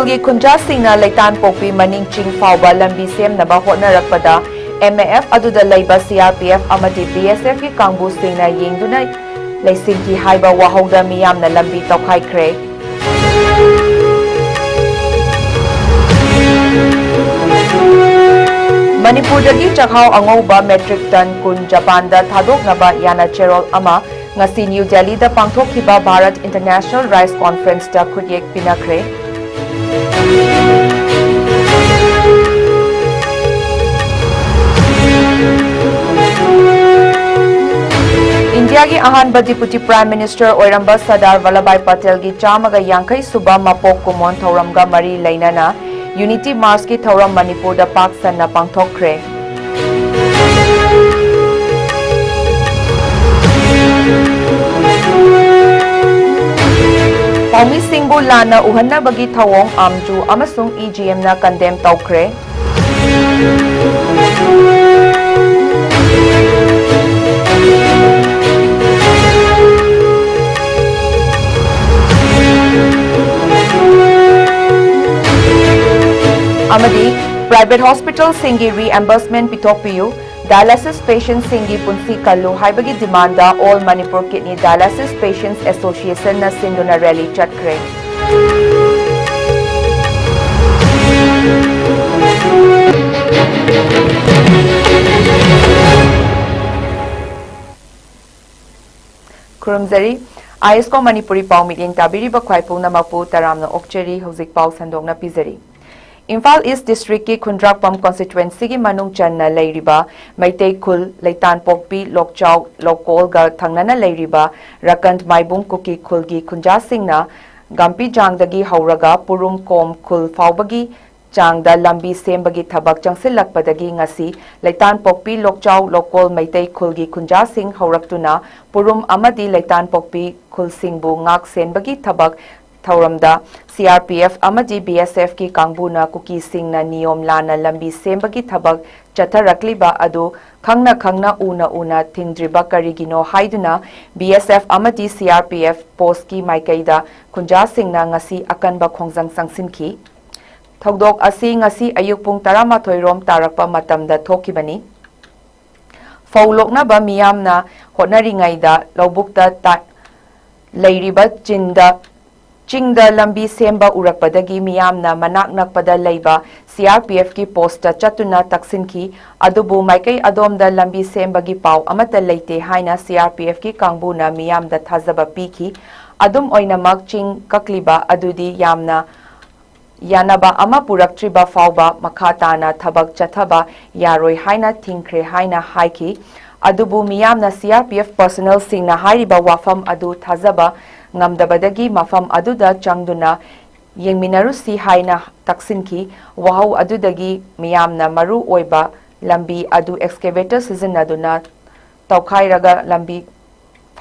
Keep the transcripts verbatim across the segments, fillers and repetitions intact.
ꯒꯤ ꯈꯨꯟꯖꯥꯁꯤꯡꯅ ꯂꯩꯇꯥꯟꯄꯣꯛꯄꯤ ꯃꯅꯤꯡ ꯆꯤꯡ ꯐꯥꯎꯕ ꯂꯝꯕꯤ ꯁꯦꯝꯅꯕ ꯍꯣꯠꯅꯔꯛꯄꯗ, ꯑꯦꯝ ꯑꯦ ꯑꯦꯐ ꯑꯗꯨꯗ ꯂꯩꯕ ꯁꯤ ꯑꯥꯔ ꯄꯤ ꯑꯦꯐ ꯑꯃꯗꯤ ꯕꯤ ꯑꯦꯁ ꯑꯦꯐꯀꯤ ꯀꯥꯡꯕꯨꯁꯤꯡꯅ ꯌꯦꯡꯗꯨꯅ ꯂꯩꯁꯤꯟꯈꯤ ꯍꯥꯏꯕ ꯋꯥꯍꯧꯗ ꯃꯤꯌꯥꯝꯅ ꯂꯝꯕꯤ ꯇꯧꯈꯥꯏꯈ꯭ꯔꯦ꯫ ꯃꯅꯤꯄꯨꯔꯗꯒꯤ ꯆꯥꯛꯍꯥꯎ ꯑꯉꯧꯕ metric ton ꯀꯨꯟ ꯖꯄꯥꯟꯗ ꯊꯥꯗꯣꯛꯅꯕ ꯌꯥꯅ ꯆꯦꯔꯣꯜ ꯑꯃ ꯉꯁꯤ ꯅ꯭ꯌꯨ ꯗꯦꯜꯂꯤꯗ ꯄꯥꯡꯊꯣꯛꯈꯤꯕ ꯚꯥꯔꯠ International Rice Conferenceꯇ ꯈꯨꯠꯌꯦꯛ ꯄꯤꯅꯈ꯭ꯔꯦ꯫ ꯏꯟꯗꯤꯌꯥꯒꯤ ꯑꯍꯥꯟꯕ Deputy Prime Minister ꯑꯣꯏꯔꯝꯕ ꯁꯔꯗꯥꯔ ꯚꯜꯂꯚꯚꯥꯏ ꯄꯇꯦꯜꯒꯤ ꯆꯥꯝꯃꯒ ꯌꯥꯡꯈꯩ ꯁꯨꯕ ꯃꯄꯣꯛ ꯀꯨꯝꯑꯣꯟ ꯊꯧꯔꯝꯒ ꯃꯔꯤ ꯂꯩꯅꯅ Unity Marchꯀꯤ ꯊꯧꯔꯝ ꯃꯅꯤꯄꯨꯔꯗ ꯄꯥꯛ ꯁꯟꯅ ꯄꯥꯡꯊꯣꯛꯈ꯭ꯔꯦ꯫ ꯄꯥꯎꯃꯤꯁꯤꯡꯕꯨ ꯂꯥꯟꯅ ꯎꯍꯟꯅꯕꯒꯤ ꯊꯧꯑꯣꯡ ꯑꯥꯝꯖꯨ ꯑꯃꯁꯨꯡ ꯏ ꯖꯤ ꯑꯦꯝꯅ condemn ꯇꯧꯈ꯭ꯔꯦ꯫ ꯑꯃꯗꯤ private hospitalꯁꯤꯡꯒꯤ reimbursement ꯄꯤꯊꯣꯛꯄꯤꯌꯨ, dialysis patientꯁꯤꯡꯒꯤ ꯄꯨꯟꯁꯤ ꯀꯜꯂꯨ ꯍꯥꯏꯕꯒꯤ demandꯗ All Manipur Kidney Dialysis Patients Associationꯅ ꯁꯤꯟꯗꯨꯅ rally ꯆꯠꯈ꯭ꯔꯦ꯫ ꯈꯨꯔꯨꯝꯖꯔꯤ꯫ ꯑꯥꯏ ꯑꯦꯁ ꯀꯣ ꯃꯅꯤꯄꯨꯔꯤ ꯄꯥꯎ ꯃꯤꯠꯌꯦꯡ ꯇꯥꯕꯤꯔꯤꯕ ꯈ꯭ꯋꯥꯏ ꯄꯨꯝꯅꯃꯛꯄꯨ ꯇꯔꯥꯝꯅ ꯑꯣꯛꯆꯔꯤ꯫ ꯍꯧꯖꯤꯛ ꯄꯥꯎ ꯁꯟꯗꯣꯛꯅ ꯄꯤꯖꯔꯤ꯫ ꯏꯝꯐꯥꯜ ꯏꯁ ꯗꯤꯁꯇ꯭ꯔꯤꯛꯀꯤ ꯈꯨꯟꯗ꯭ꯔꯥꯛꯄꯝ ꯀꯣꯟꯁꯇꯤꯇ꯭ꯋꯦꯟꯁꯤꯒꯤ ꯃꯅꯨꯡ ꯆꯟꯅ ꯂꯩꯔꯤꯕ ꯃꯩꯇꯩ ꯈꯨꯜ ꯂꯩꯇꯥꯟꯄꯣꯛꯄꯤ, ꯂꯣꯛꯆꯥꯎ, ꯂꯧꯀꯣꯜꯒ ꯊꯪꯅꯅ ꯂꯩꯔꯤꯕ ꯔꯀꯟ ꯃꯥꯏꯕꯨꯡ ꯀꯨꯀꯤ ꯈꯨꯜꯒꯤ ꯈꯨꯟꯖꯥꯁꯤꯡꯅ ꯒꯥꯝꯄꯤꯖꯥꯡꯗꯒꯤ ꯍꯧꯔꯒ ꯄꯨꯔꯨꯝ ꯀꯣꯝ ꯈꯨꯜ ꯐꯥꯎꯕꯒꯤ ꯆꯥꯡꯗ ꯂꯝꯕꯤ ꯁꯦꯝꯕꯒꯤ ꯊꯕꯛ ꯆꯪꯁꯤꯜꯂꯛꯄꯗꯒꯤ ꯉꯁꯤ ꯂꯩꯇꯥꯟꯄꯣꯛꯄꯤ, ꯂꯣꯛꯆꯥꯎ, ꯂꯧꯀꯣꯜ ꯃꯩꯇꯩ ꯈꯨꯜꯒꯤ ꯈꯨꯟꯖꯥꯁꯤꯡ ꯍꯧꯔꯛꯇꯨꯅ ꯄꯨꯔꯨꯝ ꯑꯃꯗꯤ ꯂꯩꯇꯥꯟꯄꯣꯛꯄꯤ ꯈꯨꯜꯁꯤꯡꯕꯨ ꯉꯥꯛ ꯁꯦꯟꯕꯒꯤ ꯊꯕꯛ ꯊꯧꯔꯝꯗ ꯁꯤ ꯑꯥꯔ ꯄꯤ ꯑꯦꯐ ꯑꯃꯗꯤ ꯕꯤ ꯑꯦꯁ ꯑꯦꯐꯀꯤ ꯀꯥꯡꯕꯨꯅ ꯀꯨꯀꯤꯁꯤꯡꯅ ꯅꯤꯌꯣꯝ ꯂꯥꯟꯅ ꯂꯝꯕꯤ ꯁꯦꯝꯕꯒꯤ ꯊꯕꯛ ꯆꯠꯊꯔꯛꯂꯤꯕ ꯑꯗꯨ ꯈꯪꯅ ꯈꯪꯅ ꯎꯅ ꯎꯅ ꯊꯤꯡꯗ꯭ꯔꯤꯕ ꯀꯔꯤꯒꯤꯅꯣ ꯍꯥꯏꯗꯨꯅ B S F ꯑꯃꯗꯤ C R P F postꯀꯤ ꯃꯥꯏꯀꯩꯗ ꯈꯨꯟꯖꯥꯁꯤꯡꯅ ꯉꯁꯤ ꯑꯀꯟꯕ ꯈꯣꯡꯖꯪ ꯆꯪꯁꯤꯟꯈꯤ꯫ ꯊꯧꯗꯣꯛ ꯑꯁꯤ ꯉꯁꯤ ꯑꯌꯨꯛ ꯄꯨꯡ ꯇꯔꯥꯃꯥꯊꯣꯏ ꯔꯣꯝ ꯇꯥꯔꯛꯄ ꯃꯇꯝꯗ ꯊꯣꯛꯈꯤꯕꯅꯤ꯫ ꯐꯧ ꯂꯣꯛꯅꯕ ꯃꯤꯌꯥꯝꯅ ꯍꯣꯠꯅꯔꯤꯉꯩꯗ ꯂꯧꯕꯨꯛꯇ ꯇꯥ-, ꯂꯩꯔꯤꯕ ꯆꯤꯟꯗ, ꯆꯤꯡꯗ ꯂꯝꯕꯤ ꯁꯦꯝꯕ ꯎꯔꯛꯄꯗꯒꯤ ꯃꯤꯌꯥꯝꯅ ꯃꯅꯥꯛ ꯅꯛꯄꯗ ꯂꯩꯕ C R P Fꯀꯤ postꯇ ꯆꯠꯇꯨꯅ ꯇꯛꯁꯤꯟꯈꯤ꯫ ꯑꯗꯨꯕꯨ ꯃꯥꯏꯀꯩ ꯑꯗꯣꯝꯗ ꯂꯝꯕꯤ ꯁꯦꯝꯕꯒꯤ ꯄꯥꯎ ꯑꯃꯠꯇ ꯂꯩꯇꯦ ꯍꯥꯏꯅ C R P Fꯀꯤ ꯀꯥꯡꯕꯨꯅ ꯃꯤꯌꯥꯝꯗ ꯊꯥꯖꯕ ꯄꯤꯈꯤ꯫ ꯑꯗꯨꯝ ꯑꯣꯏꯅꯃꯛ, ꯆꯤꯡ ꯀꯛꯂꯤꯕ ꯑꯗꯨꯗꯤ ꯌꯥꯝꯅ ꯌꯥꯅꯕ ꯑꯃ ꯄꯨꯔꯛꯇ꯭ꯔꯤꯕ ꯐꯥꯎꯕ ꯃꯈꯥ ꯇꯥꯅ ꯊꯕꯛ ꯆꯠꯊꯕ ꯌꯥꯔꯣꯏ ꯍꯥꯏꯅ ꯊꯤꯡꯈ꯭ꯔꯦ ꯍꯥꯏꯅ ꯍꯥꯏꯈꯤ꯫ ꯑꯗꯨꯕꯨ ꯃꯤꯌꯥꯝꯅ C R P F personnelꯁꯤꯡꯅ ꯍꯥꯏꯔꯤꯕ ꯋꯥꯐꯝ ꯑꯗꯨ ꯊꯥꯖꯕ ꯉꯝꯗꯕꯗꯒꯤ ꯃꯐꯝ ꯑꯗꯨꯗ ꯆꯪꯗꯨꯅ ꯌꯦꯡꯃꯤꯟꯅꯔꯨꯁꯤ ꯍꯥꯏꯅ ꯇꯛꯁꯤꯟꯈꯤ꯫ ꯋꯥꯍꯧ ꯑꯗꯨꯗꯒꯤ ꯃꯤꯌꯥꯝꯅ ꯃꯔꯨ ꯑꯣꯏꯕ ꯂꯝꯕꯤ ꯑꯗꯨ excavator ꯁꯤꯖꯤꯟꯅꯗꯨꯅ ꯇꯧꯈꯥꯏꯔꯒ ꯂꯝꯕꯤ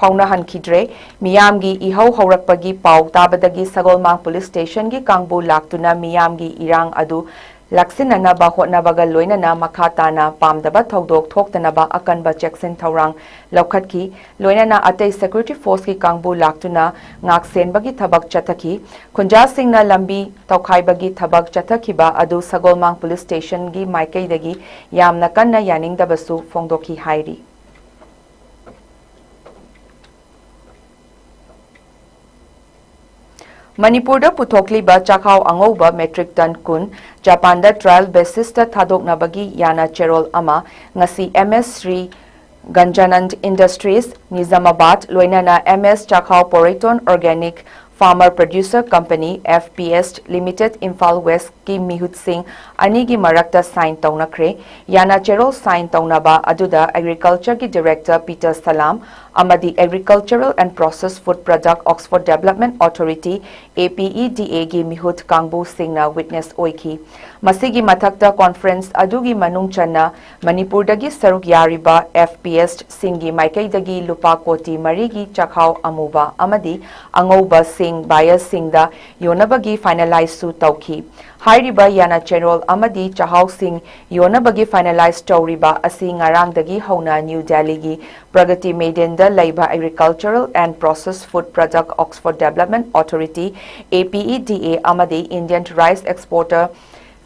ꯐꯥꯎꯅꯍꯟꯈꯤꯗ꯭ꯔꯦ꯫ ꯃꯤꯌꯥꯝꯒꯤ ꯏꯍꯧ ꯍꯧꯔꯛꯄꯒꯤ ꯄꯥꯎ ꯇꯥꯕꯗꯒꯤ ꯁꯒꯣꯜꯃꯥꯡ police stationꯒꯤ ꯀꯥꯡꯕꯨ ꯂꯥꯛꯇꯨꯅ ꯃꯤꯌꯥꯝꯒꯤ ꯏꯔꯥꯡ ꯑꯗꯨ ꯂꯥꯛꯁꯤꯟꯅꯅꯕ ꯍꯣꯠꯅꯕꯒ ꯂꯣꯏꯅꯅ ꯃꯈꯥ ꯇꯥꯅ ꯄꯥꯝꯗꯕ ꯊꯧꯗꯣꯛ ꯊꯣꯛꯇꯅꯕ ꯑꯀꯟꯕ ꯆꯦꯛꯁꯤꯟ ꯊꯧꯔꯥꯡ ꯂꯧꯈꯠꯈꯤ꯫ ꯂꯣꯏꯅꯅ ꯑꯇꯩ security forceꯀꯤ ꯀꯥꯡꯕꯨ ꯂꯥꯛꯇꯨꯅ ꯉꯥꯛ ꯁꯦꯟꯕꯒꯤ ꯊꯕꯛ ꯆꯠꯊꯈꯤ꯫ ꯈꯨꯟꯖꯥꯁꯤꯡꯅ ꯂꯝꯕꯤ ꯇꯧꯈꯥꯏꯕꯒꯤ ꯊꯕꯛ ꯆꯠꯊꯈꯤꯕ ꯑꯗꯨ ꯁꯒꯣꯜꯃꯥꯡ police stationꯒꯤ ꯃꯥꯏꯀꯩꯗꯒꯤ ꯌꯥꯝꯅ ꯀꯟꯅ ꯌꯥꯅꯤꯡꯗꯕꯁꯨ ꯐꯣꯡꯗꯣꯛꯈꯤ ꯍꯥꯏꯔꯤ꯫ ꯃꯅꯤꯄꯨꯔꯗ ꯄꯨꯊꯣꯛꯂꯤꯕ ꯆꯥꯛꯍꯥꯎ ꯑꯉꯧꯕ metric ton ꯀꯨꯟ ꯖꯄꯥꯟꯗ trial basisꯇ ꯊꯥꯗꯣꯛꯅꯕꯒꯤ ꯌꯥꯅ ꯆꯦꯔꯣꯜ ꯑꯃ ꯉꯁꯤ M S Sri Ganjanand Industries, Nizamabad, ꯂꯣꯏꯅꯅ M S ꯆꯥꯛꯍꯥꯎ Poreton Organic Farmer Producer Company, F P S Limited, Imphal Westꯀꯤ ꯃꯤꯍꯨꯠꯁꯤꯡ ꯑꯅꯤꯒꯤ ꯃꯔꯛꯇ sign ꯇꯧꯅꯈ꯭ꯔꯦ꯫ ꯌꯥꯅ ꯆꯦꯔꯣꯜ sign ꯇꯧꯅꯕ ꯑꯗꯨꯗ Agricultureꯒꯤ Director Peter Salam, ꯑꯃꯗꯤ Agricultural and Processed Food Product Oxford Development Authority, APEDA ꯒꯤ ꯃꯤꯍꯨꯠ ꯀꯥꯡꯕꯨꯁꯤꯡꯅ witness ꯑꯣꯏꯈꯤ꯫ ꯃꯁꯤꯒꯤ ꯃꯊꯛꯇ conference ꯑꯗꯨꯒꯤ ꯃꯅꯨꯡ ꯆꯟꯅ ꯃꯅꯤꯄꯨꯔꯗꯒꯤ ꯁꯔꯨꯛ ꯌꯥꯔꯤꯕ FPS ꯁꯤꯡꯒꯤ ꯃꯥꯏꯀꯩꯗꯒꯤ ꯂꯨꯄꯥ ꯀꯣꯇꯤ ꯃꯔꯤꯒꯤ ꯆꯥꯛꯍꯥꯎ ꯑꯃꯨꯕ ꯑꯃꯗꯤ ꯑꯉꯧꯕꯁꯤꯡ buyers ꯁꯤꯡꯗ ꯌꯣꯟꯅꯕꯒꯤ finalize ꯁꯨ ꯇꯧꯈꯤ꯫ ꯍꯥꯏꯔꯤꯕ ꯌꯥꯅ ꯆꯦꯔꯣꯜ ꯑꯃꯗꯤ ꯆꯥꯛꯍꯥꯎꯁꯤꯡ ꯌꯣꯟꯅꯕꯒꯤ finalize ꯇꯧꯔꯤꯕ ꯑꯁꯤ ꯉꯔꯥꯡꯗꯒꯤ ꯍꯧꯅ ꯅ꯭ꯌꯨ ꯗꯦꯜꯂꯤꯒꯤ ꯄ꯭ꯔꯒꯇꯤ ꯃꯩꯗꯦꯟꯗ ꯂꯩꯕ Agricultural and Processed Food Product Oxford Development Authority, APEDA, ꯑꯃꯗꯤ Indian Rice Exporter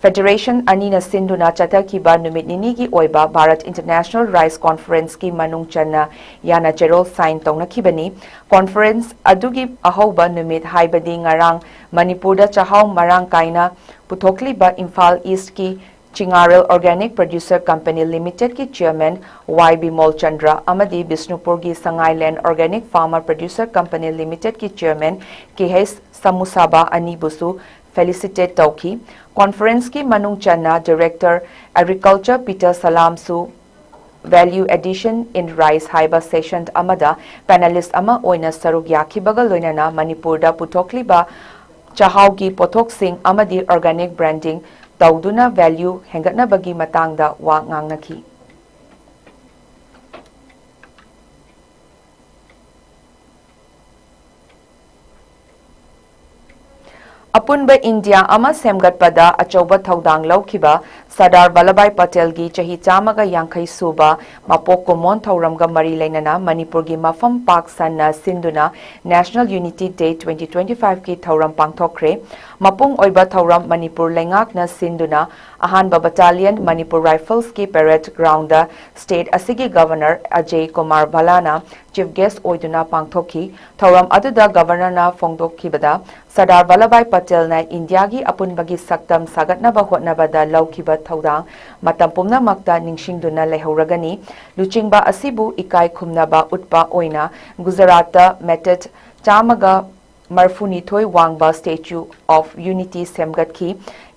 Federation ꯑꯅꯤꯅ ꯁꯤꯟꯗꯨꯅ ꯆꯠꯊꯈꯤꯕ ꯅꯨꯃꯤꯠ ꯅꯤꯅꯤꯒꯤ ꯑꯣꯏꯕ Bharat International Rice Conference ꯀꯤ ꯃꯅꯨꯡ ꯆꯟꯅ ꯌꯥꯅ ꯆꯦꯔꯣꯜ sign ꯇꯧꯅꯈꯤꯕꯅꯤ꯫ Conference ꯑꯗꯨꯒꯤ ꯑꯍꯧꯕ ꯅꯨꯃꯤꯠ, ꯍꯥꯏꯕꯗꯤ ꯉꯔꯥꯡ, ꯃꯅꯤꯄꯨꯔꯗ ꯆꯥꯛꯍꯥꯎ ꯃꯔꯥꯡ ꯀꯥꯏꯅ ꯄꯨꯊꯣꯛꯂꯤꯕ ꯏꯝꯐꯥꯜ East ꯀꯤ ꯆꯤꯉꯥꯔꯦꯜ Organic Producer Company Limited ꯀꯤ chairman ꯋꯥꯏ ꯕꯤꯃꯣꯜ ꯆꯟꯗ꯭ꯔ ꯑꯃꯗꯤ ꯕꯤꯁꯅꯨꯄꯨꯔꯒꯤ ꯁꯉꯥꯏꯂꯦꯟ Organic Farmer Producer Company Limited ꯀꯤ chairman ꯀꯦ ꯍꯩꯆ ꯁꯃꯨꯁꯥꯕꯥ ꯑꯅꯤꯕꯨꯁꯨ felicitate ꯇꯧꯈꯤ꯫ Conference ꯀꯤ ꯃꯅꯨꯡ ꯆꯟꯅ Director Agriculture ꯄꯤꯇꯔ ꯁꯂꯥꯝꯁꯨ Value Addition in Rice ꯍꯥꯏꯕ session ꯑꯃꯗ panelist ꯑꯃ ꯑꯣꯏꯅ ꯁꯔꯨꯛ ꯌꯥꯈꯤꯕꯒ ꯂꯣꯏꯅꯅ ꯃꯅꯤꯄꯨꯔꯗ ꯄꯨꯊꯣꯛꯂꯤꯕ ꯆꯥꯛꯍꯥꯎꯒꯤ ꯄꯣꯠꯊꯣꯛꯁꯤꯡ ꯑꯃꯗꯤ organic branding ꯇꯧꯗꯨꯅ value ꯍꯦꯟꯒꯠꯅꯕꯒꯤ ꯃꯇꯥꯡꯗ ꯋꯥ ꯉꯥꯡꯅꯈꯤ꯫ ꯑꯄꯨꯟꯕ ꯏꯟꯗꯤꯌꯥ ꯑꯃ ꯁꯦꯝꯒꯠꯄꯗ ꯑꯆꯧꯕ ꯊꯧꯗꯥꯡ ꯂꯧꯈꯤꯕ ꯁꯔꯗꯥꯔ ꯚꯜꯂꯚꯚꯥꯏ ꯄꯇꯦꯜꯒꯤ ꯆꯍꯤ ꯆꯥꯝꯃꯒ ꯌꯥꯡꯈꯩ ꯁꯨꯕ ꯃꯄꯣꯛ ꯀꯨꯝꯑꯣꯟ ꯊꯧꯔꯝꯒ ꯃꯔꯤ ꯂꯩꯅꯅ ꯃꯅꯤꯄꯨꯔꯒꯤ ꯃꯐꯝ ꯄꯥꯛ ꯁꯟꯅ ꯁꯤꯟꯗꯨꯅ National Unity Day twenty twenty-five ꯀꯤ ꯊꯧꯔꯝ ꯄꯥꯡꯊꯣꯛꯈ꯭ꯔꯦ꯫ ꯃꯄꯨꯡ ꯑꯣꯏꯕ ꯊꯧꯔꯝ ꯃꯅꯤꯄꯨꯔ ꯂꯩꯉꯥꯛꯅ ꯁꯤꯟꯗꯨꯅ ꯑꯍꯥꯟꯕ Battalion Manipur Rifles ꯀꯤ parade ground ꯗ state ꯑꯁꯤꯒꯤ Governor Ajay Kumar ꯚꯜꯂꯥꯅ chief guest ꯑꯣꯏꯗꯨꯅ ꯄꯥꯡꯊꯣꯛꯈꯤ꯫ ꯊꯧꯔꯝ ꯑꯗꯨꯗ Governor ꯅ ꯐꯣꯡꯗꯣꯛꯈꯤꯕꯗ, ꯁꯔꯗꯥꯔ ꯚꯜꯂꯚꯚꯥꯏ ꯄꯇꯦꯜꯅ ꯏꯟꯗꯤꯌꯥꯒꯤ ꯑꯄꯨꯟꯕꯒꯤ ꯁꯛꯇꯝ ꯁꯥꯒꯠꯅꯕ ꯍꯣꯠꯅꯕꯗ ꯂꯧꯈꯤꯕ ꯊꯧꯗꯥꯡ ꯃꯇꯝ ꯄꯨꯝꯅꯃꯛꯇ ꯅꯤꯡꯁꯤꯡꯗꯨꯅ ꯂꯩꯍꯧꯔꯒꯅꯤ꯫ ꯂꯨꯆꯤꯡꯕ ꯑꯁꯤꯕꯨ ꯏꯀꯥꯏ ꯈꯨꯝꯅꯕ ꯎꯠꯄ ꯑꯣꯏꯅ ꯒꯨꯖꯔꯥꯠꯇ meter ꯆꯥꯝꯃꯒ ꯃꯔꯐꯨꯅꯤꯊꯣꯏ ꯋꯥꯡꯕ Statue of Unity ꯁꯦꯝꯒꯠꯈꯤ꯫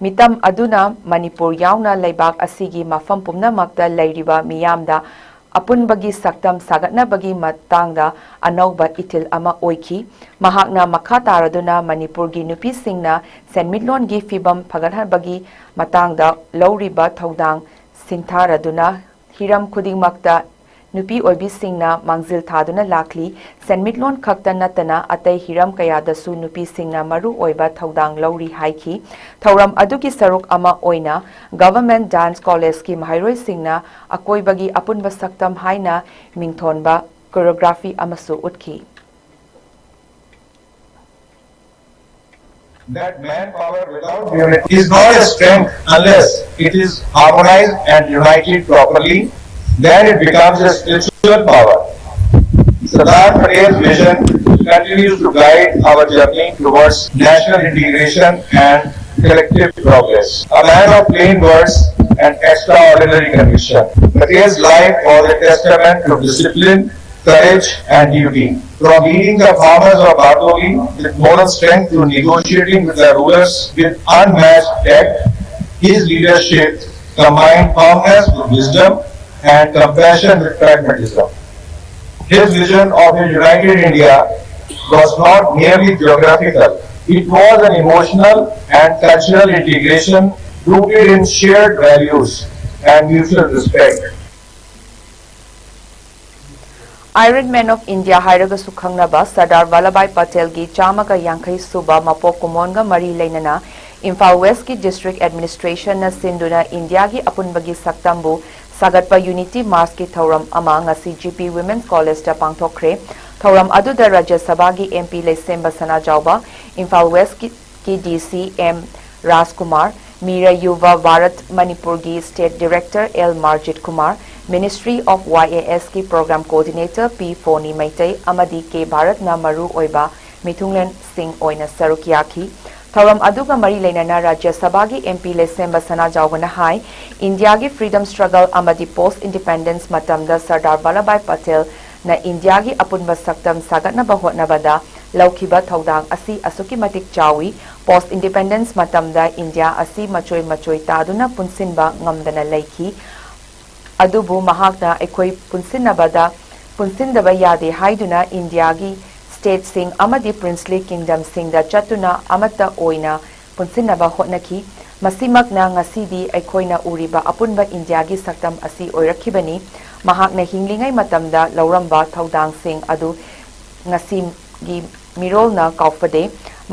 ꯃꯤꯇꯝ ꯑꯗꯨꯅ ꯃꯅꯤꯄꯨꯔ ꯌꯥꯎꯅ ꯂꯩꯕꯥꯛ ꯑꯁꯤꯒꯤ ꯃꯐꯝ ꯄꯨꯝꯅꯃꯛꯇ ꯂꯩꯔꯤꯕ ꯃꯤꯌꯥꯝꯗ ꯑꯄꯨꯟꯕꯒꯤ ꯁꯛꯇꯝ ꯁꯥꯒꯠꯅꯕꯒꯤ ꯃꯇꯥꯡꯗ ꯑꯅꯧꯕ ꯏꯊꯤꯜ ꯑꯃ ꯑꯣꯏꯈꯤ꯫ ꯃꯍꯥꯛꯅ ꯃꯈꯥ ꯇꯥꯔꯗꯨꯅ ꯃꯅꯤꯄꯨꯔꯒꯤ ꯅꯨꯄꯤꯁꯤꯡꯅ ꯁꯦꯟꯃꯤꯠꯂꯣꯟꯒꯤ ꯐꯤꯕꯝ ꯐꯒꯠꯍꯟꯕꯒꯤ ꯃꯇꯥꯡꯗ ꯂꯧꯔꯤꯕ ꯊꯧꯗꯥꯡ ꯁꯤꯡꯊꯥꯔꯗꯨꯅ ꯍꯤꯔꯝ ꯈꯨꯗꯤꯡꯃꯛꯇ ꯅꯨꯄꯤ ꯑꯣꯏꯕꯤꯁꯤꯡꯅ ꯃꯥꯡꯖꯤꯜ ꯊꯥꯗꯨꯅ ꯂꯥꯛꯂꯤ꯫ ꯁꯦꯟꯃꯤꯠꯂꯣꯟ ꯈꯛꯇ ꯅꯠꯇꯅ ꯑꯇꯩ ꯍꯤꯔꯝ ꯀꯌꯥꯗꯁꯨ ꯅꯨꯄꯤꯁꯤꯡꯅ ꯃꯔꯨ ꯑꯣꯏꯕ ꯊꯧꯗꯥꯡ ꯂꯧꯔꯤ ꯍꯥꯏꯈꯤ꯫ ꯊꯧꯔꯝ ꯑꯗꯨꯒꯤ ꯁꯔꯨꯛ ꯑꯃ ꯑꯣꯏꯅ Government Dance Collegeꯀꯤ ꯃꯍꯩꯔꯣꯏꯁꯤꯡꯅ ꯑꯀꯣꯏꯕꯒꯤ ꯑꯄꯨꯟꯕ ꯁꯛꯇꯝ ꯍꯥꯏꯅ ꯃꯤꯡꯊꯣꯟꯕ choreography ꯑꯃꯁꯨ ꯎꯠꯈꯤ꯫ That manpower without unity is not a strength unless it is harmonized and united properly. Then it becomes a spiritual power. Sardar Patel's vision continues to guide our journey towards national integration and collective progress. A man of plain words and extraordinary conviction, Patel's life was a testament to discipline, courage, and duty. From leading the farmers of Bardoli with moral strength to negotiating with the rulers with unmatched tact, his leadership combined calmness with wisdom and compassion with pragmatism. His vision of a united India was not merely geographical, it was an emotional and cultural integration rooted in shared values and mutual respect. Iron Man of India ꯍꯥꯏꯔꯒꯁꯨ ꯈꯪꯅꯕ ꯁꯔꯗꯥꯔ ꯚꯜꯂꯚꯚꯥꯏ ꯄꯇꯦꯜꯒꯤ ꯆꯥꯝꯃꯒ ꯌꯥꯡꯈꯩ ꯁꯨꯕ ꯃꯄꯣꯛ ꯀꯨꯝꯑꯣꯟꯒ ꯃꯔꯤ ꯂꯩꯅꯅ ꯏꯝꯐꯥꯜ ꯋꯦꯁꯀꯤ District Administrationꯅ ꯁꯤꯟꯗꯨꯅ ꯏꯟꯗꯤꯌꯥꯒꯤ ꯑꯄꯨꯟꯕꯒꯤ ꯁꯛꯇꯝꯕꯨ ꯁꯥꯒꯠꯄ Unity Marchꯀꯤ ꯊꯧꯔꯝ ꯑꯃ ꯉꯁꯤ G P Women's Collegeꯇ ꯄꯥꯡꯊꯣꯛꯈ꯭ꯔꯦ꯫ ꯊꯧꯔꯝ ꯑꯗꯨꯗ ꯔꯥꯖ꯭ꯌ ꯁꯚꯥꯒꯤ M P ꯂꯩꯁꯦꯝꯕ ꯁꯅꯥꯖꯥꯎꯕ, ꯏꯝꯐꯥꯜ ꯋꯦꯁꯀꯤ ꯀꯤ D C M ꯔꯥꯖꯀꯨꯃꯥꯔ, ꯃꯤꯔ ꯌꯨꯚ ꯚꯥꯔꯠ ꯃꯅꯤꯄꯨꯔꯒꯤ State Director L Marjit Kumar, Ministry of Y A Sꯀꯤ Program Coordinator P ꯐꯣꯅꯤ Meitei ꯑꯃꯗꯤ K ꯚꯥꯔꯠꯅ ꯃꯔꯨ ꯑꯣꯏꯕ ꯃꯤꯊꯨꯡꯂꯦꯟꯁꯤꯡ ꯑꯣꯏꯅ ꯁꯔꯨꯛ ꯌꯥꯈꯤ꯫ ꯊꯧꯔꯝ ꯑꯗꯨꯒ ꯃꯔꯤ ꯂꯩꯅꯅ ꯔꯥꯖ꯭ꯌ ꯁꯚꯥꯒꯤ M P ꯂꯩꯁꯦꯝꯕ ꯁꯅꯥꯖꯥꯎꯕꯅ ꯍꯥꯏ, ꯏꯟꯗꯤꯌꯥꯒꯤ Freedom Struggle ꯑꯃꯗꯤ Post Independence ꯃꯇꯝꯗ ꯁꯔꯗꯥꯔ ꯚꯜꯂꯚꯚꯥꯏ ꯄꯇꯦꯜꯅ ꯏꯟꯗꯤꯌꯥꯒꯤ ꯑꯄꯨꯟꯕ ꯁꯛꯇꯝ ꯁꯥꯒꯠꯅꯕ ꯍꯣꯠꯅꯕꯗ ꯂꯧꯈꯤꯕ ꯊꯧꯗꯥꯡ ꯑꯁꯤ ꯑꯁꯨꯛꯀꯤ ꯃꯇꯤꯛ ꯆꯥꯎꯏ꯫ Post Independence ꯃꯇꯝꯗ ꯏꯟꯗꯤꯌꯥ ꯑꯁꯤ ꯃꯆꯣꯏ ꯃꯆꯣꯏ ꯇꯥꯗꯨꯅ ꯄꯨꯟꯁꯤꯟꯕ ꯉꯝꯗꯅ ꯂꯩꯈꯤ꯫ ꯑꯗꯨꯕꯨ ꯃꯍꯥꯛꯅ ꯑꯩꯈꯣꯏ ꯄꯨꯟꯁꯤꯟꯅꯕꯗ, ꯄꯨꯟꯁꯤꯟꯗꯕ ꯌꯥꯗꯦ ꯍꯥꯏꯗꯨꯅ ꯏꯟꯗꯤꯌꯥꯒꯤ ꯁ꯭ꯇꯦꯠꯁꯤꯡ ꯑꯃꯗꯤ ꯄ꯭ꯔꯤꯟꯁꯂꯤ ꯀꯤꯡꯗꯝꯁꯤꯡꯗ ꯆꯠꯇꯨꯅ ꯑꯃꯠꯇ ꯑꯣꯏꯅ ꯄꯨꯟꯁꯤꯟꯅꯕ ꯍꯣꯠꯅꯈꯤ꯫ ꯃꯁꯤꯃꯛꯅ ꯉꯁꯤꯗꯤ ꯑꯩꯈꯣꯏꯅ ꯎꯔꯤꯕ ꯑꯄꯨꯟꯕ ꯏꯟꯗꯤꯌꯥꯒꯤ ꯁꯛꯇꯝ ꯑꯁꯤ ꯑꯣꯏꯔꯛꯈꯤꯕꯅꯤ꯫ ꯃꯍꯥꯛꯅ ꯍꯤꯡꯂꯤꯉꯩ ꯃꯇꯝꯗ ꯂꯧꯔꯝꯕ ꯊꯧꯗꯥꯡꯁꯤꯡ ꯑꯗꯨ ꯉꯁꯤꯒꯤ ꯃꯤꯔꯣꯜꯅ ꯀꯥꯎꯐꯗꯦ꯫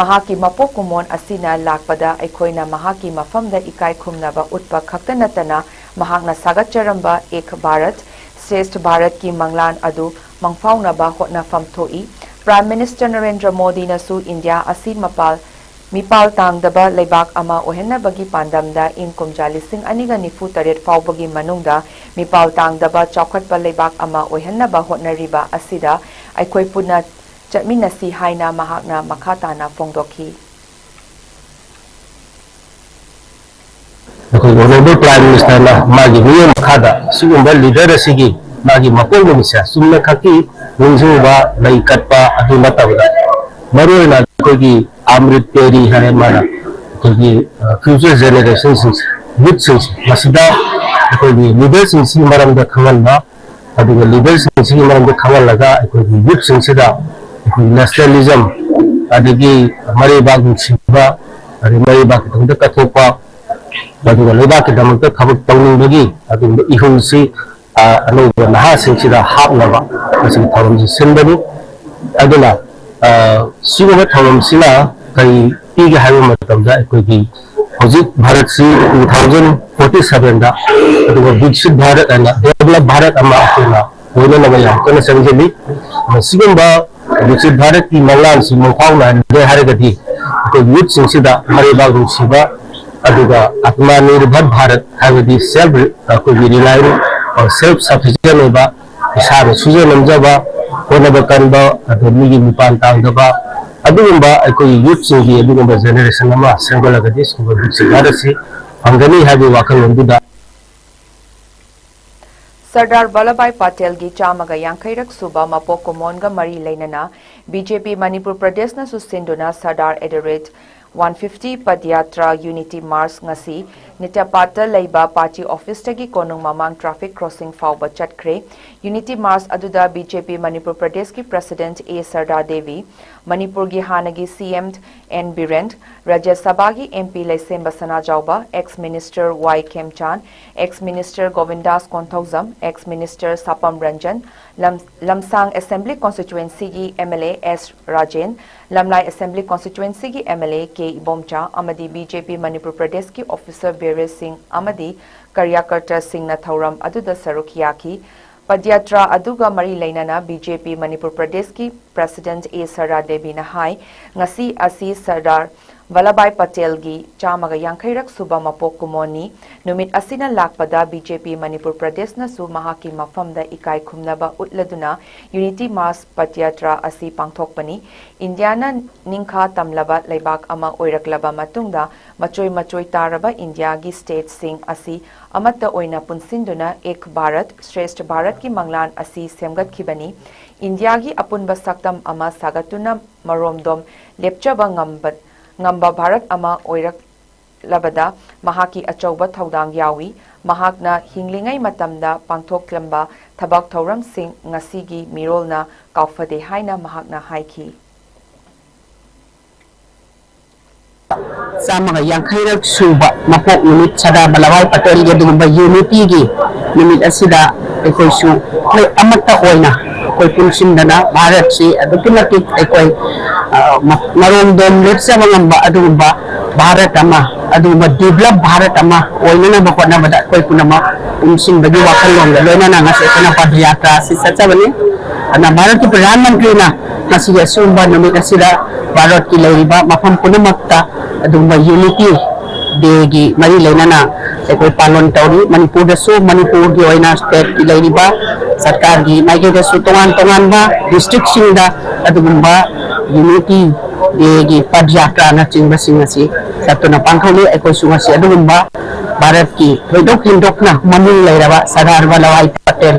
ꯃꯍꯥꯛꯀꯤ ꯃꯄꯣꯛ ꯀꯨꯝꯑꯣꯟ ꯑꯁꯤꯅ ꯂꯥꯛꯄꯗ ꯑꯩꯈꯣꯏꯅ ꯃꯍꯥꯛꯀꯤ ꯃꯐꯝꯗ ꯏꯀꯥꯏ ꯈꯨꯝꯅꯕ ꯎꯠꯄ ꯈꯛꯇ ꯅꯠꯇꯅ, ꯃꯍꯥꯛꯅ ꯁꯥꯒꯠꯆꯔꯝꯕ ꯑꯦꯛ ꯚꯥꯔꯠ ꯁ꯭ꯔꯦꯁ꯭ꯊ ꯚꯥꯔꯠꯀꯤ ꯃꯪꯂꯥꯟ ꯑꯗꯨ ꯃꯪꯐꯥꯎꯅꯕ ꯍꯣꯠꯅꯐꯝ ꯊꯣꯛꯏ꯫ ꯄ꯭ꯔꯥꯏꯝ ꯃꯤꯅꯤꯁꯇꯔ ꯅꯔꯦꯟꯗ꯭ꯔ ꯃꯣꯗꯤꯅꯁꯨ ꯏꯟꯗꯤꯌꯥ ꯑꯁꯤ ꯃꯄꯥꯜ, ꯃꯤꯄꯥꯜ ꯇꯥꯡꯗꯕ ꯂꯩꯕꯥꯛ ꯑꯃ ꯑꯣꯏꯍꯟꯅꯕꯒꯤ ꯄꯥꯟꯗꯝꯗ ꯏꯪ ꯀꯨꯝꯖꯥ ꯂꯤꯁꯤꯡ ꯑꯅꯤꯒ ꯅꯤꯐꯨ ꯇꯔꯦꯠ ꯐꯥꯎꯕꯒꯤ ꯃꯅꯨꯡꯗ ꯃꯤꯄꯥꯜ ꯇꯥꯡꯗꯕ ꯆꯥꯎꯈꯠꯄ ꯂꯩꯕꯥꯛ ꯑꯃ ꯑꯣꯏꯍꯟꯅꯕ ꯍꯣꯠꯅꯔꯤꯕ ꯑꯁꯤꯗ ꯑꯩꯈꯣꯏ ꯄꯨꯟꯅ ꯆꯠꯃꯤꯟꯅꯁꯤ ꯍꯥꯏꯅ ꯃꯍꯥꯛꯅ ꯃꯈꯥ ꯇꯥꯅ ꯐꯣꯡꯗꯣꯛꯈꯤ꯫ ꯑꯩꯈꯣꯏꯒꯤ ꯑꯣꯅꯔꯦꯕꯜ ꯄ꯭ꯔꯥꯏꯝ ꯃꯤꯅꯤꯁꯇꯔꯅ ꯃꯥꯒꯤ ꯃꯤꯠꯌꯦꯡ ꯃꯈꯥꯗ ꯁꯤꯒꯨꯝꯕ ꯂꯤꯗꯔ ꯑꯁꯤꯒꯤ ꯃꯥꯒꯤ ꯃꯄꯣꯛ ꯅꯨꯃꯤꯠꯁꯦ ꯆꯨꯝꯅꯈꯛꯀꯤ ꯅꯤꯡꯁꯤꯡꯕ, ꯂꯩ ꯀꯠꯄ ꯑꯗꯨ ꯅꯠꯇꯕꯗ, ꯃꯔꯨꯑꯣꯏꯅ ꯑꯩꯈꯣꯏꯒꯤ ꯑꯃ꯭ꯔꯤꯠ ꯄꯦꯔꯤ ꯍꯥꯏ ꯃꯥꯅ ꯑꯩꯈꯣꯏꯒꯤ ꯐ꯭ꯌꯨꯆꯔ ꯖꯦꯅꯦꯔꯦꯁꯟꯁꯤꯡꯁꯦ, ꯌꯨꯠꯁꯤꯡꯁꯦ ꯃꯁꯤꯗ ꯑꯩꯈꯣꯏꯒꯤ ꯂꯤꯗꯔꯁꯤꯡꯁꯤꯒꯤ ꯃꯔꯝꯗ ꯈꯪꯍꯟꯕ, ꯑꯗꯨꯒ ꯂꯤꯗꯔꯁꯤꯡꯁꯤꯒꯤ ꯃꯔꯝꯗ ꯈꯪꯍꯜꯂꯒ ꯑꯩꯈꯣꯏꯒꯤ ꯌꯨꯠꯁꯤꯡꯁꯤꯗ ꯑꯩꯈꯣꯏꯒꯤ ꯅꯦꯁꯅꯦꯂꯤꯖꯝ, ꯑꯗꯒꯤ ꯃꯔꯩꯕꯥꯛ ꯅꯨꯡꯁꯤꯕ, ꯑꯗꯩ ꯃꯔꯩꯕꯥꯛꯀꯤꯗꯃꯛꯇ ꯀꯠꯊꯣꯛꯄ, ꯑꯗꯨꯒ ꯂꯩꯕꯥꯛꯀꯤꯗꯃꯛꯇ ꯊꯕꯛ ꯇꯧꯅꯤꯡꯕꯒꯤ ꯑꯗꯨꯒꯨꯝꯕ ꯏꯍꯨꯜꯁꯤ ꯑꯅꯧꯕ ꯅꯍꯥꯁꯤꯡꯁꯤꯗ ꯍꯥꯞꯅꯕ ꯃꯁꯤꯒꯤ ꯊꯧꯔꯝꯁꯤ ꯁꯤꯟꯕꯅꯤ꯫ ꯑꯗꯨꯅ ꯁꯤꯒꯨꯝꯕ ꯊꯧꯔꯝꯁꯤꯅ ꯀꯔꯤ ꯄꯤꯒꯦ ꯍꯥꯏꯕ ꯃꯇꯝꯗ ꯑꯩꯈꯣꯏꯒꯤ ꯍꯧꯖꯤꯛ ꯚꯥꯔꯠꯁꯤ two thousand forty sevenꯗ ꯑꯗꯨꯒ ꯕꯤꯛꯁꯤꯠ ꯚꯥꯔꯠ ꯍꯥꯏꯅ ꯗꯦꯕꯂꯞ ꯚꯥꯔꯠ ꯑꯃ ꯑꯩꯈꯣꯏꯅ ꯑꯣꯏꯅꯅꯕ ꯌꯥꯝ ꯀꯟꯅ ꯆꯪꯁꯤꯜꯂꯤ꯫ ꯁꯤꯒꯨꯝꯕ ꯕꯤꯛꯁꯤꯠ ꯚꯥꯔꯠꯀꯤ ꯃꯪꯂꯥꯟꯁꯤ ꯃꯪꯐꯥꯎꯅꯍꯟꯒꯦ ꯍꯥꯏꯔꯒꯗꯤ ꯑꯩꯈꯣꯏ ꯌꯨꯠꯁꯤꯡꯁꯤꯗ ꯃꯔꯩꯕꯥꯛ ꯅꯨꯡꯁꯤꯕ, ꯑꯗꯨꯒ ꯑꯥꯇꯃ ꯅꯤꯔꯚꯔ ꯚꯥꯔꯠ ꯍꯥꯏꯕꯗꯤ ꯁꯦꯜꯐ, ꯑꯩꯈꯣꯏꯒꯤ ꯔꯤꯂꯥꯏꯟ, ꯁꯦꯜꯐ ꯁꯐꯤꯁꯤꯌꯦꯟ ꯑꯣꯏꯕ, ꯏꯁꯥꯅ ꯁꯨꯖ ꯅꯣꯝꯖꯕ, ꯍꯣꯠꯅꯕ ꯀꯟꯕ, ꯑꯗꯨ ꯃꯤꯒꯤ ꯃꯤꯄꯥꯟ ꯇꯥꯡꯗꯕ, ꯑꯗꯨꯒꯨꯝꯕ ꯑꯩꯈꯣꯏꯒꯤ ꯌꯨꯠꯁꯤꯡꯒꯤ ꯑꯗꯨꯒꯨꯝꯕ ꯖꯦꯅꯦꯔꯦꯁꯟ ꯑꯃ ꯁꯦꯝꯒꯠꯂꯒꯗꯤ ꯁꯤꯒꯨꯝꯕ ꯕꯤꯛꯁꯤꯠ ꯚꯥꯔꯠ ꯑꯁꯤ ꯐꯪꯒꯅꯤ ꯍꯥꯏꯕꯒꯤ ꯋꯥꯈꯜꯂꯣꯟꯗꯨꯗ ꯁꯔꯗꯥꯔ ꯚꯜꯂꯚꯚꯥꯏ ꯄꯇꯦꯜꯒꯤ ꯆꯥꯝꯃꯒ ꯌꯥꯡꯈꯩꯔꯛ ꯁꯨꯕ ꯃꯄꯣꯛ ꯀꯨꯝꯑꯣꯟꯒ ꯃꯔꯤ ꯂꯩꯅꯅ ꯕꯤ ꯖꯦ ꯄꯤ ꯃꯅꯤꯄꯨꯔ ꯄ꯭ꯔꯗꯦꯁꯅꯁꯨ ꯁꯤꯟꯗꯨꯅ Sardar at the rate One fifty Padyatra Unity March ꯉꯁꯤ ꯅꯤꯇ꯭ꯌꯄꯥꯠꯇ ꯂꯩꯕ party officeꯇꯒꯤ ꯀꯣꯅꯨꯡ ꯃꯃꯥꯡ traffic crossing ꯐꯥꯎꯕ ꯆꯠꯈ꯭ꯔꯦ꯫ Unity March ꯑꯗꯨꯗ B J P ꯃꯅꯤꯄꯨꯔ ꯄ꯭ꯔꯗꯦꯁꯀꯤ president A ꯁꯔꯗꯥ ꯗꯦꯕꯤ, ꯃꯅꯤꯄꯨꯔꯒꯤ ꯍꯥꯟꯅꯒꯤ C M N ꯕꯤꯔꯦꯟ, ꯔꯥꯖ꯭ꯌ ꯁꯚꯥꯒꯤ M P ꯂꯩꯁꯦꯝꯕ ꯁꯅꯥꯖꯥꯎꯕ, ex minister Y ꯈꯦꯝꯆꯥꯟ, ex minister ꯒꯣꯕꯤꯟꯗꯥꯁ Konthoujam, ex minister ꯁꯥꯄꯝ Ranjan, ꯂꯝ-, ꯂꯝꯁꯥꯡ assembly constituencyꯒꯤ M L A S Rajen, ꯂꯝꯂꯥꯏ assembly constituencyꯒꯤ M L A K Ibomcha ꯑꯃꯗꯤ B J P ꯃꯅꯤꯄꯨꯔ ꯄ꯭ꯔꯗꯦꯁꯀꯤ officer ꯕꯤꯔꯦꯁ ꯁꯤꯡ ꯑꯃꯗꯤ ꯀꯥꯔ꯭ꯌꯀꯔꯇꯥꯁꯤꯡꯅ ꯊꯧꯔꯝ ꯑꯗꯨꯗ ꯁꯔꯨꯛ ꯌꯥꯈꯤ꯫ ꯄꯗꯌꯥꯇ꯭ꯔꯥ ꯑꯗꯨꯒ ꯃꯔꯤ ꯂꯩꯅꯅ B J P ꯃꯅꯤꯄꯨꯔ ꯄ꯭ꯔꯗꯦꯁꯀꯤ president A ꯁꯔꯗꯥ ꯗꯦꯕꯤꯅ ꯍꯥꯏ, ꯉꯁꯤ ꯑꯁꯤ ꯁꯔꯗꯥꯔ ꯚꯜꯂꯚꯚꯥꯏ ꯄꯇꯦꯜꯒꯤ ꯆꯥꯝꯃꯒ ꯌꯥꯡꯈꯩꯔꯛ ꯁꯨꯕ ꯃꯄꯣꯛ ꯀꯨꯝꯑꯣꯟꯅꯤ꯫ ꯅꯨꯃꯤꯠ ꯑꯁꯤꯅ ꯂꯥꯛꯄꯗ B J P ꯃꯅꯤꯄꯨꯔ ꯄ꯭ꯔꯗꯦꯁꯅꯁꯨ ꯃꯍꯥꯛꯀꯤ ꯃꯐꯝꯗ ꯏꯀꯥꯏ ꯈꯨꯝꯅꯕ ꯎꯠꯂꯗꯨꯅ Unity March ꯄꯗꯌꯥꯇ꯭ꯔꯥ ꯑꯁꯤ ꯄꯥꯡꯊꯣꯛꯄꯅꯤ꯫ ꯏꯟꯗꯤꯌꯥꯅ ꯅꯤꯡꯈꯥ ꯇꯝꯂꯕ ꯂꯩꯕꯥꯛ ꯑꯃ ꯑꯣꯏꯔꯛꯂꯕ ꯃꯇꯨꯡꯗ, ꯃꯆꯣꯏ ꯃꯆꯣꯏ ꯇꯥꯔꯕ ꯏꯟꯗꯤꯌꯥꯒꯤ stateꯁꯤꯡ ꯑꯁꯤ ꯑꯃꯠꯇ ꯑꯣꯏꯅ ꯄꯨꯟꯁꯤꯟꯗꯨꯅ ꯑꯦꯛ ꯚꯥꯔꯠ ꯁ꯭ꯔꯦꯁ꯭ꯊ ꯚꯥꯔꯠꯀꯤ ꯃꯪꯂꯥꯟ ꯑꯁꯤ ꯁꯦꯝꯒꯠꯈꯤꯕꯅꯤ꯫ ꯏꯟꯗꯤꯌꯥꯒꯤ ꯑꯄꯨꯟꯕ ꯁꯛꯇꯝ ꯑꯃ ꯁꯥꯒꯠꯇꯨꯅ ꯃꯔꯣꯝꯗꯣꯝ ꯂꯦꯞꯆꯕ ꯉꯝꯕ, ꯉꯝꯕ ꯚꯥꯔꯠ ꯑꯃ ꯑꯣꯏꯔꯛꯂꯕꯗ ꯃꯍꯥꯛꯀꯤ ꯑꯆꯧꯕ ꯊꯧꯗꯥꯡ ꯌꯥꯎꯏ꯫ ꯃꯍꯥꯛꯅ ꯍꯤꯡꯂꯤꯉꯩ ꯃꯇꯝꯗ ꯄꯥꯡꯊꯣꯛꯂꯝꯕ ꯊꯕꯛ ꯊꯧꯔꯝꯁꯤꯡ ꯉꯁꯤꯒꯤ ꯃꯤꯔꯣꯜꯅ ꯀꯥꯎꯐꯗꯦ ꯍꯥꯏꯅ ꯃꯍꯥꯛꯅ ꯍꯥꯏꯈꯤ꯫ ꯆꯥꯝꯃꯒ ꯌꯥꯡꯈꯩꯔꯛ ꯁꯨꯕ ꯃꯄꯣꯛ ꯅꯨꯃꯤꯠ ꯁꯔꯗꯥꯔ ꯚꯜꯂꯚꯚꯥꯏ ꯄꯇꯦꯜꯒꯤ ꯑꯗꯨꯒꯨꯝꯕ Unityꯒꯤ ꯅꯨꯃꯤꯠ ꯑꯁꯤꯗ ꯑꯩꯈꯣꯏꯁꯨ ꯑꯩꯈꯣꯏ ꯑꯃꯠꯇ ꯑꯣꯏꯅ ꯑꯩꯈꯣꯏ ꯄꯨꯟꯁꯤꯟꯗꯅ ꯚꯥꯔꯠꯁꯤ ꯑꯗꯨꯛꯀꯤ ꯃꯇꯤꯛ ꯑꯩꯈꯣꯏ, ꯑ, ꯃ-, ꯃꯔꯣꯝꯗꯣꯝ ꯂꯦꯞꯆꯕ ꯉꯝꯕ ꯑꯗꯨꯒꯨꯝꯕ ꯚꯥꯔꯠ ꯑꯃ, ꯑꯗꯨꯒꯨꯝꯕ develop ꯚꯥꯔꯠ ꯑꯃ ꯑꯣꯏꯅꯅꯕ ꯍꯣꯠꯅꯕꯗ ꯑꯩꯈꯣꯏ ꯄꯨꯝꯅꯃꯛ ꯄꯨꯟꯁꯤꯟꯕꯒꯤ ꯋꯥꯈꯜꯂꯣꯟꯒ ꯂꯣꯏꯅꯅ ꯉꯁꯤ ꯑꯩꯈꯣꯏꯅ ꯄꯗꯌꯥꯇ꯭ꯔꯥ ꯑꯁꯤ ꯆꯠꯆꯕꯅꯤ꯫ ꯑꯗꯨꯅ ꯚꯥꯔꯠꯀꯤ ꯄ꯭ꯔꯙꯥꯟ ꯃꯟꯇ꯭ꯔꯤꯅ ꯉꯁꯤꯒꯤ ꯑꯁꯤꯒꯨꯝꯕ ꯅꯨꯃꯤꯠ ꯑꯁꯤꯗ ꯚꯥꯔꯠꯀꯤ ꯂꯩꯔꯤꯕ ꯃꯐꯝ ꯄꯨꯝꯅꯃꯛꯇ ꯑꯗꯨꯒꯨꯝꯕ Unity Dayꯒꯤ ꯃꯔꯤ ꯂꯩꯅꯅ ꯑꯩꯈꯣꯏ ꯄꯥꯂꯣꯟ ꯇꯧꯔꯤ꯫ ꯃꯅꯤꯄꯨꯔꯗꯁꯨ ꯃꯅꯤꯄꯨꯔꯒꯤ ꯑꯣꯏꯅ stateꯀꯤ ꯂꯩꯔꯤꯕ ꯁꯔꯀꯥꯔꯒꯤ ꯃꯥꯏꯀꯩꯗꯁꯨ ꯇꯣꯉꯥꯟ ꯇꯣꯉꯥꯟꯕ districtꯁꯤꯡꯗ ꯑꯗꯨꯒꯨꯝꯕ Unity Dayꯒꯤ ꯄꯗꯌꯥꯇ꯭ꯔꯥꯅꯆꯤꯡꯕꯁꯤꯡ ꯑꯁꯤ ꯆꯠꯇꯨꯅ ꯄꯥꯡꯊꯣꯛꯂꯤ꯫ ꯑꯩꯈꯣꯏꯁꯨ ꯉꯁꯤ ꯑꯗꯨꯒꯨꯝꯕ ꯚꯥꯔꯠꯀꯤ ꯊꯣꯏꯗꯣꯛ ꯍꯦꯟꯗꯣꯛꯅ ꯃꯃꯤꯡ ꯂꯩꯔꯕ ꯁꯔꯗꯥꯔ ꯋꯜꯂꯚꯚꯥꯏ ꯄꯇꯦꯜ,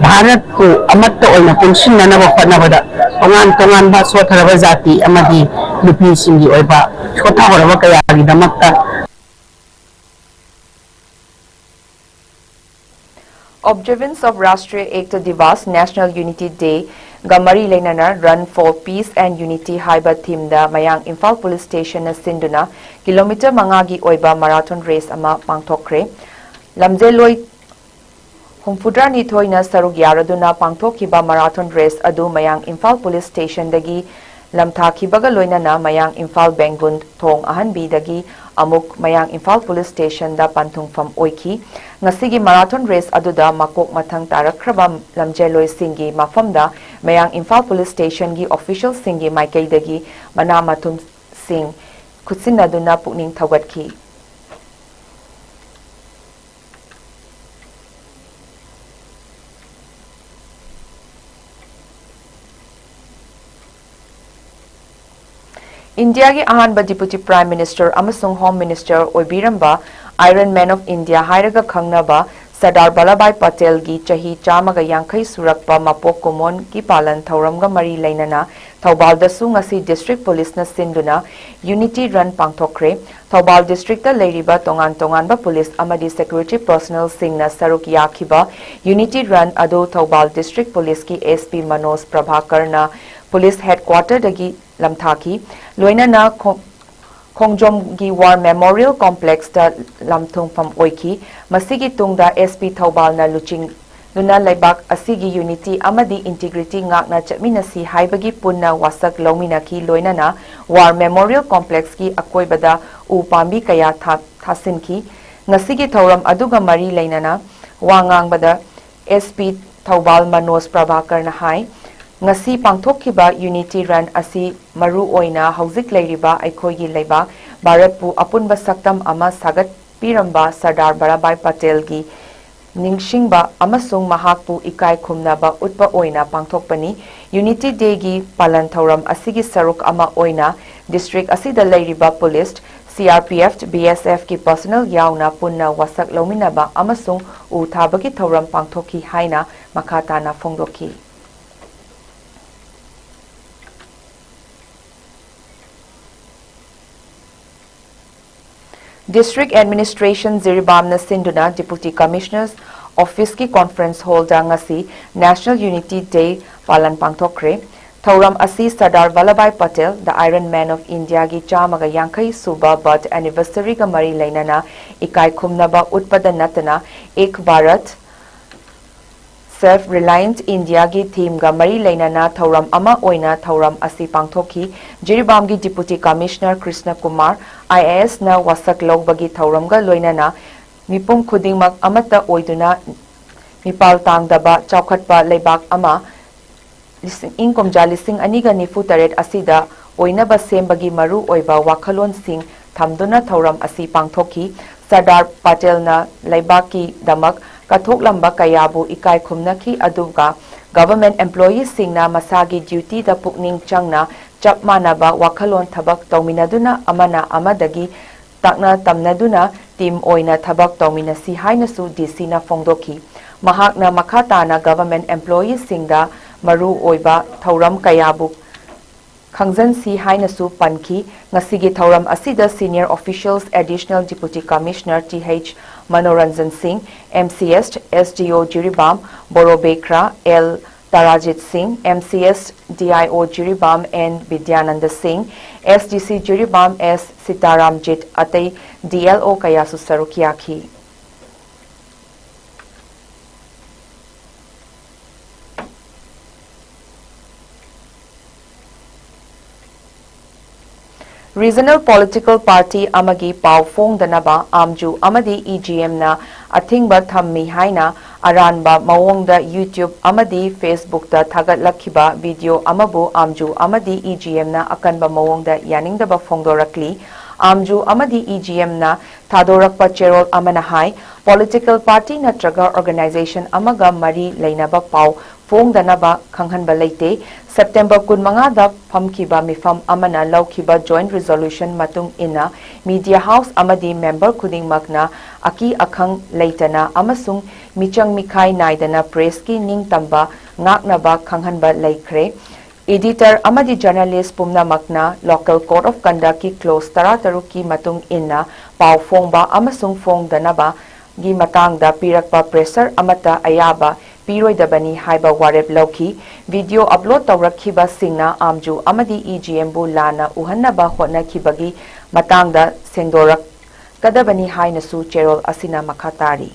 ꯚꯥꯔꯠꯄꯨ ꯑꯃꯠꯇ ꯑꯣꯏꯅ ꯄꯨꯟꯁꯤꯟꯅꯅꯕ ꯍꯣꯠꯅꯕꯗ ꯇꯣꯉꯥꯟ ꯇꯣꯉꯥꯟꯕ ꯁꯣꯠꯊꯔꯕ ꯖꯥꯇꯤ ꯑꯃꯗꯤ ꯅꯨꯄꯤꯁꯤꯡꯒꯤ ꯑꯣꯏꯕ ꯁꯣꯠꯊꯍꯧꯔꯕ ꯀꯌꯥꯒꯤꯗꯃꯛꯇ Observance of Rashtriya Ekta Divas, National Unity Day ꯒ ꯃꯔꯤ ꯂꯩꯅꯅ Run for Peace and Unity ꯍꯥꯏꯕ theme ꯗ ꯃꯌꯥꯡ ꯏꯝꯐꯥꯜ Police Station ꯅ ꯁꯤꯟꯗꯨꯅ ꯀꯤꯂꯣꯃꯤꯇꯔ ꯃꯉꯥꯒꯤ ꯑꯣꯏꯕ marathon race ꯑꯃ ꯄꯥꯡꯊꯣꯛꯈ꯭ꯔꯦ꯫ ꯂꯝꯖꯦꯜꯂꯣꯏ ꯍꯨꯝꯐꯨꯇꯔꯥꯅꯤꯊꯣꯏꯅ ꯁꯔꯨꯛ ꯌꯥꯔꯗꯨꯅ ꯄꯥꯡꯊꯣꯛꯈꯤꯕ marathon race ꯑꯗꯨ ꯃꯌꯥꯡ ꯏꯝꯐꯥꯜ Police Station ꯗꯒꯤ ꯂꯝꯊꯥꯈꯤꯕꯒ ꯂꯣꯏꯅꯅ ꯃꯌꯥꯡ ꯏꯝꯐꯥꯜ ꯕꯦꯡꯒꯨꯟ ꯊꯣꯡ ꯑꯍꯟꯕꯤꯗꯒꯤ ꯑꯃꯨꯛ ꯃꯌꯥꯡ ꯏꯝꯐꯥꯜ Police Station ꯗ ꯄꯟꯊꯨꯡꯐꯝ ꯑꯣꯏꯈꯤ꯫ ꯉꯁꯤꯒꯤ marathon race ꯑꯗꯨꯗ ꯃꯀꯣꯛ ꯃꯊꯪ ꯇꯥꯔꯛꯈ꯭ꯔꯕ ꯂꯝꯖꯦꯜꯂꯣꯏꯁꯤꯡꯒꯤ ꯃꯐꯝꯗ ꯃꯌꯥꯡ ꯏꯝꯐꯥꯜ Police Station ꯒꯤ official ꯁꯤꯡꯒꯤ ꯃꯥꯏꯀꯩꯗꯒꯤ ꯃꯅꯥ ꯃꯊꯨꯝꯁꯤꯡ ꯈꯨꯠꯁꯤꯟꯅꯗꯨꯅ ꯄꯨꯛꯅꯤꯡ ꯊꯧꯒꯠꯈꯤ꯫ ꯏꯟꯗꯤꯌꯥꯒꯤ ꯑꯍꯥꯟꯕ Deputy Prime Minister ꯑꯃꯁꯨꯡ Home Minister ꯑꯣꯏꯕꯤꯔꯝꯕ Iron Man of India ꯍꯥꯏꯔꯒ ꯈꯪꯅꯕ ꯁꯔꯗꯥꯔ ꯚꯜꯂꯚꯚꯥꯏ ꯄꯇꯦꯜꯒꯤ ꯆꯍꯤ ꯆꯥꯝꯃꯒ ꯌꯥꯡꯈꯩ ꯁꯨꯔꯛꯄ ꯃꯄꯣꯛ ꯀꯨꯝꯑꯣꯟꯒꯤ ꯄꯥꯂꯟ ꯊꯧꯔꯝꯒ ꯃꯔꯤ ꯂꯩꯅꯅ ꯊꯧꯕꯥꯜꯗꯁꯨ ꯉꯁꯤ district police ꯅ ꯁꯤꯟꯗꯨꯅ Unity Run ꯄꯥꯡꯊꯣꯛꯈ꯭ꯔꯦ꯫ ꯊꯧꯕꯥꯜ district ꯇ ꯂꯩꯔꯤꯕ ꯇꯣꯉꯥꯟ ꯇꯣꯉꯥꯟꯕ police ꯑꯃꯗꯤ security personnel ꯁꯤꯡꯅ ꯁꯔꯨꯛ ꯌꯥꯈꯤꯕ Unity Run ꯑꯗꯨ ꯊꯧꯕꯥꯜ district police ꯀꯤ S P Manoj ꯄ꯭ꯔꯚꯥꯀꯔꯅ police headquarter ꯗꯒꯤ ꯂꯝꯊꯥꯈꯤ꯫ ꯂꯣꯏꯅꯅ ꯈꯣꯡ-, ꯈꯣꯡꯖꯣꯝꯒꯤ War Memorial Complex ꯇ ꯂꯝꯊꯨꯡꯐꯝ ꯑꯣꯏꯈꯤ꯫ ꯃꯁꯤꯒꯤ ꯇꯨꯡꯗ S P ꯊꯧꯕꯥꯜꯅ ꯂꯨꯆꯤꯡꯗꯨꯅ ꯂꯩꯕꯥꯛ ꯑꯁꯤꯒꯤ unity ꯑꯃꯗꯤ integrity ꯉꯥꯛꯅ ꯆꯠꯃꯤꯟꯅꯁꯤ ꯍꯥꯏꯕꯒꯤ ꯄꯨꯟꯅ ꯋꯥꯁꯛ ꯂꯧꯃꯤꯟꯅꯈꯤ꯫ ꯂꯣꯏꯅꯅ War Memorial Complex ꯀꯤ ꯑꯀꯣꯏꯕꯗ ꯎ ꯄꯥꯝꯕꯤ ꯀꯌꯥ ꯊꯥ-, ꯊꯥꯁꯤꯟꯈꯤ꯫ ꯉꯁꯤꯒꯤ ꯊꯧꯔꯝ ꯑꯗꯨꯒ ꯃꯔꯤ ꯂꯩꯅꯅ ꯋꯥ ꯉꯥꯡꯕꯗ S P ꯊꯧꯕꯥꯜ ꯃꯅꯣꯖ ꯄ꯭ꯔꯚꯥꯀꯔꯅ ꯍꯥꯏ, ꯉꯁꯤ ꯄꯥꯡꯊꯣꯛꯈꯤꯕ Unity Run ꯑꯁꯤ ꯃꯔꯨ ꯑꯣꯏꯅ ꯍꯧꯖꯤꯛ ꯂꯩꯔꯤꯕ ꯑꯩꯈꯣꯏꯒꯤ ꯂꯩꯕꯥꯛ ꯚꯥꯔꯠꯄꯨ ꯑꯄꯨꯟꯕ ꯁꯛꯇꯝ ꯑꯃ ꯁꯥꯒꯠꯄꯤꯔꯝꯕ ꯁꯔꯗꯥꯔ ꯚꯜꯂꯚꯚꯥꯏ ꯄꯇꯦꯜꯒꯤ ꯅꯤꯡꯁꯤꯡꯕ ꯑꯃꯁꯨꯡ ꯃꯍꯥꯛꯄꯨ ꯏꯀꯥꯏ ꯈꯨꯝꯅꯕ ꯎꯠꯄ ꯑꯣꯏꯅ ꯄꯥꯡꯊꯣꯛꯄꯅꯤ꯫ Unity Day ꯒꯤ ꯄꯥꯂꯟ ꯊꯧꯔꯝ ꯑꯁꯤꯒꯤ ꯁꯔꯨꯛ ꯑꯃ ꯑꯣꯏꯅ district ꯑꯁꯤꯗ ꯂꯩꯔꯤꯕ police C R P F, B S F ꯀꯤ personnel ꯌꯥꯎꯅ ꯄꯨꯟꯅ ꯋꯥꯁꯛ ꯂꯧꯃꯤꯟꯅꯕ ꯑꯃꯁꯨꯡ ꯎ ꯊꯥꯕꯒꯤ ꯊꯧꯔꯝ ꯄꯥꯡꯊꯣꯛꯈꯤ ꯍꯥꯏꯅ ꯃꯈꯥ ꯇꯥꯅ ꯐꯣꯡꯗꯣꯛꯈꯤ꯫ District Administration ꯖꯤꯔꯤꯕꯥꯝꯅ ꯁꯤꯟꯗꯨꯅ Deputy Commissioner's Office ꯀꯤ Conference Hall ꯗ ꯉꯁꯤ National Unity Day ꯄꯥꯂꯟ ꯄꯥꯡꯊꯣꯛꯈ꯭ꯔꯦ꯫ ꯊꯧꯔꯝ ꯑꯁꯤ Sardar Vallabhbhai Patel, The Iron Man of India ꯒꯤ ꯆꯥꯝꯃꯒ ꯌꯥꯡꯈꯩ ꯁꯨꯕ birth anniversary ꯒ ꯃꯔꯤ ꯂꯩꯅꯅ ꯏꯀꯥꯏ ꯈꯨꯝꯅꯕ ꯎꯠꯄꯗ ꯅꯠꯇꯅ Ek Bharat Self Reliant India ꯒꯤ theme ꯒ ꯃꯔꯤ ꯂꯩꯅꯅ ꯊꯧꯔꯝ ꯑꯃ ꯑꯣꯏꯅ ꯊꯧꯔꯝ ꯑꯁꯤ ꯄꯥꯡꯊꯣꯛꯈꯤ꯫ ꯖꯤꯔꯤꯕꯥꯝꯒꯤ Deputy Commissioner Krishna Kumar, I A S ꯅ ꯋꯥꯁꯛ ꯂꯧꯕꯒꯤ ꯊꯧꯔꯝꯒ ꯂꯣꯏꯅꯅ ꯃꯤꯄꯨꯝ ꯈꯨꯗꯤꯡꯃꯛ ꯑꯃꯠꯇ ꯑꯣꯏꯗꯨꯅ ꯃꯤꯄꯥꯜ ꯇꯥꯡꯗꯕ ꯆꯥꯎꯈꯠꯄ ꯂꯩꯕꯥꯛ ꯑꯃ ꯂꯤꯁꯤꯡ, ꯏꯪ ꯀꯨꯝꯖꯥ ꯂꯤꯁꯤꯡ ꯑꯅꯤꯒ ꯅꯤꯐꯨ ꯇꯔꯦꯠ ꯑꯁꯤꯗ ꯑꯣꯏꯅꯕ ꯁꯦꯝꯕꯒꯤ ꯃꯔꯨ ꯑꯣꯏꯕ ꯋꯥꯈꯜꯂꯣꯟꯁꯤꯡ ꯊꯝꯗꯨꯅ ꯊꯧꯔꯝ ꯑꯁꯤ ꯄꯥꯡꯊꯣꯛꯈꯤ꯫ ꯁꯔꯗꯥꯔ ꯄꯇꯦꯜꯅ ꯂꯩꯕꯥꯛꯀꯤꯗꯃꯛ ꯀꯠꯊꯣꯛꯂꯝꯕ ꯀꯌꯥꯕꯨ ꯏꯀꯥꯏ ꯈꯨꯝꯅꯈꯤ, ꯑꯗꯨꯒ government employee ꯁꯤꯡꯅ ꯃꯁꯥꯒꯤ duty ꯗ ꯄꯨꯛꯅꯤꯡ ꯆꯪꯅ ꯆꯞ ꯃꯥꯟꯅꯕ ꯋꯥꯈꯜꯂꯣꯟ ꯊꯕꯛ ꯇꯧꯃꯤꯟꯅꯗꯨꯅ ꯑꯃꯅ ꯑꯃꯗꯒꯤ ꯇꯥꯛꯅ ꯇꯝꯅꯗꯨꯅ team ꯑꯣꯏꯅ ꯊꯕꯛ ꯇꯧꯃꯤꯟꯅꯁꯤ ꯍꯥꯏꯅꯁꯨ D C ꯅ ꯐꯣꯡꯗꯣꯛꯈꯤ꯫ ꯃꯍꯥꯛꯅ ꯃꯈꯥ ꯇꯥꯅ government employee ꯁꯤꯡꯗ ꯃꯔꯨ ꯑꯣꯏꯕ ꯊꯧꯔꯝ ꯀꯌꯥꯕꯨ ꯈꯪꯖꯟꯁꯤ ꯍꯥꯏꯅꯁꯨ ꯄꯟꯈꯤ꯫ ꯉꯁꯤꯒꯤ ꯊꯧꯔꯝ ꯑꯁꯤꯗ senior officials, Additional Deputy Commissioner T H Manoranjan ꯁꯤꯡ, M C S, S D O Jiribam, ꯕꯣꯔꯣ ꯕꯦꯈ꯭ꯔꯥ, L ꯇꯥꯔꯥꯖꯤꯠ ꯁꯤꯡ, M C S D I O Jiribam N Bidyananda ꯁꯤꯡ, S D C Jiribam S ꯁꯤꯇꯥꯔꯥꯝꯖꯤꯠ, ꯑꯇꯩ D L O ꯀꯌꯥꯁꯨ ꯁꯔꯨꯛ ꯌꯥꯈꯤ꯫ Regional political party ꯑꯃꯒꯤ ꯄꯥꯎ ꯐꯣꯡꯗꯅꯕ ꯑꯥꯝꯖꯨ ꯑꯃꯗꯤ E G M ꯅ ꯑꯊꯤꯡꯕ ꯊꯝꯃꯤ ꯍꯥꯏꯅ ꯑꯔꯥꯟꯕ ꯃꯑꯣꯡꯗ YouTube ꯑꯃꯗꯤ Facebook ꯇ ꯊꯥꯒꯠꯂꯛꯈꯤꯕ video ꯑꯃꯕꯨ ꯑꯥꯝꯖꯨ ꯑꯃꯗꯤ E G M ꯅ ꯑꯀꯟꯕ ꯃꯑꯣꯡꯗ ꯌꯥꯅꯤꯡꯗꯕ ꯐꯣꯡꯗꯣꯔꯛꯂꯤ꯫ ꯑꯥꯝꯖꯨ ꯑꯃꯗꯤ E G M ꯅ ꯊꯥꯗꯣꯔꯛꯄ ꯆꯦꯔꯣꯜ ꯑꯃꯅ ꯍꯥꯏ, political party ꯅꯠꯇ꯭ꯔꯒ organization ꯑꯃꯒ ꯃꯔꯤ ꯂꯩꯅꯕ ꯄꯥꯎ ꯐꯣꯡꯗꯅꯕ ꯈꯪꯍꯟꯕ ꯂꯩꯇꯦ꯫ ꯁꯦꯞꯇꯦꯝꯕꯔ ꯀꯨꯟꯃꯉꯥꯗ ꯐꯝꯈꯤꯕ ꯃꯤꯐꯝ ꯑꯃꯅ ꯂꯧꯈꯤꯕ joint resolution ꯃꯇꯨꯡ ꯏꯟꯅ media house ꯑꯃꯗꯤ member ꯈꯨꯗꯤꯡꯃꯛꯅ ꯑꯀꯤ ꯑꯈꯪ ꯂꯩꯇꯅ ꯑꯃꯁꯨꯡ ꯃꯤꯆꯪ ꯃꯤꯈꯥꯏ ꯅꯥꯏꯗꯅ pressꯀꯤ ꯅꯤꯡꯇꯝꯕ ꯉꯥꯛꯅꯕ ꯈꯪꯍꯟꯕ ꯂꯩꯈ꯭ꯔꯦ꯫ Editor ꯑꯃꯗꯤ journalist ꯄꯨꯝꯅꯃꯛꯅ local code of conductꯀꯤ clause ꯇꯔꯥꯇꯔꯨꯛꯀꯤ ꯃꯇꯨꯡ ꯏꯟꯅ ꯄꯥꯎ ꯐꯣꯡꯕ ꯑꯃꯁꯨꯡ ꯐꯣꯡꯗꯅꯕꯒꯤ ꯃꯇꯥꯡꯗ ꯄꯤꯔꯛꯄ pressure ꯑꯃꯠꯇ ꯑꯌꯥꯕ ꯄꯤꯔꯣꯏꯗꯕꯅꯤ ꯍꯥꯏꯕ ꯋꯥꯔꯦꯞ ꯂꯧꯈꯤ꯫ Video upload ꯇꯧꯔꯛꯈꯤꯕꯁꯤꯡꯅ ꯑꯥꯝꯖꯨ ꯑꯃꯗꯤ EGMꯕꯨ ꯂꯥꯟꯅ ꯎꯍꯟꯅꯕ ꯍꯣꯠꯅꯈꯤꯕꯒꯤ ꯃꯇꯥꯡꯗ ꯁꯦꯡꯗꯣꯔꯛꯀꯗꯕꯅꯤ ꯍꯥꯏꯅꯁꯨ ꯆꯦꯔꯣꯜ ꯑꯁꯤꯅ ꯃꯈꯥ ꯇꯥꯔꯤ꯫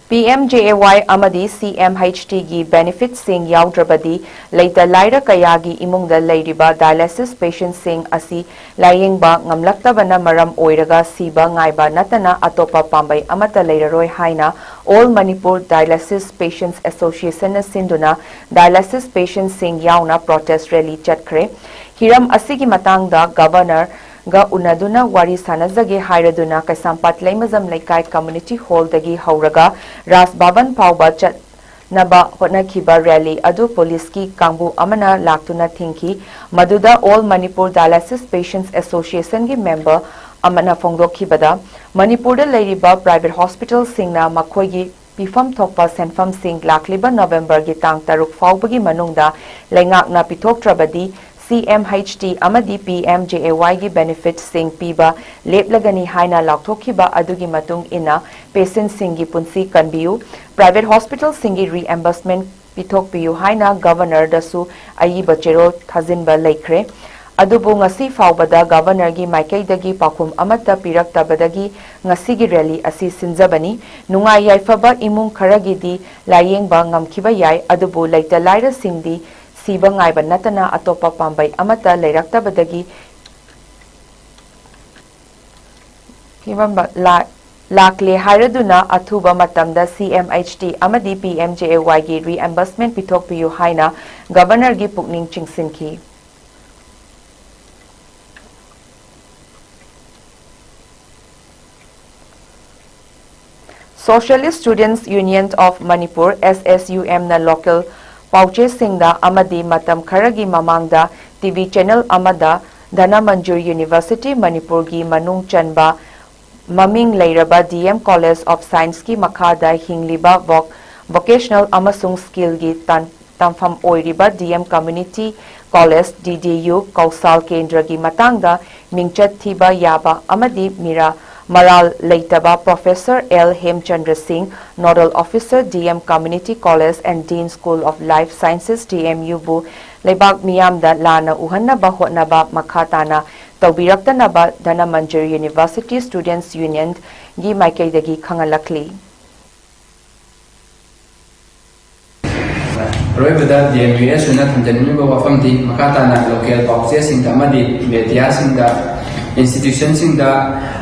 PMJAY ꯑꯃꯗꯤ CMHTꯒꯤ benefitꯁꯤꯡ ꯌꯥꯎꯗ꯭ꯔꯕꯗꯤ ꯂꯩꯇ ꯂꯥꯏꯔ ꯀꯌꯥꯒꯤ ꯏꯃꯨꯡꯗ ꯂꯩꯔꯤꯕ dialysis patientꯁꯤꯡ ꯑꯁꯤ ꯂꯥꯌꯦꯡꯕ ꯉꯝꯂꯛꯇꯕꯅ ꯃꯔꯝ ꯑꯣꯏꯔꯒ ꯁꯤꯕ ꯉꯥꯏꯕ ꯅꯠꯇꯅ ꯑꯇꯣꯞꯄ ꯄꯥꯝꯕꯩ ꯑꯃꯠꯇ ꯂꯩꯔꯔꯣꯏ ꯍꯥꯏꯅ All Manipur Dialysis Patients Associationꯅ ꯁꯤꯟꯗꯨꯅ dialysis patientꯁꯤꯡ ꯌꯥꯎꯅ protest rally ꯆꯠꯈ꯭ꯔꯦ꯫ ꯍꯤꯔꯝ ꯑꯁꯤꯒꯤ ꯃꯇꯥꯡꯗ Governorꯒ ꯎꯅꯗꯨꯅ ꯋꯥꯔꯤ ꯁꯥꯟꯅꯖꯒꯦ ꯍꯥꯏꯔꯗꯨꯅ ꯀꯩꯁꯥꯝꯄꯥꯠ ꯂꯩꯃꯖꯝ ꯂꯩꯀꯥꯏ community hallꯗꯒꯤ ꯍꯧꯔꯒ ꯔꯥꯖ ꯚꯕꯟ ꯐꯥꯎꯕ ꯆꯠꯅꯕ ꯍꯣꯠꯅꯈꯤꯕ rally ꯑꯗꯨ policeꯀꯤ ꯀꯥꯡꯕꯨ ꯑꯃꯅ ꯂꯥꯛꯇꯨꯅ ꯊꯤꯡꯈꯤ꯫ ꯃꯗꯨꯗ All Manipur Dialysis Patients Associationꯒꯤ member ꯑꯃꯅ ꯐꯣꯡꯗꯣꯛꯈꯤꯕꯗ, ꯃꯅꯤꯄꯨꯔꯗ ꯂꯩꯔꯤꯕ private hospitalꯁꯤꯡꯅ ꯃꯈꯣꯏꯒꯤ ꯄꯤꯐꯝ ꯊꯣꯛꯄ ꯁꯦꯟꯐꯝꯁꯤꯡ ꯂꯥꯛꯂꯤꯕ ꯅꯕꯦꯝꯕꯔꯒꯤ ꯇꯥꯡ ꯇꯔꯨꯛ ꯐꯥꯎꯕꯒꯤ ꯃꯅꯨꯡꯗ ꯂꯩꯉꯥꯛꯅ ꯄꯤꯊꯣꯛꯇ꯭ꯔꯕꯗꯤ CMHT ꯑꯃꯗꯤ PMJAYꯒꯤ benefitꯁꯤꯡ ꯄꯤꯕ ꯂꯦꯞꯂꯒꯅꯤ ꯍꯥꯏꯅ ꯂꯥꯎꯊꯣꯛꯈꯤꯕ ꯑꯗꯨꯒꯤ ꯃꯇꯨꯡ ꯏꯟꯅ patientꯁꯤꯡꯒꯤ ꯄꯨꯟꯁꯤ ꯀꯟꯕꯤꯌꯨ, private hospitalꯁꯤꯡꯒꯤ reimbursement ꯄꯤꯊꯣꯛꯄꯤꯌꯨ ꯍꯥꯏꯅ Governorꯗꯁꯨ ꯑꯏꯕ ꯆꯦꯔꯣꯜ ꯊꯥꯖꯤꯟꯕ ꯂꯩꯈ꯭ꯔꯦ꯫ ꯑꯗꯨꯕꯨ ꯉꯁꯤ ꯐꯥꯎꯕꯗ Governorꯒꯤ ꯃꯥꯏꯀꯩꯗꯒꯤ ꯄꯥꯎꯈꯨꯝ ꯑꯃꯠꯇ ꯄꯤꯔꯛꯇꯕꯗꯒꯤ ꯉꯁꯤꯒꯤ rally ꯑꯁꯤ ꯁꯤꯟꯖꯕꯅꯤ꯫ ꯅꯨꯡꯉꯥꯏ ꯌꯥꯏꯐꯕ ꯏꯃꯨꯡ ꯈꯔꯒꯤꯗꯤ ꯂꯥꯌꯦꯡꯕ ꯉꯝꯈꯤꯕ ꯌꯥꯏ, ꯑꯗꯨꯕꯨ ꯂꯩꯇ ꯂꯥꯏꯔꯁꯤꯡꯗꯤ ꯁꯤꯕ ꯉꯥꯏꯕ ꯅꯠꯇꯅ ꯑꯇꯣꯞꯄ ꯄꯥꯝꯕꯩ ꯑꯃꯠꯇ ꯂꯩꯔꯛꯇꯕꯗꯒꯤ ꯐꯤꯕꯝ ꯂꯥ-, ꯂꯥꯛꯂꯦ ꯍꯥꯏꯔꯗꯨꯅ ꯑꯊꯨꯕ ꯃꯇꯝꯗ CMHT ꯑꯃꯗꯤ PMJAYꯒꯤ reimbursement ꯄꯤꯊꯣꯛꯄꯤꯌꯨ ꯍꯥꯏꯅ Governorꯒꯤ ꯄꯨꯛꯅꯤꯡ ꯆꯤꯡꯁꯤꯟꯈꯤ꯫ Socialist Students Union of Manipur, S S U M ꯅ local ꯄꯥꯎꯆꯦꯁꯤꯡꯗ ꯑꯃꯗꯤ ꯃꯇꯝ ꯈꯔꯒꯤ ꯃꯃꯥꯡꯗ T V channel ꯑꯃꯗ ꯙꯅꯃꯟꯖꯨꯔ University ꯃꯅꯤꯄꯨꯔꯒꯤ ꯃꯅꯨꯡ ꯆꯟꯕ ꯃꯃꯤꯡ ꯂꯩꯔꯕ D M College of Science ꯀꯤ ꯃꯈꯥꯗ ꯍꯤꯡꯂꯤꯕ voc-, vocational ꯑꯃꯁꯨꯡ skill ꯒꯤ ꯇꯥꯟ-, ꯇꯝꯐꯝ ꯑꯣꯏꯔꯤꯕ D M Community College, D D U, ꯀꯧꯁꯥꯜ ꯀꯦꯟꯗ꯭ꯔꯒꯤ ꯃꯇꯥꯡꯗ ꯃꯤꯡꯆꯠ ꯊꯤꯕ ꯌꯥꯕ ꯑꯃꯗꯤ ꯃꯤꯔꯥ ꯃꯔꯥꯜ ꯂꯩꯇꯕ Professor L ꯍꯦꯝꯆꯟꯗ꯭ꯔ ꯁꯤꯡ, Nodal Officer, D M Community College and Dean School of Life Sciences, D M U ꯕꯨ ꯂꯩꯕꯥꯛ ꯃꯤꯌꯥꯝꯗ ꯂꯥꯟꯅ ꯎꯍꯟꯅꯕ ꯍꯣꯠꯅꯕ ꯃꯈꯥ ꯇꯥꯅ ꯇꯧꯕꯤꯔꯛꯇꯅꯕ ꯙꯅꯃꯟꯖꯨꯔ University Students Union ꯒꯤ ꯃꯥꯏꯀꯩꯗꯒꯤ ꯈꯪꯍꯜꯂꯛꯂꯤ꯫ ꯑꯔꯣꯏꯕꯗ D M U S ꯅ ꯊꯝꯖꯅꯤꯡꯂꯤꯕ ꯋꯥꯐꯝꯗꯤ ꯃꯈꯥ ꯇꯥꯅ local ꯄꯥꯎꯆꯦꯁꯤꯡꯗ ꯑꯃꯗꯤ media ꯁꯤꯡꯗ, institution ꯁꯤꯡꯗ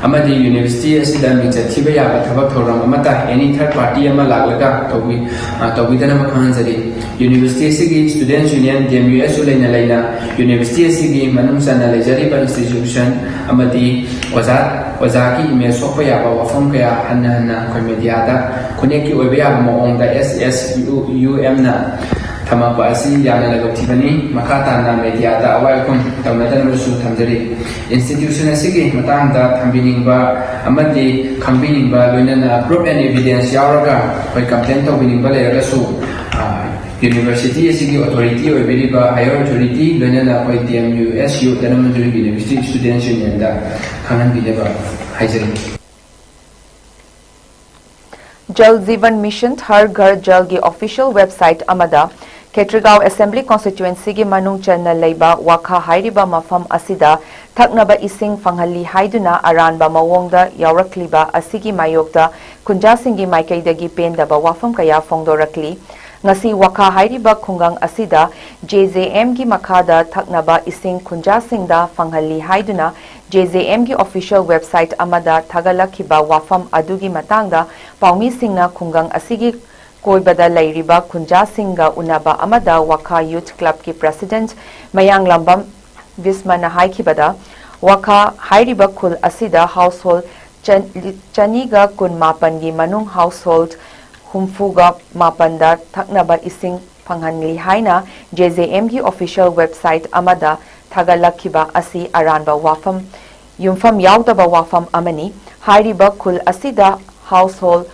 ꯑꯃꯗꯤ university ꯑꯁꯤꯗ ꯃꯤꯡꯆꯠ ꯊꯤꯕ ꯌꯥꯕ ꯊꯕꯛ ꯊꯧꯔꯝ ꯑꯃꯠꯇ any third party ꯑꯃ ꯂꯥꯛꯂꯒ ꯇꯧꯕꯤ-, ꯑ, ꯇꯧꯕꯤꯗꯅꯕ ꯈꯪꯍꯟꯖꯔꯤ꯫ University ꯑꯁꯤꯒꯤ Students Union, D M U S ꯁꯨ ꯂꯩꯅ ꯂꯩꯅ university ꯑꯁꯤꯒꯤ ꯃꯅꯨꯡ ꯆꯟꯅ ꯂꯩꯖꯔꯤꯕ institution ꯑꯃꯗꯤ ꯑꯣꯖꯥ, ꯑꯣꯖꯥꯒꯤ image ꯁꯣꯛꯄ ꯌꯥꯕ ꯋꯥꯐꯝ ꯀꯌꯥ ꯍꯟꯅ ꯍꯟꯅ ꯑꯩꯈꯣꯏ media ꯗ ꯈꯨꯟꯅꯦꯛꯀꯤ ꯑꯣꯏꯕ ꯌꯥꯕ ꯃꯑꯣꯡꯗ S S U M ꯅ ꯊꯝꯃꯛꯄ ꯑꯁꯤ ꯌꯥꯝꯅ ꯂꯥꯏꯕꯛ ꯊꯤꯕꯅꯤ꯫ ꯃꯈꯥ ꯇꯥꯅ media ꯗ ꯑꯋꯥ ꯑꯈꯨꯝ ꯇꯧꯅꯗꯅꯕꯁꯨ ꯊꯝꯖꯔꯤ꯫ Institution ꯑꯁꯤꯒꯤ ꯃꯇꯥꯡꯗ ꯊꯝꯕꯤꯅꯤꯡꯕ ꯑꯃꯗꯤ ꯈꯪꯕꯤꯅꯤꯡꯕ, ꯂꯣꯏꯅꯅ proof and evidence ꯌꯥꯎꯔꯒ ꯑꯩꯈꯣꯏ complain ꯇꯧꯕꯤꯅꯤꯡꯕ ꯂꯩꯔꯒꯁꯨ, ꯑ, university ꯑꯁꯤꯒꯤ authority ꯑꯣꯏꯕꯤꯔꯤꯕ higher authority, ꯂꯣꯏꯅꯅ ꯑꯩꯈꯣꯏ D M U S U, ꯙꯅꯃꯟꯖꯨꯔ University Students Union ꯗ ꯈꯪꯍꯟꯕꯤꯅꯕ ꯍꯥꯏꯖꯔꯤ꯫ Jal Jeevan Mission Har Ghar Jal ꯒꯤ official website ꯑꯃꯗ ꯈꯦꯇ꯭ꯔꯤꯒꯥꯎ Assembly Constituency ꯒꯤ ꯃꯅꯨꯡ ꯆꯟꯅ ꯂꯩꯕ ꯋꯥꯈꯥ ꯍꯥꯏꯔꯤꯕ ꯃꯐꯝ ꯑꯁꯤꯗ ꯊꯛꯅꯕ ꯏꯁꯤꯡ ꯐꯪꯍꯜꯂꯤ ꯍꯥꯏꯗꯨꯅ ꯑꯔꯥꯟꯕ ꯃꯑꯣꯡꯗ ꯌꯥꯎꯔꯛꯂꯤꯕ ꯑꯁꯤꯒꯤ ꯃꯥꯌꯣꯛꯇ ꯈꯨꯟꯖꯥꯁꯤꯡꯒꯤ ꯃꯥꯏꯀꯩꯗꯒꯤ ꯄꯦꯟꯗꯕ ꯋꯥꯐꯝ ꯀꯌꯥ ꯐꯣꯡꯗꯣꯔꯛꯂꯤ꯫ ꯉꯁꯤ ꯋꯥꯈꯥ ꯍꯥꯏꯔꯤꯕ ꯈꯨꯡꯒꯪ ꯑꯁꯤꯗ J J M ꯒꯤ ꯃꯈꯥꯗ ꯊꯛꯅꯕ ꯏꯁꯤꯡ ꯈꯨꯟꯖꯥꯁꯤꯡꯗ ꯐꯪꯍꯜꯂꯤ ꯍꯥꯏꯗꯨꯅ J J M ꯒꯤ official website ꯑꯃꯗ ꯊꯥꯒꯠꯂꯛꯈꯤꯕ ꯋꯥꯐꯝ ꯑꯗꯨꯒꯤ ꯃꯇꯥꯡꯗ ꯄꯥꯎꯃꯤꯁꯤꯡꯅ ꯈꯨꯡꯒꯪ ꯑꯁꯤꯒꯤ ꯀꯣꯏꯕꯗ ꯂꯩꯔꯤꯕ ꯈꯨꯟꯖꯥꯁꯤꯡꯒ ꯎꯅꯕ ꯑꯃꯗ ꯋꯥꯈꯥ Youth Club ꯀꯤ President ꯃꯌꯥꯡꯂꯝꯕꯝ ꯕꯤꯁꯃꯅ ꯍꯥꯏꯈꯤꯕꯗ, ꯋꯥꯈꯥ ꯍꯥꯏꯔꯤꯕ ꯈꯨꯜ ꯑꯁꯤꯗ household ꯆꯅꯤꯒ ꯀꯨꯟ ꯃꯥꯄꯟꯒꯤ ꯃꯅꯨꯡ household ꯍꯨꯝꯐꯨꯒ ꯃꯥꯄꯟꯗ ꯊꯛꯅꯕ ꯏꯁꯤꯡ ꯐꯪꯍꯟꯂꯤ ꯍꯥꯏꯅ J J M ꯒꯤ official website ꯑꯃꯗ ꯊꯥꯒꯠꯂꯛꯈꯤꯕ ꯑꯁꯤ ꯑꯔꯥꯟꯕ ꯋꯥꯐꯝ, ꯌꯨꯝꯐꯝ ꯌꯥꯎꯗꯕ ꯋꯥꯐꯝ ꯑꯃꯅꯤ꯫ ꯍꯥꯏꯔꯤꯕ ꯈꯨꯜ ꯑꯁꯤꯗ household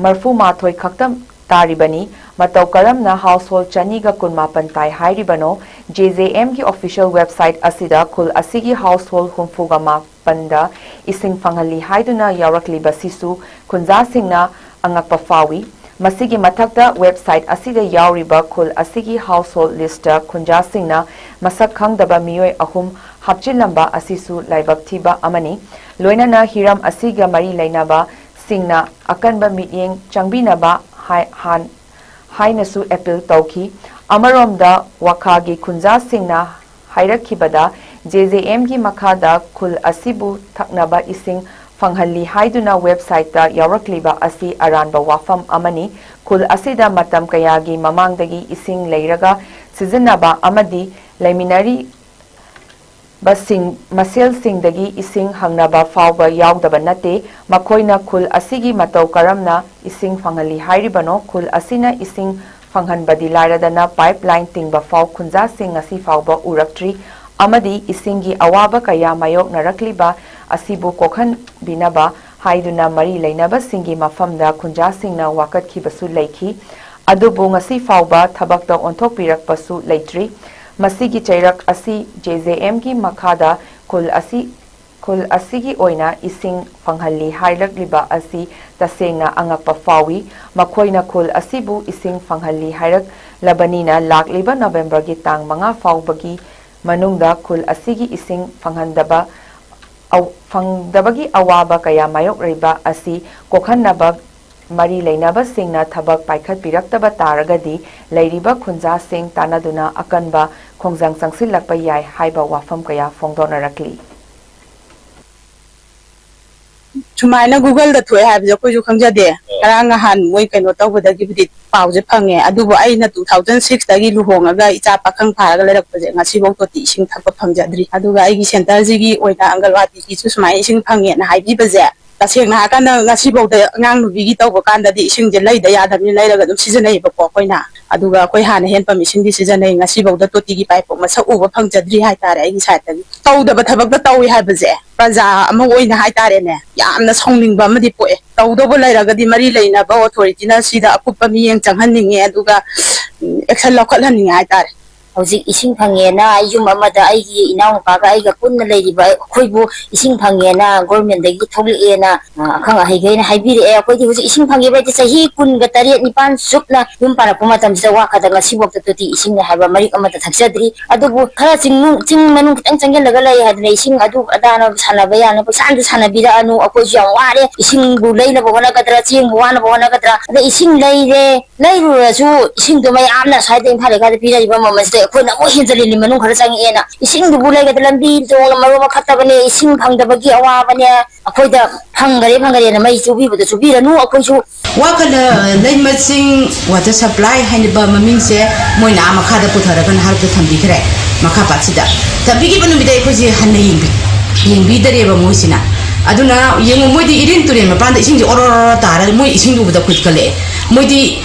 ꯃꯔꯐꯨ ꯃꯥꯊꯣꯏ ꯈꯛꯇ ꯇꯥꯔꯤꯕꯅꯤ꯫ ꯃꯇꯧ ꯀꯔꯝꯅ household ꯆꯅꯤꯒ ꯀꯨꯟ ꯃꯥꯄꯟ ꯇꯥꯏ ꯍꯥꯏꯔꯤꯕꯅꯣ? J J M ꯒꯤ official website ꯑꯁꯤꯗ ꯈꯨꯜ ꯑꯁꯤꯒꯤ household ꯍꯨꯝꯐꯨꯒ ꯃꯥꯄꯟꯗ ꯏꯁꯤꯡ ꯐꯪꯍꯜꯂꯤ ꯍꯥꯏꯗꯨꯅ ꯌꯥꯎꯔꯛꯂꯤꯕꯁꯤꯁꯨ ꯈꯨꯟꯖꯥꯁꯤꯡꯅ ꯑꯉꯛꯄ ꯐꯥꯎꯏ꯫ ꯃꯁꯤꯒꯤ ꯃꯊꯛꯇ website ꯑꯁꯤꯗ ꯌꯥꯎꯔꯤꯕ ꯈꯨꯜ ꯑꯁꯤꯒꯤ household listꯇ ꯈꯨꯟꯖꯥꯁꯤꯡꯅ ꯃꯁꯛ ꯈꯪꯗꯕ ꯃꯤꯑꯣꯏ ꯑꯍꯨꯝ ꯍꯥꯞꯆꯤꯜꯂꯝꯕ ꯑꯁꯤꯁꯨ ꯂꯥꯏꯕꯛ ꯊꯤꯕ ꯑꯃꯅꯤ꯫ ꯂꯣꯏꯅꯅ ꯍꯤꯔꯝ ꯑꯁꯤꯒ ꯃꯔꯤ ꯂꯩꯅꯕꯁꯤꯡꯅ ꯑꯀꯟꯕ ꯃꯤꯠꯌꯦꯡ ꯆꯪꯕꯤꯅꯕ ꯍꯥꯏ-, ꯍꯥꯟ-, ꯍꯥꯏꯅꯁꯨ appeal ꯇꯧꯈꯤ꯫ ꯑꯃꯔꯣꯝꯗ ꯋꯥꯈꯥꯒꯤ ꯈꯨꯟꯖꯥꯁꯤꯡꯅ ꯍꯥꯏꯔꯛꯈꯤꯕꯗ, J J M ꯒꯤ ꯃꯈꯥꯗ ꯈꯨꯜ ꯑꯁꯤꯕꯨ ꯊꯛꯅꯕ ꯏꯁꯤꯡ ꯐꯪꯍꯜꯂꯤ ꯍꯥꯏꯗꯨꯅ websiteꯇ ꯌꯥꯎꯔꯛꯂꯤꯕ ꯑꯁꯤ ꯑꯔꯥꯟꯕ ꯋꯥꯐꯝ ꯑꯃꯅꯤ꯫ ꯈꯨꯜ ꯑꯁꯤꯗ ꯃꯇꯝ ꯀꯌꯥꯒꯤ ꯃꯃꯥꯡꯗꯒꯤ ꯏꯁꯤꯡ ꯂꯩꯔꯒ ꯁꯤꯖꯤꯟꯅꯕ ꯑꯃꯗꯤ ꯂꯩꯃꯤꯟꯅꯔꯤ-, ꯕꯁꯤꯡ, ꯃꯁꯦꯜꯁꯤꯡꯗꯒꯤ ꯏꯁꯤꯡ ꯍꯪꯅꯕ ꯐꯥꯎꯕ ꯌꯥꯎꯗꯕ ꯅꯠꯇꯦ꯫ ꯃꯈꯣꯏꯅ ꯈꯨꯜ ꯑꯁꯤꯒꯤ ꯃꯇꯧ ꯀꯔꯝꯅ ꯏꯁꯤꯡ ꯐꯪꯍꯜꯂꯤ ꯍꯥꯏꯔꯤꯕꯅꯣ? ꯈꯨꯜ ꯑꯁꯤꯅ ꯏꯁꯤꯡ ꯐꯪꯍꯟꯕꯗꯤ ꯂꯥꯏꯔꯗꯅ pipeline ꯇꯤꯡꯕ ꯐꯥꯎ ꯈꯨꯟꯖꯥꯁꯤꯡ ꯉꯁꯤ ꯐꯥꯎꯕ ꯎꯔꯛꯇ꯭ꯔꯤ ꯑꯃꯗꯤ ꯏꯁꯤꯡꯒꯤ ꯑꯋꯥꯕ ꯀꯌꯥ ꯃꯥꯌꯣꯛꯅꯔꯛꯂꯤꯕ ꯑꯁꯤꯕꯨ ꯀꯣꯛꯍꯟꯕꯤꯅꯕ ꯍꯥꯏꯗꯨꯅ ꯃꯔꯤ ꯂꯩꯅꯕꯁꯤꯡꯒꯤ ꯃꯐꯝꯗ ꯈꯨꯟꯖꯥꯁꯤꯡꯅ ꯋꯥꯀꯠꯈꯤꯕꯁꯨ ꯂꯩꯈꯤ꯫ ꯑꯗꯨꯕꯨ ꯉꯁꯤ ꯐꯥꯎꯕ ꯊꯕꯛꯇ ꯑꯣꯟꯊꯣꯛꯄꯤꯔꯛꯄꯁꯨ ꯂꯩꯇ꯭ꯔꯤ꯫ ꯃꯁꯤꯒꯤ ꯆꯩꯔꯛ ꯑꯁꯤ J J M ꯒꯤ ꯃꯈꯥꯗ ꯈꯨꯜ ꯑꯁꯤ, ꯈꯨꯜ ꯑꯁꯤꯒꯤ ꯑꯣꯏꯅ ꯏꯁꯤꯡ ꯐꯪꯍꯜꯂꯤ ꯍꯥꯏꯔꯛꯂꯤꯕ ꯑꯁꯤ ꯇꯁꯦꯡꯅ ꯑꯉꯛꯄ ꯐꯥꯎꯏ꯫ ꯃꯈꯣꯏꯅ ꯈꯨꯜ ꯑꯁꯤꯕꯨ ꯏꯁꯤꯡ ꯐꯪꯍꯜꯂꯤ ꯍꯥꯏꯔꯛꯂꯕꯅꯤꯅ ꯂꯥꯛꯂꯤꯕ ꯅꯕꯦꯝꯕꯔꯒꯤ ꯇꯥꯡ ꯃꯉꯥ ꯐꯥꯎꯕꯒꯤ ꯃꯅꯨꯡꯗ ꯈꯨꯜ ꯑꯁꯤꯒꯤ ꯏꯁꯤꯡ ꯐꯪꯍꯟꯗꯕ, ꯑꯧ, ꯐꯪꯗꯕꯒꯤ ꯑꯋꯥꯕ ꯀꯌꯥ ꯃꯥꯌꯣꯛꯂꯤꯕ ꯑꯁꯤ ꯀꯣꯛꯍꯟꯅꯕ ꯃꯔꯤ ꯂꯩꯅꯕꯁꯤꯡꯅ ꯊꯕꯛ ꯄꯥꯏꯈꯠꯄꯤꯔꯛꯇꯕ ꯇꯥꯔꯒꯗꯤ ꯂꯩꯔꯤꯕ ꯈꯨꯟꯖꯥꯁꯤꯡ ꯇꯥꯟꯅꯗꯨꯅ ꯑꯀꯟꯕ ꯈꯣꯡꯖꯪ ꯆꯪꯁꯤꯜꯂꯛꯄ ꯌꯥꯏ ꯍꯥꯏꯕ ꯋꯥꯐꯝ ꯀꯌꯥ ꯐꯣꯡꯗꯣꯛꯅꯔꯛꯂꯤ꯫ ꯁꯨꯃꯥꯏꯅ Googleꯗ ꯊꯣꯛꯑꯦ ꯍꯥꯏꯕꯁꯦ ꯑꯩꯈꯣꯏꯁꯨ ꯈꯪꯖꯗꯦ꯫ ꯉꯔꯥꯡ ꯅꯍꯥꯟ ꯃꯣꯏ ꯀꯩꯅꯣ ꯇꯧꯕꯗꯒꯤꯕꯨꯗꯤ ꯄꯥꯎꯁꯦ ꯐꯪꯉꯦ, ꯑꯗꯨꯕꯨ ꯑꯩꯅ two thousand sixꯇꯒꯤ ꯂꯨꯍꯣꯡꯉꯒ ꯏꯆꯥ ꯄꯥꯈꯪ ꯐꯥꯔꯒ ꯂꯩꯔꯛꯄꯁꯦ ꯉꯁꯤꯐꯥꯎ ꯇꯣꯇꯤ ꯏꯁꯤꯡ ꯊꯛꯄ ꯐꯪꯖꯗ꯭ꯔꯤ꯫ ꯑꯗꯨꯒ ꯑꯩꯒꯤ centreꯁꯤꯒꯤ ꯑꯣꯏꯅ ꯑꯪꯒꯜꯋꯥꯗꯤꯒꯤꯁꯨ ꯁꯨꯃꯥꯏꯅ ꯏꯁꯤꯡ ꯐꯪꯉꯦꯅ ꯍꯥꯏꯕꯤꯕꯁꯦ ꯇꯁꯦꯡꯅ ꯍꯥꯏꯔꯀꯥꯟꯗ ꯉꯁꯤꯐꯥꯎꯗ ꯑꯉꯥꯡ ꯅꯨꯕꯤꯒꯤ ꯇꯧꯕ ꯀꯥꯟꯗꯗꯤ ꯏꯁꯤꯡꯁꯦ ꯂꯩꯗ ꯌꯥꯗꯕꯅꯤꯅ ꯂꯩꯔꯒ ꯑꯗꯨꯝ ꯁꯤꯖꯤꯟꯅꯩꯕꯀꯣ ꯑꯩꯈꯣꯏꯅ꯫ ꯑꯗꯨꯒ ꯑꯩꯈꯣꯏ ꯍꯥꯟꯅ ꯍꯦꯟ ꯄꯝ ꯏꯁꯤꯡꯗꯤ ꯁꯤꯖꯤꯟꯅꯩ꯫ ꯉꯁꯤꯐꯥꯎꯗ ꯇꯣꯇꯤꯒꯤ ꯄꯥꯏꯞ ꯐꯥꯎ ꯃꯁꯛ ꯎꯕ ꯐꯪꯖꯗ꯭ꯔꯤ ꯍꯥꯏꯇꯥꯔꯦ꯫ ꯑꯩꯒꯤ ꯁꯥꯏꯠꯇꯒꯤ ꯇꯧꯗꯕ ꯊꯕꯛꯇ ꯇꯧꯏ ꯍꯥꯏꯕꯁꯦ ꯄ꯭ꯔꯖꯥ ꯑꯃ ꯑꯣꯏꯅ ꯍꯥꯏꯇꯥꯔꯦꯅꯦ, ꯌꯥꯝꯅ ꯁꯥꯎꯅꯤꯡꯕ ꯑꯃꯗꯤ ꯄꯣꯛꯑꯦ꯫ ꯇꯧꯗꯧꯕ ꯂꯩꯔꯒꯗꯤ ꯃꯔꯤ ꯂꯩꯅꯕ ꯑꯣꯊꯣꯔꯤꯇꯤꯅ ꯁꯤꯗ ꯑꯀꯨꯞꯄ ꯃꯤꯠꯌꯦꯡ ꯆꯪꯍꯟꯅꯤꯡꯉꯦ, ꯑꯗꯨꯒ ꯑꯦꯛꯁꯟ ꯂꯧꯈꯠꯍꯟꯅꯤꯡꯉꯦ ꯍꯥꯏꯇꯥꯔꯦ꯫ ꯍꯧꯖꯤꯛ ꯏꯁꯤꯡ ꯐꯪꯉꯦꯅ ꯑꯩ ꯌꯨꯝ ꯑꯃꯗ ꯑꯩꯒꯤ ꯏꯅꯥꯎꯅꯨꯄꯥꯒ ꯑꯩꯒ ꯄꯨꯟꯅ ꯂꯩꯔꯤꯕ ꯑꯩꯈꯣꯏꯕꯨ ꯏꯁꯤꯡ ꯐꯪꯉꯦꯅ ꯒꯣꯔꯃꯦꯟꯗꯒꯤ ꯊꯣꯛꯂꯛꯑꯦꯅ, ꯑ, ꯑꯈꯪ ꯑꯍꯩꯈꯩꯅ ꯍꯥꯏꯕꯤꯔꯛꯑꯦ꯫ ꯑꯩꯈꯣꯏꯗꯤ ꯍꯧꯖꯤꯛ ꯏꯁꯤꯡ ꯐꯪꯉꯦꯕ ꯍꯥꯏꯗꯤ ꯆꯍꯤ ꯀꯨꯟꯒ ꯇꯔꯦꯠ ꯅꯤꯄꯥꯟ ꯆꯨꯞꯅ ꯌꯨꯝ ꯄꯥꯜꯂꯛꯄ ꯃꯇꯝꯁꯤꯗ ꯋꯥꯈꯗ ꯉꯁꯤꯐꯥꯎꯗ ꯇꯣꯇꯤ ꯏꯁꯤꯡꯅꯦ ꯍꯥꯏꯕ ꯃꯔꯤꯛ ꯑꯃꯠꯇ ꯊꯛꯆꯗ꯭ꯔꯤ꯫ ꯑꯗꯨꯕꯨ ꯈꯔ ꯆꯤꯡꯅꯨꯡ-, ꯆꯤꯡ ꯃꯅꯨꯡ ꯈꯤꯇꯪ ꯆꯪꯁꯤꯜꯂꯒ ꯂꯩ ꯍꯥꯏꯗꯅ ꯏꯁꯤꯡ ꯑꯗꯨ ꯑꯗꯥꯅ ꯁꯥꯟꯅꯕ ꯌꯥꯅ ꯄꯩꯁꯥ ꯑꯝꯇ ꯁꯥꯟꯅꯕꯤꯔꯛꯑꯅꯨ꯫ ꯑꯩꯈꯣꯏꯁꯨ ꯌꯥꯝ ꯋꯥꯔꯦ꯫ ꯏꯁꯤꯡꯕꯨ ꯂꯩꯅꯕ ꯍꯣꯠꯅꯒꯗ꯭ꯔꯥ, ꯆꯦꯡꯕꯨ ꯋꯥꯅꯕ ꯍꯣꯠꯅꯒꯗ꯭ꯔꯥ? ꯑꯗꯩ ꯏꯁꯤꯡ ꯂꯩꯔꯦ, ꯂꯩꯔꯨꯔꯁꯨ ꯏꯁꯤꯡꯗꯣ ꯃꯌꯥꯝꯅ ꯁ꯭ꯋꯥꯏꯗ ꯏꯝꯐꯥꯜ ꯂꯩꯀꯥꯏꯗ ꯄꯤꯅꯔꯤꯕ ꯃꯃꯜꯁꯤꯗ ꯑꯩꯈꯣꯏꯅ ꯑꯃꯨꯛ ꯍꯦꯟꯖꯜꯂꯤꯅꯤ ꯃꯅꯨꯡ ꯈꯔ ꯆꯪꯉꯛꯑꯦꯅ꯫ ꯏꯁꯤꯡꯗꯨꯕꯨ ꯂꯩꯒꯗ꯭ꯔꯥ? ꯂꯝꯕꯤ ꯊꯣꯡꯅ ꯃꯔꯣꯟ ꯑꯃ ꯐꯠꯇꯕꯅꯦ, ꯏꯁꯤꯡ ꯐꯪꯗꯕꯒꯤ ꯑꯋꯥꯕꯅꯦ꯫ ꯑꯩꯈꯣꯏꯗ ꯐꯪꯈꯔꯦ ꯐꯪꯈꯔꯦꯅ ꯃꯩ ꯆꯨꯕꯤꯕꯗ ꯆꯨꯕꯤꯔꯅꯨ꯫ ꯑꯩꯈꯣꯏꯁꯨ ꯋꯥꯈꯜ, ꯑ, ꯂꯩꯃꯆꯤꯡ ꯋꯥꯇꯔ ꯁꯄ꯭ꯂꯥꯏ ꯍꯥꯏꯔꯤꯕ ꯃꯃꯤꯡꯁꯦ ꯃꯣꯏꯅ ꯑꯥ ꯃꯈꯥꯗ ꯄꯨꯊꯔꯒ ꯅꯍꯥꯔꯣꯜꯗ ꯊꯝꯕꯤꯈ꯭ꯔꯦ꯫ ꯃꯈꯥ ꯄꯥꯠꯁꯤꯗ ꯊꯝꯕꯤꯈꯤꯕ ꯅꯨꯃꯤꯠꯇ ꯑꯩꯈꯣꯏꯁꯦ ꯍꯟꯅ ꯌꯦꯡꯕꯤ-, ꯌꯦꯡꯕꯤꯗꯔꯦꯕ ꯃꯣꯏꯁꯤꯅ꯫ ꯑꯗꯨꯅ ꯌꯦꯡꯉꯨ, ꯃꯣꯏꯗꯤ ꯏꯔꯤꯟ ꯇꯨꯔꯦꯟ ꯃꯄꯥꯟꯗ ꯏꯁꯤꯡꯁꯦ ꯑꯣꯔꯣ ꯑꯣꯔꯣ ꯇꯥꯔꯒ ꯃꯣꯏ ꯏꯁꯤꯡ ꯎꯕꯗ ꯈꯨꯠ ꯀꯜꯂꯛꯑꯦ꯫ ꯃꯣꯏꯗꯤ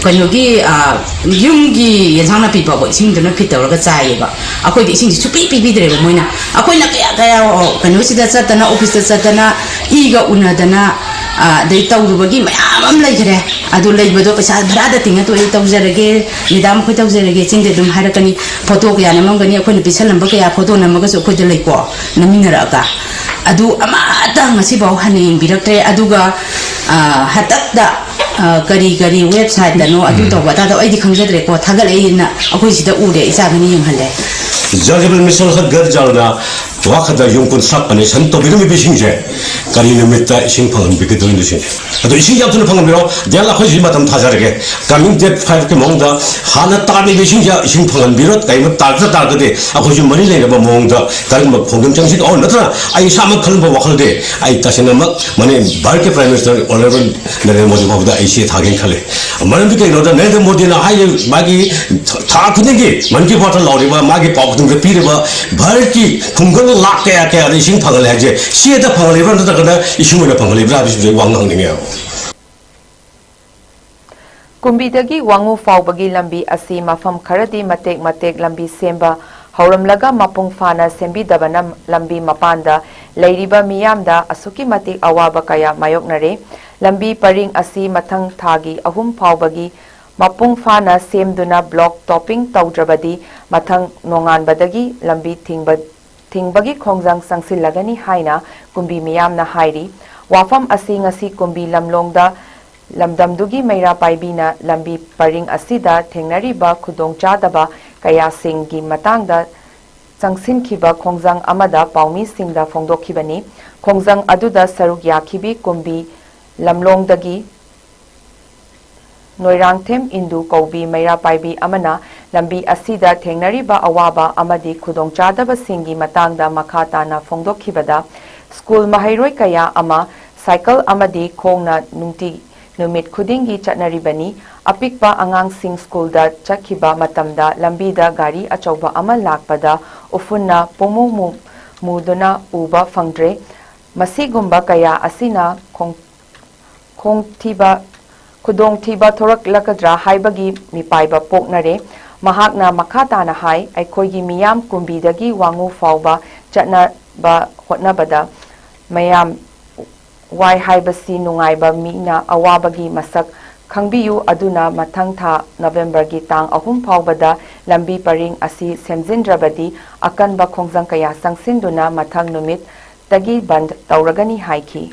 ꯀꯩꯅꯣꯒꯤ, ꯑ, ꯌꯨꯝꯒꯤ ꯌꯦꯟꯁꯥꯡ ꯅꯥꯄꯤ ꯐꯥꯎꯕ ꯏꯁꯤꯡꯗꯨꯅ ꯐꯤꯠ ꯇꯧꯔꯒ ꯆꯥꯏꯌꯦꯕ꯫ ꯑꯩꯈꯣꯏꯗꯤ ꯏꯁꯤꯡꯁꯤ ꯁꯨꯄꯤ ꯄꯤꯕꯤꯗ꯭ꯔꯦꯕ ꯃꯣꯏꯅ꯫ ꯑꯩꯈꯣꯏꯅ ꯀꯌꯥ ꯀꯌꯥ, ꯑ, ꯀꯩꯅꯣꯁꯤꯗ ꯆꯠꯇꯅ, ꯑꯣꯐꯤꯁꯇ ꯆꯠꯇꯅ, ꯏꯒ ꯎꯅꯗꯅ, ꯑ, ꯑꯗꯩ ꯇꯧꯔꯨꯕꯒꯤ ꯃꯌꯥꯝ ꯑꯃ ꯂꯩꯈ꯭ꯔꯦ꯫ ꯑꯗꯨ ꯂꯩꯕꯗꯣ ꯄꯩꯁꯥ ꯚꯔꯥꯗ ꯇꯤꯡꯉ ꯇꯣꯛꯑꯦ, ꯇꯧꯖꯔꯒꯦ, ꯃꯦꯗꯥꯝ ꯑꯩꯈꯣꯏ ꯇꯧꯖꯔꯒꯦ, ꯆꯤꯟꯗ ꯑꯗꯨꯝ ꯍꯥꯏꯔꯛꯀꯅꯤ꯫ ꯐꯣꯇꯣ ꯀꯌꯥ ꯅꯝꯃꯝꯒꯅꯤ, ꯑꯩꯈꯣꯏꯅ ꯄꯤꯁꯜꯂꯝꯕ ꯀꯌꯥ ꯐꯣꯇꯣ ꯅꯝꯃꯒꯁꯨ ꯑꯩꯈꯣꯏꯗ ꯂꯩꯀꯣ, ꯅꯝꯃꯤꯟꯅꯔꯛꯑꯒ꯫ ꯑꯗꯨ ꯑꯃꯠꯇ ꯉꯁꯤꯐꯥꯎ ꯍꯟꯅ ꯌꯦꯡꯕꯤꯔꯛꯇ꯭ꯔꯦ꯫ ꯑꯗꯨꯒ, ꯑ, ꯍꯟꯗꯛꯇ, ꯑ, ꯀꯔꯤ ꯀꯔꯤ ꯋꯦꯕꯁꯥꯏꯠꯇꯅꯣ ꯑꯗꯨ ꯎꯝ꯫ ꯇꯧꯕ ꯑꯗꯥ ꯇꯧꯕ ꯑꯩꯗꯤ ꯈꯪꯖꯗ꯭ꯔꯦꯀꯣ, ꯊꯥꯒꯠꯂꯛꯏꯅ ꯑꯩꯈꯣꯏ ꯁꯤꯗ ꯎꯔꯦ, ꯏꯆꯥꯒꯅꯤ ꯌꯦꯡꯍꯜꯂꯦ꯫ ꯖꯜ ꯖꯤꯕꯟ ꯃꯤꯁꯟ ꯍꯠ ꯘꯔ ꯖꯜꯅ ꯋꯥꯈꯗ ꯌꯨꯝ ꯀꯨꯟꯊ꯭ꯔꯥ ꯄꯅꯦꯁꯟ ꯇꯧꯕꯤꯔꯝꯃꯤꯕꯁꯤꯡꯁꯦ ꯀꯔꯤ ꯅꯨꯃꯤꯠꯇ ꯏꯁꯤꯡ ꯐꯪꯍꯟꯕꯤꯒꯗꯣꯏꯅꯣ ꯁꯤꯅꯤ꯫ ꯑꯗꯣ ꯏꯁꯤꯡ ꯌꯥꯝ ꯊꯨꯅ ꯐꯪꯍꯟꯕꯤꯔꯣ꯫ ꯗꯦꯜ ꯑꯩꯈꯣꯏ ꯍꯧꯖꯤꯛ ꯃꯇꯝ ꯊꯥꯖꯔꯒꯦ꯫ Coming date five ꯀꯤ ꯃꯑꯣꯡꯗ ꯍꯥꯟꯅ ꯇꯥꯔꯝꯃꯤꯕ ꯏꯁꯤꯡꯁꯦ ꯏꯁꯤꯡ ꯐꯪꯍꯟꯕꯤꯔꯣ꯫ ꯀꯔꯤꯒꯨꯝꯕ ꯇꯥꯔꯛꯇ ꯇꯥꯔꯒꯗꯤ ꯑꯩꯈꯣꯏꯁꯨ ꯃꯔꯤ ꯂꯩꯅꯕ ꯃꯑꯣꯡꯗ ꯀꯔꯝꯕ ꯈꯣꯡꯖꯪ ꯆꯪꯁꯤꯗ ꯑꯣ ꯅꯠꯇ꯭ꯔꯒ ꯑꯩ ꯏꯁꯥꯃꯛ ꯈꯜꯂꯝꯕ ꯋꯥꯈꯜꯗꯤ ꯑꯩ ꯇꯁꯦꯡꯅꯃꯛ ꯃꯅꯤ ꯚꯥꯔꯠꯀꯤ Prime Minister Honourable Narendra Modi ꯐꯥꯎꯕꯗ ꯑꯩ ꯆꯦ ꯊꯥꯒꯦꯅ ꯈꯜꯂꯤ꯫ ꯃꯔꯝꯗꯤ ꯀꯩꯒꯤꯅꯣꯗ ꯅꯔꯦꯟꯗ꯭ꯔ ꯃꯣꯗꯤꯅ ꯍꯥꯏꯔꯤꯕ ꯃꯥꯒꯤ ꯊꯥ ꯈꯨꯗꯤꯡꯒꯤ ꯃꯟ ꯀꯤ ꯕꯥꯠꯇ ꯂꯥꯎꯔꯤꯕ ꯃꯥꯒꯤ ꯄꯥꯎ ꯈꯨꯗꯤꯡꯗ ꯄꯤꯔꯤꯕ ꯚꯥꯔꯠꯀꯤ ꯈꯨꯡꯒꯪ ꯂꯥꯛ ꯀꯌꯥ ꯀꯌꯥꯗ ꯏꯁꯤꯡ ꯐꯪꯍꯜꯂꯦ ꯍꯥꯏꯁꯦ, ꯁꯤꯗ ꯐꯪꯍꯜꯂꯤꯕ꯭ꯔꯥ ꯅꯠꯇ꯭ꯔꯒꯅ ꯏꯁꯤꯡ ꯑꯣꯏꯅ ꯐꯪꯍꯜꯂꯤꯕ꯭ꯔꯥ ꯍꯥꯏꯕꯁꯤꯁꯨ ꯑꯩ ꯋꯥ ꯉꯥꯡꯅꯤꯡꯉꯦꯕ꯫ ꯀꯨꯝꯕꯤꯗꯒꯤ ꯋꯥꯉꯨ ꯐꯥꯎꯕꯒꯤ ꯂꯝꯕꯤ ꯑꯁꯤ ꯃꯐꯝ ꯈꯔꯗꯤ ꯃꯇꯦꯛ ꯃꯇꯦꯛ ꯂꯝꯕꯤ ꯁꯦꯝꯕ ꯍꯧꯔꯝꯂꯒ ꯃꯄꯨꯡ ꯐꯥꯅ ꯁꯦꯝꯕꯤꯗꯕꯅ ꯂꯝꯕꯤ ꯃꯄꯥꯟꯗ ꯂꯩꯔꯤꯕ ꯃꯤꯌꯥꯝꯗ ꯑꯁꯨꯛꯀꯤ ꯃꯇꯤꯛ ꯑꯋꯥꯕ ꯀꯌꯥ ꯃꯥꯌꯣꯛꯅꯔꯦ꯫ ꯂꯝꯕꯤ ꯄꯔꯤꯡ ꯑꯁꯤ ꯃꯊꯪ ꯊꯥꯒꯤ ꯑꯍꯨꯝ ꯐꯥꯎꯕꯒꯤ ꯃꯄꯨꯡ ꯐꯥꯅ ꯁꯦꯝꯗꯨꯅ ꯕ꯭ꯂꯣꯛ ꯇꯣꯞꯄꯤꯡ ꯇꯧꯗ꯭ꯔꯕꯗꯤ ꯃꯊꯪ ꯅꯣꯡꯉꯥꯟꯕꯗꯒꯤ ꯂꯝꯕꯤ ꯊꯤꯡꯕ ꯊꯤꯡꯕꯒꯤ ꯈꯣꯡꯖꯪ ꯆꯪꯁꯤꯜꯂꯒꯅꯤ ꯍꯥꯏꯅ ꯀꯨꯝꯕꯤ ꯃꯤꯌꯥꯝꯅ ꯍꯥꯏꯔꯤ꯫ ꯋꯥꯐꯝ ꯑꯁꯤ ꯉꯁꯤ ꯀꯨꯝꯕꯤ ꯂꯝꯂꯣꯡꯗ ꯂꯝꯗꯝꯗꯨꯒꯤ ꯃꯩꯔꯥ ꯄꯥꯏꯕꯤꯅ ꯂꯝꯕꯤ ꯄꯔꯤꯡ ꯑꯁꯤꯗ ꯊꯦꯡꯅꯔꯤꯕ ꯈꯨꯗꯣꯡꯆꯥꯗꯕ ꯀꯌꯥꯁꯤꯡꯒꯤ ꯃꯇꯥꯡꯗ ꯆꯪꯁꯤꯟꯈꯤꯕ ꯈꯣꯡꯖꯪ ꯑꯃꯗ ꯄꯥꯎꯃꯤꯁꯤꯡꯗ ꯐꯣꯡꯗꯣꯛꯈꯤꯕꯅꯤ꯫ ꯈꯣꯡꯖꯪ ꯑꯗꯨꯗ ꯁꯔꯨꯛ ꯌꯥꯈꯤꯕꯤ ꯀꯨꯝꯕꯤ ꯂꯝꯂꯣꯡꯗꯒꯤ ꯅꯣꯏꯔꯥꯡꯊꯦꯝ ꯏꯟꯗꯨ ꯀꯧꯕꯤ ꯃꯩꯔꯥ ꯄꯥꯏꯕꯤ ꯑꯃꯅ ꯂꯝꯕꯤ ꯑꯁꯤꯗ ꯊꯦꯡꯅꯔꯤꯕ ꯑꯋꯥꯕ ꯑꯃꯗꯤ ꯈꯨꯗꯣꯡꯆꯥꯗꯕꯁꯤꯡꯒꯤ ꯃꯇꯥꯡꯗ ꯃꯈꯥ ꯇꯥꯅ ꯐꯣꯡꯗꯣꯛꯈꯤꯕꯗ, ꯁ꯭ꯀꯨꯜ ꯃꯍꯩꯔꯣꯏ ꯀꯌꯥ ꯑꯃ ꯁꯥꯏꯀꯜ ꯑꯃꯗꯤ ꯈꯣꯡꯅ ꯅꯨꯡꯇꯤ ꯅꯨꯃꯤꯠ ꯈꯨꯗꯤꯡꯒꯤ ꯆꯠꯅꯔꯤꯕꯅꯤ꯫ ꯑꯄꯤꯛꯄ ꯑꯉꯥꯡꯁꯤꯡ ꯁ꯭ꯀꯨꯜꯗ ꯆꯠꯈꯤꯕ ꯃꯇꯝꯗ ꯂꯝꯕꯤꯗ ꯒꯥꯔꯤ ꯑꯆꯧꯕ ꯑꯃ ꯂꯥꯛꯄꯗ ꯎꯐꯨꯟꯅ ꯄꯨꯡꯃꯨ ꯃꯨ-, ꯃꯨꯗꯨꯅ ꯎꯕ ꯐꯪꯗ꯭ꯔꯦ꯫ ꯃꯁꯤꯒꯨꯝꯕ ꯀꯌꯥ ꯑꯁꯤꯅ ꯈꯣꯡ-, ꯈꯣꯡꯊꯤꯕ, ꯈꯨꯗꯣꯡꯊꯤꯕ ꯊꯣꯔꯛꯂꯛꯀꯗ꯭ꯔꯥ ꯍꯥꯏꯕꯒꯤ ꯃꯤꯄꯥꯏꯕ ꯄꯣꯛꯅꯔꯦ꯫ ꯃꯍꯥꯛꯅ ꯃꯈꯥ ꯇꯥꯅ ꯍꯥꯏ, ꯑꯩꯈꯣꯏꯒꯤ ꯃꯤꯌꯥꯝ ꯀꯨꯝꯕꯤꯗꯒꯤ ꯋꯥꯉꯨ ꯐꯥꯎꯕ ꯆꯠꯅꯕ ꯍꯣꯠꯅꯕꯗ ꯃꯌꯥꯝ ꯋꯥꯏ ꯍꯥꯏꯕꯁꯤ ꯅꯨꯡꯉꯥꯏꯕ ꯃꯤꯅ ꯑꯋꯥꯕꯒꯤ ꯃꯁꯛ ꯈꯪꯕꯤꯌꯨ꯫ ꯑꯗꯨꯅ ꯃꯊꯪ ꯊꯥ ꯅꯕꯦꯝꯕꯔꯒꯤ ꯇꯥꯡ ꯑꯍꯨꯝ ꯐꯥꯎꯕꯗ ꯂꯝꯕꯤ ꯄꯔꯤꯡ ꯑꯁꯤ ꯁꯦꯝꯖꯤꯟꯗ꯭ꯔꯕꯗꯤ ꯑꯀꯟꯕ ꯈꯣꯡꯖꯪ ꯀꯌꯥ ꯆꯪꯁꯤꯟꯗꯨꯅ ꯃꯊꯪ ꯅꯨꯃꯤꯠꯇꯒꯤ ꯕꯟꯗ ꯇꯧꯔꯒꯅꯤ ꯍꯥꯏꯈꯤ꯫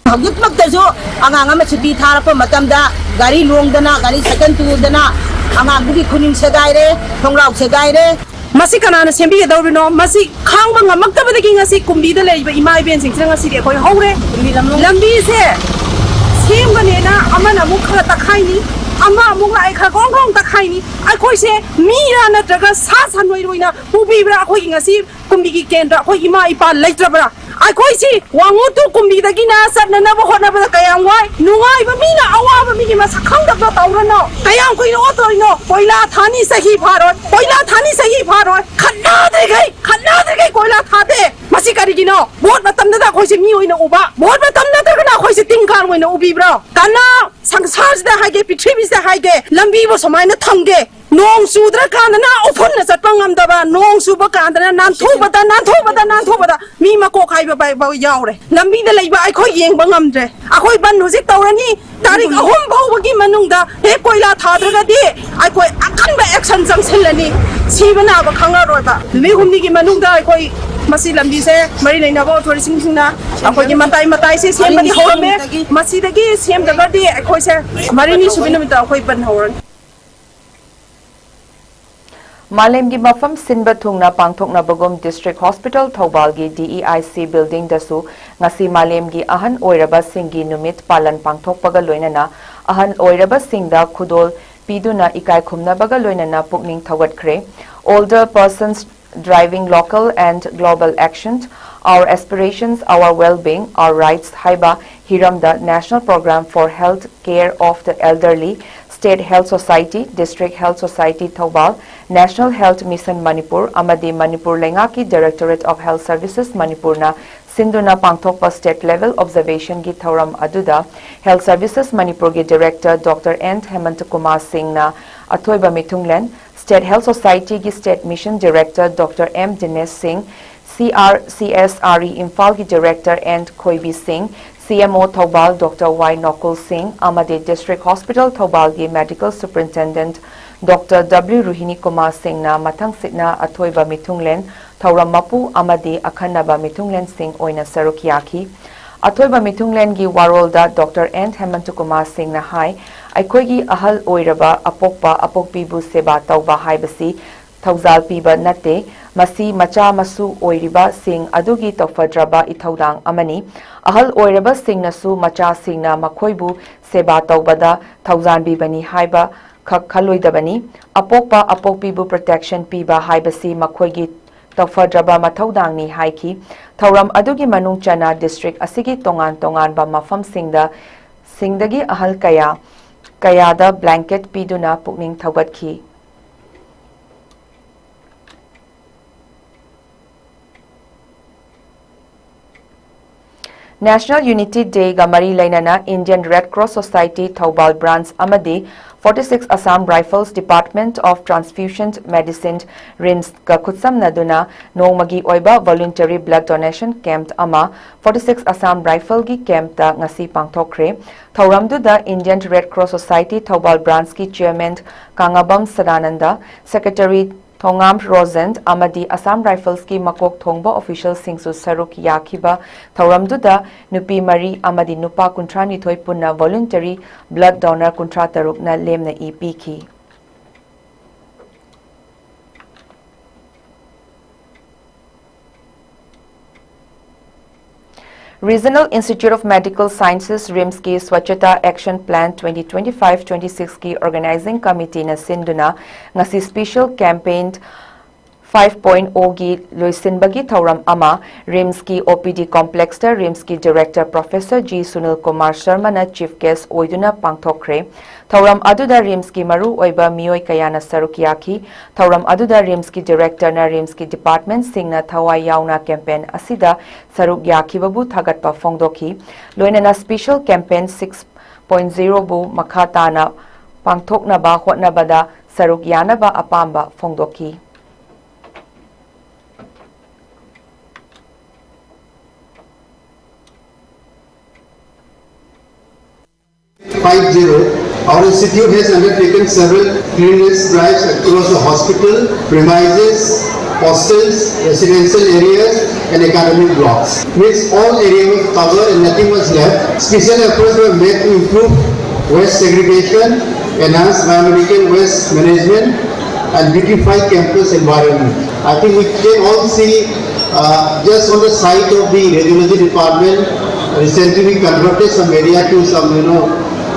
ꯍꯧꯖꯤꯛꯃꯛꯇꯁꯨ ꯑꯉꯥꯡ ꯑꯃ ꯁꯨꯇꯤ ꯊꯥꯔꯛꯄ ꯃꯇꯝꯗ ꯒꯥꯔꯤ ꯂꯣꯡꯗꯅ, ꯒꯥꯔꯤ ꯁꯥꯏꯀꯜ ꯇꯨꯗꯅ ꯑꯉꯥꯡꯗꯨꯒꯤ ꯈꯨꯅꯤꯡ ꯁꯦꯒꯥꯏꯔꯦ, ꯈꯣꯡꯒ꯭ꯔꯥꯎ ꯁꯦꯒꯥꯏꯔꯦ꯫ ꯃꯁꯤ ꯀꯅꯥꯅ ꯁꯦꯝꯕꯤꯒꯗꯧꯔꯤꯅꯣ? ꯃꯁꯤ ꯈꯥꯡꯕ ꯉꯝꯃꯛꯇꯕꯗꯒꯤ ꯉꯁꯤ ꯀꯨꯝꯕꯤꯗ ꯂꯩꯔꯤꯕ ꯏꯃꯥ ꯏꯕꯦꯟꯁꯤꯡꯁꯤꯅ ꯉꯁꯤꯗꯤ ꯑꯩꯈꯣꯏ ꯍꯧꯔꯦ꯫ ꯂꯝꯕꯤꯁꯦ ꯁꯦꯝꯒꯅꯦꯅ ꯑꯃꯅ ꯑꯃꯨꯛ ꯈꯔ ꯇꯛꯈꯥꯏꯅꯤ, ꯑꯃ ꯑꯃꯨꯛ ꯂꯥꯛꯑꯦ, ꯈꯔ ꯒ꯭ꯔꯣꯡ ꯒ꯭ꯔꯣꯡ ꯇꯛꯈꯥꯏꯅꯤ꯫ ꯑꯩꯈꯣꯏꯁꯦ ꯃꯤꯔꯥ ꯅꯠꯇ꯭ꯔꯒ ꯁꯥ ꯁꯟ ꯑꯣꯏꯅ ꯄꯨꯕꯤꯕ꯭ꯔꯥ? ꯑꯩꯈꯣꯏꯒꯤ ꯉꯁꯤ ꯀꯨꯝꯕꯤꯒꯤ ꯀꯦꯟꯗ꯭ꯔ ꯑꯩꯈꯣꯏ ꯏꯃꯥ ꯏꯄꯥ ꯂꯩꯇ꯭ꯔꯕ꯭ꯔꯥ? ꯑꯩꯈꯣꯏꯁꯤ ꯋꯥꯉꯨ ꯇꯨ ꯀꯨꯝꯕꯤꯗꯒꯤꯅ ꯆꯠꯅꯅꯕ ꯍꯣꯠꯅꯕꯗ ꯀꯌꯥꯝ ꯋꯥꯏ꯫ ꯅꯨꯡꯉꯥꯏꯕ ꯃꯤꯅ ꯑꯋꯥꯕ ꯃꯤꯒꯤ ꯃꯁꯛ ꯈꯪꯗꯕ ꯇꯧꯔꯅꯣ꯫ ꯀꯌꯥꯝ ꯀꯨꯏꯅ ꯑꯣꯠꯇꯣꯔꯤꯅꯣ? ꯀꯣꯏꯂꯥ ꯊꯥꯅꯤ ꯆꯍꯤ ꯐꯥꯔꯣꯏ, ꯀꯣꯏꯂꯥ ꯊꯥꯅꯤ ꯆꯍꯤ ꯐꯥꯔꯣꯏ꯫ ꯈꯠꯅꯗ꯭ꯔꯤꯈꯩ, ꯈꯠꯅꯗ꯭ꯔꯤꯈꯩ ꯚꯣꯠ ꯃꯇꯝꯗꯨꯗ ꯑꯩꯈꯣꯏꯁꯦ ꯃꯤ ꯑꯣꯏꯅ ꯎꯕ, ꯚꯣꯠ ꯃꯇꯝ ꯅꯠꯇ꯭ꯔꯒꯅ ꯑꯩꯈꯣꯏꯁꯦ ꯇꯤꯟ ꯀꯥꯡ ꯑꯣꯏꯅ ꯎꯕꯤꯕ꯭ꯔꯣ? ꯀꯅꯥ ꯁꯪꯁꯥꯔꯁꯤꯗ ꯍꯥꯏꯒꯦ, ꯄ꯭ꯔꯤꯊꯤꯕꯤꯁꯤꯗ ꯍꯥꯏꯒꯦ, ꯂꯝꯕꯤꯕꯨ ꯁꯨꯃꯥꯏꯅ ꯊꯝꯒꯦ? ꯅꯣꯡ ꯆꯨꯗ꯭ꯔꯀꯥꯟꯗꯅ ꯎꯐꯨꯟꯅ ꯆꯠꯄ ꯉꯝꯗꯕ, ꯅꯣꯡ ꯆꯨꯕ ꯀꯥꯟꯗꯅ ꯅꯥꯟꯊꯨꯕꯗ, ꯅꯥꯟꯊꯨꯕꯗ, ꯅꯥꯟꯊꯨꯕꯗ ꯃꯤ ꯃꯀꯣꯛ ꯍꯥꯏꯕ ꯐꯥꯎ ꯌꯥꯎꯔꯦ꯫ ꯂꯝꯕꯤꯗ ꯂꯩꯕ ꯑꯩꯈꯣꯏ ꯌꯦꯡꯕ ꯉꯝꯗ꯭ꯔꯦ꯫ ꯑꯩꯈꯣꯏ ꯕꯟ ꯍꯧꯖꯤꯛ ꯇꯧꯔꯅꯤ, ꯇꯥꯔꯤꯛ ꯑꯍꯨꯝ ꯐꯥꯎꯕꯒꯤ ꯃꯅꯨꯡꯗ ꯍꯦꯛ ꯀꯣꯏꯂꯥ ꯊꯥꯗ꯭ꯔꯒꯗꯤ ꯑꯩꯈꯣꯏ ꯑꯀꯟꯕ action ꯆꯪꯁꯤꯜꯂꯅꯤ꯫ ꯁꯤꯕ ꯅꯥꯕ ꯈꯪꯉꯔꯣꯏꯕ꯫ ꯅꯨꯃꯤꯠ ꯍꯨꯝꯅꯤꯒꯤ ꯃꯅꯨꯡꯗ ꯑꯩꯈꯣꯏ ꯃꯁꯤ ꯂꯝꯕꯤꯁꯦ ꯃꯔꯤ ꯂꯩꯅꯕ authority ꯁꯤꯡꯁꯤꯅ ꯑꯩꯈꯣꯏꯒꯤ ꯃꯇꯥꯏ ꯃꯇꯥꯏꯁꯦ ꯁꯦꯝꯕꯗꯤ ꯍꯧꯔꯝꯃꯦ꯫ ꯃꯁꯤꯗꯒꯤ ꯁꯦꯝꯗ꯭ꯔꯒꯗꯤ ꯑꯩꯈꯣꯏꯁꯦ ꯃꯔꯤꯅꯤ ꯁꯨꯕ ꯅꯨꯃꯤꯠꯇ ꯑꯩꯈꯣꯏ ꯕꯟ ꯍꯧꯔꯅꯤ꯫ ꯃꯥꯂꯦꯝꯒꯤ ꯃꯐꯝ ꯁꯤꯟꯕ ꯊꯨꯡꯅ ꯄꯥꯡꯊꯣꯛꯅꯕꯒꯨꯝ District Hospital ꯊꯧꯕꯥꯜꯒꯤ D E I C building ꯗꯁꯨ ꯉꯁꯤ ꯃꯥꯂꯦꯝꯒꯤ ꯑꯍꯟ ꯑꯣꯏꯔꯕꯁꯤꯡꯒꯤ ꯅꯨꯃꯤꯠ ꯄꯥꯂꯟ ꯄꯥꯡꯊꯣꯛꯄꯒ ꯂꯣꯏꯅꯅ ꯑꯍꯜ ꯑꯣꯏꯔꯕꯁꯤꯡꯗ ꯈꯨꯗꯣꯜ ꯄꯤꯗꯨꯅ ꯏꯀꯥꯏ ꯈꯨꯝꯅꯕꯒ ꯂꯣꯏꯅꯅ ꯄꯨꯛꯅꯤꯡ ꯊꯧꯒꯠꯈ꯭ꯔꯦ꯫ Older persons driving local and global action, our aspirations, our well-being, our rights ꯍꯥꯏꯕ ꯍꯤꯔꯝꯗ National Program for Health Care of the Elderly, State Health Society, District Health Society Thoubal, National Health Mission Manipur ꯑꯃꯗꯤ ꯃꯅꯤꯄꯨꯔ ꯂꯩꯉꯥꯛꯀꯤ Directorate of Health Services ꯃꯅꯤꯄꯨꯔꯅ ꯁꯤꯟꯗꯨꯅ ꯄꯥꯡꯊꯣꯛꯄ state level observation ꯒꯤ ꯊꯧꯔꯝ ꯑꯗꯨꯗ Health Services ꯃꯅꯤꯄꯨꯔꯒꯤ Director Doctor N ꯍꯦꯃꯟꯇ ꯀꯨꯃꯥꯔ ꯁꯤꯡꯅ ꯑꯊꯣꯏꯕ ꯃꯤꯊꯨꯡꯂꯦꯟ, State Health Society ꯒꯤ State Mission Director Doctor M ꯗꯤꯅꯦꯁ ꯁꯤꯡ, C R C S R E ꯏꯝꯐꯥꯜꯒꯤ Director N ꯈꯣꯏꯕꯤ ꯁꯤꯡ, C M O Thoubal Doctor Y ꯅꯣꯀꯨꯜ ꯁꯤꯡ ꯑꯃꯗꯤ District Hospital ꯊꯧꯕꯥꯜꯒꯤ Medical Superintendent Doctor W ꯔꯨꯍꯤꯅꯤ Kumar ꯁꯤꯡꯅ ꯃꯊꯪꯁꯤꯠꯅ ꯑꯊꯣꯏꯕ ꯃꯤꯊꯨꯡꯂꯦꯟ, ꯊꯧꯔꯝ ꯃꯄꯨ ꯑꯃꯗꯤ ꯑꯈꯟꯅꯕ ꯃꯤꯊꯨꯡꯂꯦꯟꯁꯤꯡ ꯑꯣꯏꯅ ꯁꯔꯨꯛ ꯌꯥꯈꯤ꯫ ꯑꯊꯣꯏꯕ ꯃꯤꯊꯨꯡꯂꯦꯟꯒꯤ ꯋꯥꯔꯣꯜꯗ Doctor N ꯍꯦꯃꯟꯇ ꯀꯨꯃꯥꯔ ꯁꯤꯡꯅ ꯍꯥꯏ, ꯑꯩꯈꯣꯏꯒꯤ ꯑꯍꯜ ꯑꯣꯏꯔꯕ ꯑꯄꯣꯛꯄ ꯑꯄꯣꯛꯄꯤꯕꯨ ꯁꯦꯕꯥ ꯇꯧꯕ ꯍꯥꯏꯕꯁꯤ ꯊꯧꯖꯥꯜ ꯄꯤꯕ ꯅꯠꯇꯦ, ꯃꯁꯤ ꯃꯆꯥ ꯃꯁꯨ ꯑꯣꯏꯔꯤꯕꯁꯤꯡ ꯑꯗꯨꯒꯤ ꯇꯧꯐꯗ꯭ꯔꯕ ꯏꯊꯧꯗꯥꯡ ꯑꯃꯅꯤ꯫ ꯑꯍꯜ ꯑꯣꯏꯔꯕꯁꯤꯡꯅꯁꯨ ꯃꯆꯥꯁꯤꯡꯅ ꯃꯈꯣꯏꯕꯨ ꯁꯦꯕꯥ ꯇꯧꯕꯗ ꯊꯧꯖꯥꯟꯕꯤꯕꯅꯤ ꯍꯥꯏꯕ ꯈꯛ ꯈꯜꯂꯣꯏꯗꯕꯅꯤ꯫ ꯑꯄꯣꯛꯄ ꯑꯄꯣꯛꯄꯤꯕꯨ protection ꯄꯤꯕ ꯍꯥꯏꯕꯁꯤ ꯃꯈꯣꯏꯒꯤ ꯇꯧꯐꯗ꯭ꯔꯕ ꯃꯊꯧꯗꯥꯡꯅꯤ ꯍꯥꯏꯈꯤ꯫ ꯊꯧꯔꯝ ꯑꯗꯨꯒꯤ ꯃꯅꯨꯡ ꯆꯟꯅ district ꯑꯁꯤꯒꯤ ꯇꯣꯉꯥꯟ ꯇꯣꯉꯥꯟꯕ ꯃꯐꯝꯁꯤꯡꯗ ꯁꯤꯡꯗꯒꯤ ꯑꯍꯜ ꯀꯌꯥ ꯀꯌꯥꯗ blanket ꯄꯤꯗꯨꯅ ꯄꯨꯛꯅꯤꯡ ꯊꯧꯒꯠꯈꯤ꯫ National Unity Day ꯒ ꯃꯔꯤ ꯂꯩꯅꯅ Indian Red Cross Society Thoubal branch ꯑꯃꯗꯤ forty six Assam Rifles Department of Transfusion Medicine, RIMS ꯀ ꯈꯨꯠꯁꯝꯅꯗꯨꯅ ꯅꯣꯡꯃꯒꯤ ꯑꯣꯏꯕ voluntary blood donation camp ꯑꯃ forty six Assam Rifle ꯒꯤ camp ꯇ ꯉꯁꯤ ꯄꯥꯡꯊꯣꯛꯈ꯭ꯔꯦ꯫ ꯊꯧꯔꯝꯗꯨꯗ Indian Red Cross Society Thoubal branch ꯀꯤ chairman ꯀꯥꯉꯥꯕꯝ ꯁꯗꯥꯅꯟꯗ, secretary ꯊꯣꯉꯥꯝ ꯔꯣꯖꯦꯟ ꯑꯃꯗꯤ Assam Rifles ꯀꯤ ꯃꯀꯣꯛ ꯊꯣꯡꯕ official ꯁꯤꯡꯁꯨ ꯁꯔꯨꯛ ꯌꯥꯈꯤꯕ ꯊꯧꯔꯝꯗꯨꯗ ꯅꯨꯄꯤ ꯃꯔꯤ ꯑꯃꯗꯤ ꯅꯨꯄꯥ ꯀꯨꯟꯊ꯭ꯔꯥ ꯅꯤꯊꯣꯏ ꯄꯨꯟꯅ voluntary blood donor ꯀꯨꯟꯊ꯭ꯔꯥ ꯇꯔꯨꯛꯅ ꯂꯦꯝꯅ ꯏ ꯄꯤꯈꯤ꯫ Regional Institute of Medical Sciences, RIMS ꯀꯤ Swachhata Action Plan twenty twenty-five twenty-six ꯀꯤ organizing committee ꯅ ꯁꯤꯟꯗꯨꯅ ꯉꯁꯤ special campaign five point O ꯒꯤ ꯂꯣꯏꯁꯤꯟꯕꯒꯤ ꯊꯧꯔꯝ ꯑꯃ RIMS ꯀꯤ OPD complex ꯇ RIMS ꯀꯤ director Professor G Sunil Kumar ꯁꯔꯃꯅ chief guest ꯑꯣꯏꯗꯨꯅ ꯄꯥꯡꯊꯣꯛꯈ꯭ꯔꯦ꯫ ꯊꯧꯔꯝ ꯑꯗꯨꯗ RIMS ꯀꯤ ꯃꯔꯨ ꯑꯣꯏꯕ ꯃꯤꯑꯣꯏ ꯀꯌꯥꯅ ꯁꯔꯨꯛ ꯌꯥꯈꯤ꯫ ꯊꯧꯔꯝ ꯑꯗꯨꯗ RIMS ꯀꯤ director ꯅ RIMS ꯀꯤ department ꯁꯤꯡꯅ ꯊꯋꯥꯏ ꯌꯥꯎꯅ campaign ꯑꯁꯤꯗ ꯁꯔꯨꯛ ꯌꯥꯈꯤꯕꯕꯨ ꯊꯥꯒꯠꯄ ꯐꯣꯡꯗꯣꯛꯈꯤ꯫ ꯂꯣꯏꯅꯅ special campaign six point zero ꯕꯨ ꯃꯈꯥ ꯇꯥꯅ ꯄꯥꯡꯊꯣꯛꯅꯕ ꯍꯣꯠꯅꯕꯗ ꯁꯔꯨꯛ ꯌꯥꯅꯕ ꯑꯄꯥꯝꯕ ꯐꯣꯡꯗꯣꯛꯈꯤ꯫ Five zero, our institute has undertaken several cleanliness drives across the hospital premises, hostels, residential areas, and academic blocks. Means all areas were covered and nothing was left. Special efforts were made to improve waste segregation, enhance biomedical waste management, and beautify campus environment. I think we can all see, uh, just on the site of the radiology department, recently we converted some area to some, you know,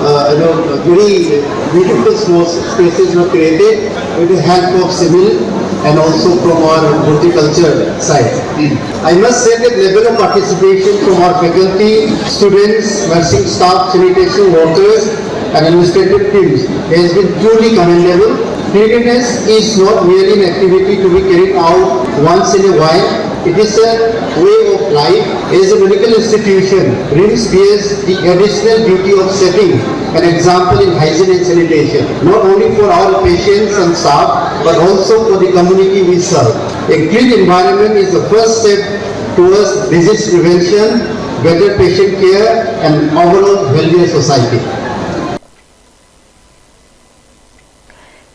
uh, you know, very beautiful small spaces were created with the help of civil and also from our horticulture side. I must say that level of participation from our faculty, students, nursing staff, sanitation workers, and administrative teams has been truly commendable. Cleanliness is not merely an activity to be carried out once in a while, It is a way of life. As a medical institution, RIMS bears the additional duty of setting an example in hygiene and sanitation, not only for our patients and staff, but also for the community we serve. A clean environment is the first step towards disease prevention, better patient care, and overall healthier society.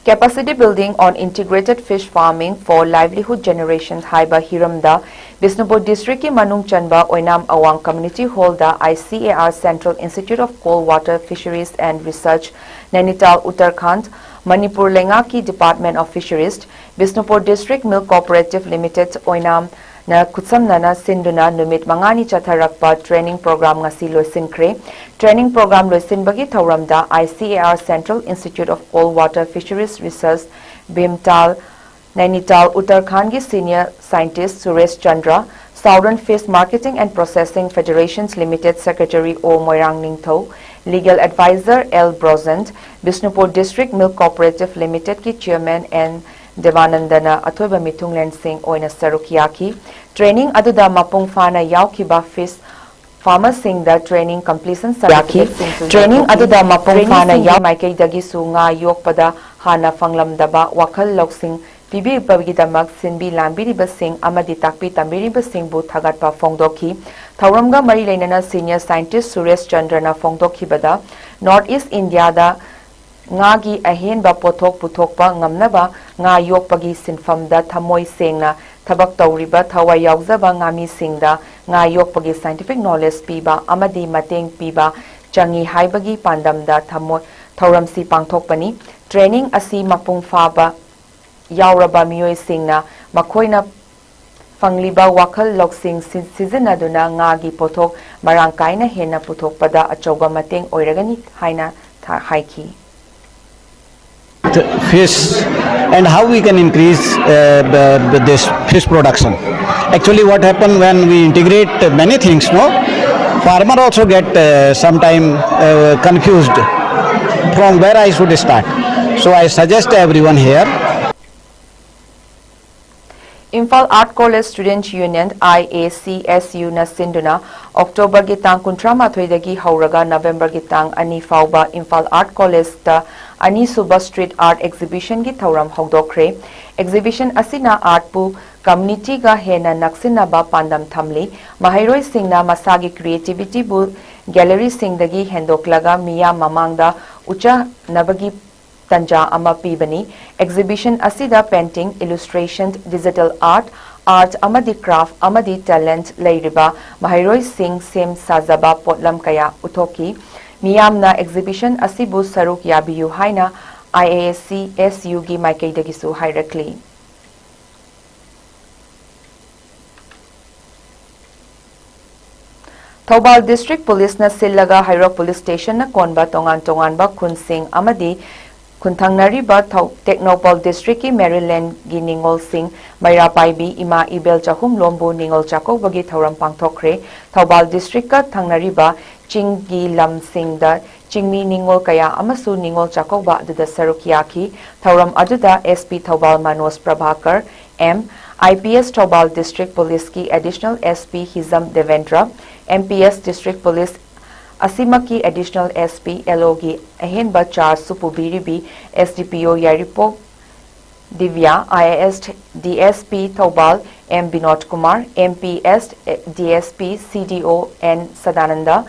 Capacity Building on Integrated Fish Farming for Livelihood Generation ꯍꯥꯏꯕ ꯍꯤꯔꯝꯗ ꯕꯤꯁꯅꯨꯄꯨꯔ ꯗꯤꯁꯇ꯭ꯔꯤꯛꯀꯤ ꯃꯅꯨꯡ ꯆꯟꯕ ꯑꯣꯏꯅꯥꯝ ꯑꯋꯥꯡ community ꯍꯣꯜꯗ I C A R Central Institute of Cold Water Fisheries and Research, Nainital, Uttarakhand, Manipur ꯂꯩꯉꯥꯛꯀꯤ Department of Fisheries, Bishnupur District Milk Cooperative Limited ꯑꯣꯏꯅꯥꯝꯅ ꯈꯨꯠꯁꯝꯅꯅ ꯁꯤꯟꯗꯨꯅ ꯅꯨꯃꯤꯠ ꯃꯉꯥꯅꯤ ꯆꯠꯊꯔꯛꯄ training program ꯉꯁꯤ ꯂꯣꯏꯁꯤꯟꯈ꯭ꯔꯦ꯫ Training program ꯂꯣꯏꯁꯤꯟꯕꯒꯤ ꯊꯧꯔꯝꯗ I C A R Central Institute of Cold Water Fisheries Research, ꯚꯤꯝꯇꯥꯜ, Nainital, ꯎꯠꯇꯔꯈꯥꯟꯒꯤ senior scientist Suresh Chandra, Southern Fish Marketing and Processing Federations Limited Secretary O ꯃꯣꯏꯔꯥꯡ ꯅꯤꯡꯊꯧ, Legal Advisor L Brojen, Bishnupur District Milk Cooperative Limitedꯀꯤ Chairman N ꯗꯦꯕꯥꯅꯟꯗꯅ ꯑꯊꯣꯏꯕ ꯃꯤꯊꯨꯡꯂꯦꯟꯁꯤꯡ ꯑꯣꯏꯅ ꯁꯔꯨꯛ ꯌꯥꯈꯤ꯫ Training ꯑꯗꯨꯗ ꯃꯄꯨꯡ ꯐꯥꯅ ꯌꯥꯎꯈꯤꯕ fish farmerꯁꯤꯡꯗ training completion certificateꯁꯤꯡꯁꯨ ꯌꯥꯎꯊꯣꯛꯈꯤ꯫ Training ꯑꯗꯨꯗ ꯃꯄꯨꯡ ꯐꯥꯅ ꯌꯥꯎ- ꯃꯥꯏꯀꯩꯗꯒꯤꯁꯨ ꯉꯥ ꯌꯣꯛꯄꯗ ꯍꯥꯟꯅ ꯐꯪꯂꯝꯗꯕ ꯋꯥꯈꯜ ꯂꯧꯁꯤꯡ ꯄꯤꯕꯤꯕꯒꯤꯗꯃꯛ ꯁꯤꯟꯕꯤ ꯂꯥꯡꯕꯤꯔꯤꯕꯁꯤꯡ ꯑꯃꯗꯤ ꯇꯥꯛꯄꯤ ꯇꯝꯕꯤꯔꯤꯕꯁꯤꯡꯕꯨ ꯊꯥꯒꯠꯄ ꯐꯣꯡꯗꯣꯛꯈꯤ꯫ ꯊꯧꯔꯝꯒ ꯃꯔꯤ ꯂꯩꯅꯅ senior scientist Suresh ꯆꯟꯗ꯭ꯔꯅ ꯐꯣꯡꯗꯣꯛꯈꯤꯕꯗ, North East Indiaꯗ ꯉꯥꯒꯤ ꯑꯍꯦꯟꯕ ꯄꯣꯠꯊꯣꯛ ꯄꯨꯊꯣꯛꯄ ꯉꯝꯅꯕ ꯉꯥ ꯌꯣꯛꯄꯒꯤ ꯁꯤꯟꯐꯝꯗ ꯊꯃꯣꯏ ꯁꯦꯡꯅ ꯊꯕꯛ ꯇꯧꯔꯤꯕ ꯊꯋꯥꯏ ꯌꯥꯎꯖꯕ ꯉꯥꯃꯤꯁꯤꯡꯗ ꯉꯥ ꯌꯣꯛꯄꯒꯤ scientific knowledge ꯄꯤꯕ ꯑꯃꯗꯤ ꯃꯇꯦꯡ ꯄꯤꯕ ꯆꯪꯏ ꯍꯥꯏꯕꯒꯤ ꯄꯥꯟꯗꯝꯗ ꯊꯃꯣꯏ-, ꯊꯧꯔꯝꯁꯤ ꯄꯥꯡꯊꯣꯛꯄꯅꯤ꯫ Training ꯑꯁꯤ ꯃꯄꯨꯡ ꯐꯥꯕ ꯌꯥꯎꯔꯕ ꯃꯤꯑꯣꯏꯁꯤꯡꯅ ꯃꯈꯣꯏꯅ ꯐꯪꯂꯤꯕ ꯋꯥꯈꯜ ꯂꯧꯁꯤꯡ ꯁꯤ-, ꯁꯤꯖꯤꯟꯅꯗꯨꯅ ꯉꯥꯒꯤ ꯄꯣꯠꯊꯣꯛ ꯃꯔꯥꯡ ꯀꯥꯏꯅ ꯍꯦꯟꯅ ꯄꯨꯊꯣꯛꯄꯗ ꯑꯆꯧꯕ ꯃꯇꯦꯡ ꯑꯣꯏꯔꯒꯅꯤ ꯍꯥꯏꯅ ꯊꯥ-, ꯍꯥꯏꯈꯤ꯫ Fish and how we can increase uh, the- the- this fish production. Actually, what happened when we integrate many things, no, farmer also get uh, sometime uh, confused from where I should start. So I suggest everyone here. Imphal Art College Student Union, I A C S U ꯅ ꯁꯤꯟꯗꯨꯅ October ꯒꯤ ꯇꯥꯡ ꯀꯨꯟꯊ꯭ꯔꯥ ꯃꯥꯊꯣꯏꯗꯒꯤ ꯍꯧꯔꯒ November ꯒꯤ ꯇꯥꯡ ꯑꯅꯤ ꯐꯥꯎꯕ Imphal Art College ꯇ ꯑꯅꯤꯁꯨꯕ Street Art Exhibition ꯒꯤ ꯊꯧꯔꯝ ꯍꯧꯗꯣꯛꯈ꯭ꯔꯦ꯫ Exhibition ꯑꯁꯤꯅ art ꯄꯨ community ꯒ ꯍꯦꯟꯅ ꯅꯛꯁꯤꯟꯅꯕ ꯄꯥꯟꯗꯝ ꯊꯝꯂꯤ꯫ ꯃꯍꯩꯔꯣꯏꯁꯤꯡꯅ ꯃꯁꯥꯒꯤ creativity ꯕꯨ gallery ꯁꯤꯡꯗꯒꯤ ꯍꯦꯟꯗꯣꯛꯂꯒ ꯃꯤꯌꯥꯝ ꯃꯃꯥꯡꯗ ꯎꯠꯆꯅꯕꯒꯤ ꯇꯟꯖꯥ ꯑꯃ ꯄꯤꯕꯅꯤ꯫ Exhibition ꯑꯁꯤꯗ painting, illustration, digital art, art ꯑꯃꯗꯤ craft ꯑꯃꯗꯤ talent ꯂꯩꯔꯤꯕ ꯃꯍꯩꯔꯣꯏꯁꯤꯡ ꯁꯦꯝ ꯁꯥꯖꯕ ꯄꯣꯠꯂꯝ ꯀꯌꯥ ꯎꯠꯊꯣꯛꯈꯤ꯫ ꯃꯤꯌꯥꯝꯅ exhibition ꯑꯁꯤꯕꯨ ꯁꯔꯨꯛ ꯌꯥꯕꯤꯌꯨ ꯍꯥꯏꯅ I A C S U ꯒꯤ ꯃꯥꯏꯀꯩꯗꯒꯤꯁꯨ ꯍꯥꯏꯔꯛꯂꯤ꯫ ꯊꯧꯕꯥꯜ District Police ꯅ ꯁꯤꯜꯂꯒ ꯍꯩꯔꯣꯛ Police Station ꯅ ꯀꯣꯟꯕ ꯇꯣꯉꯥꯟ ꯇꯣꯉꯥꯟꯕ ꯈꯨꯟꯁꯤꯡ ꯑꯃꯗꯤ ꯈꯨꯟꯊꯪꯅꯔꯤꯕ ꯊꯧ-, ꯇꯦꯡꯅꯧꯄꯜ District ꯀꯤ Maryland ꯒꯤ ꯅꯤꯉꯣꯜꯁꯤꯡ ꯃꯩꯔꯥ ꯄꯥꯏꯕꯤ ꯏꯃꯥ ꯏꯕꯦꯜ ꯆꯍꯨꯝꯂꯣꯝꯕꯨ ꯅꯤꯉꯣꯜ ꯆꯥꯛꯀꯧꯕꯒꯤ ꯊꯧꯔꯝ ꯄꯥꯡꯊꯣꯛꯈ꯭ꯔꯦ꯫ ꯊꯧꯕꯥꯜ District ꯀ ꯊꯪꯅꯔꯤꯕ ꯆꯤꯡꯒꯤ ꯂꯝꯁꯤꯡꯗ ꯆꯤꯡꯃꯤ ꯅꯤꯉꯣꯜ ꯀꯌꯥ ꯑꯃꯁꯨ ꯅꯤꯉꯣꯜ ꯆꯥꯛꯀꯧꯕ ꯑꯗꯨꯗ ꯁꯔꯨꯛ ꯌꯥꯈꯤ꯫ ꯊꯧꯔꯝ ꯑꯗꯨꯗ S P Thoubal Manoj Prabhakar, M, I P S Thoubal District Police ꯀꯤ Additional S P ꯍꯤꯖꯝ Debendra, M P S District Police ꯑꯁꯤꯃꯛꯀꯤ Additional S P L O ꯒꯤ ꯑꯍꯦꯟꯕ charge ꯁꯨ ꯄꯨꯕꯤꯔꯤꯕꯤ S D P O Yairipok ꯗꯤꯕ꯭ꯌꯥ, I A S D S P Thoubal M Vinod Kumar, M P S D S P C D O N Sadananda,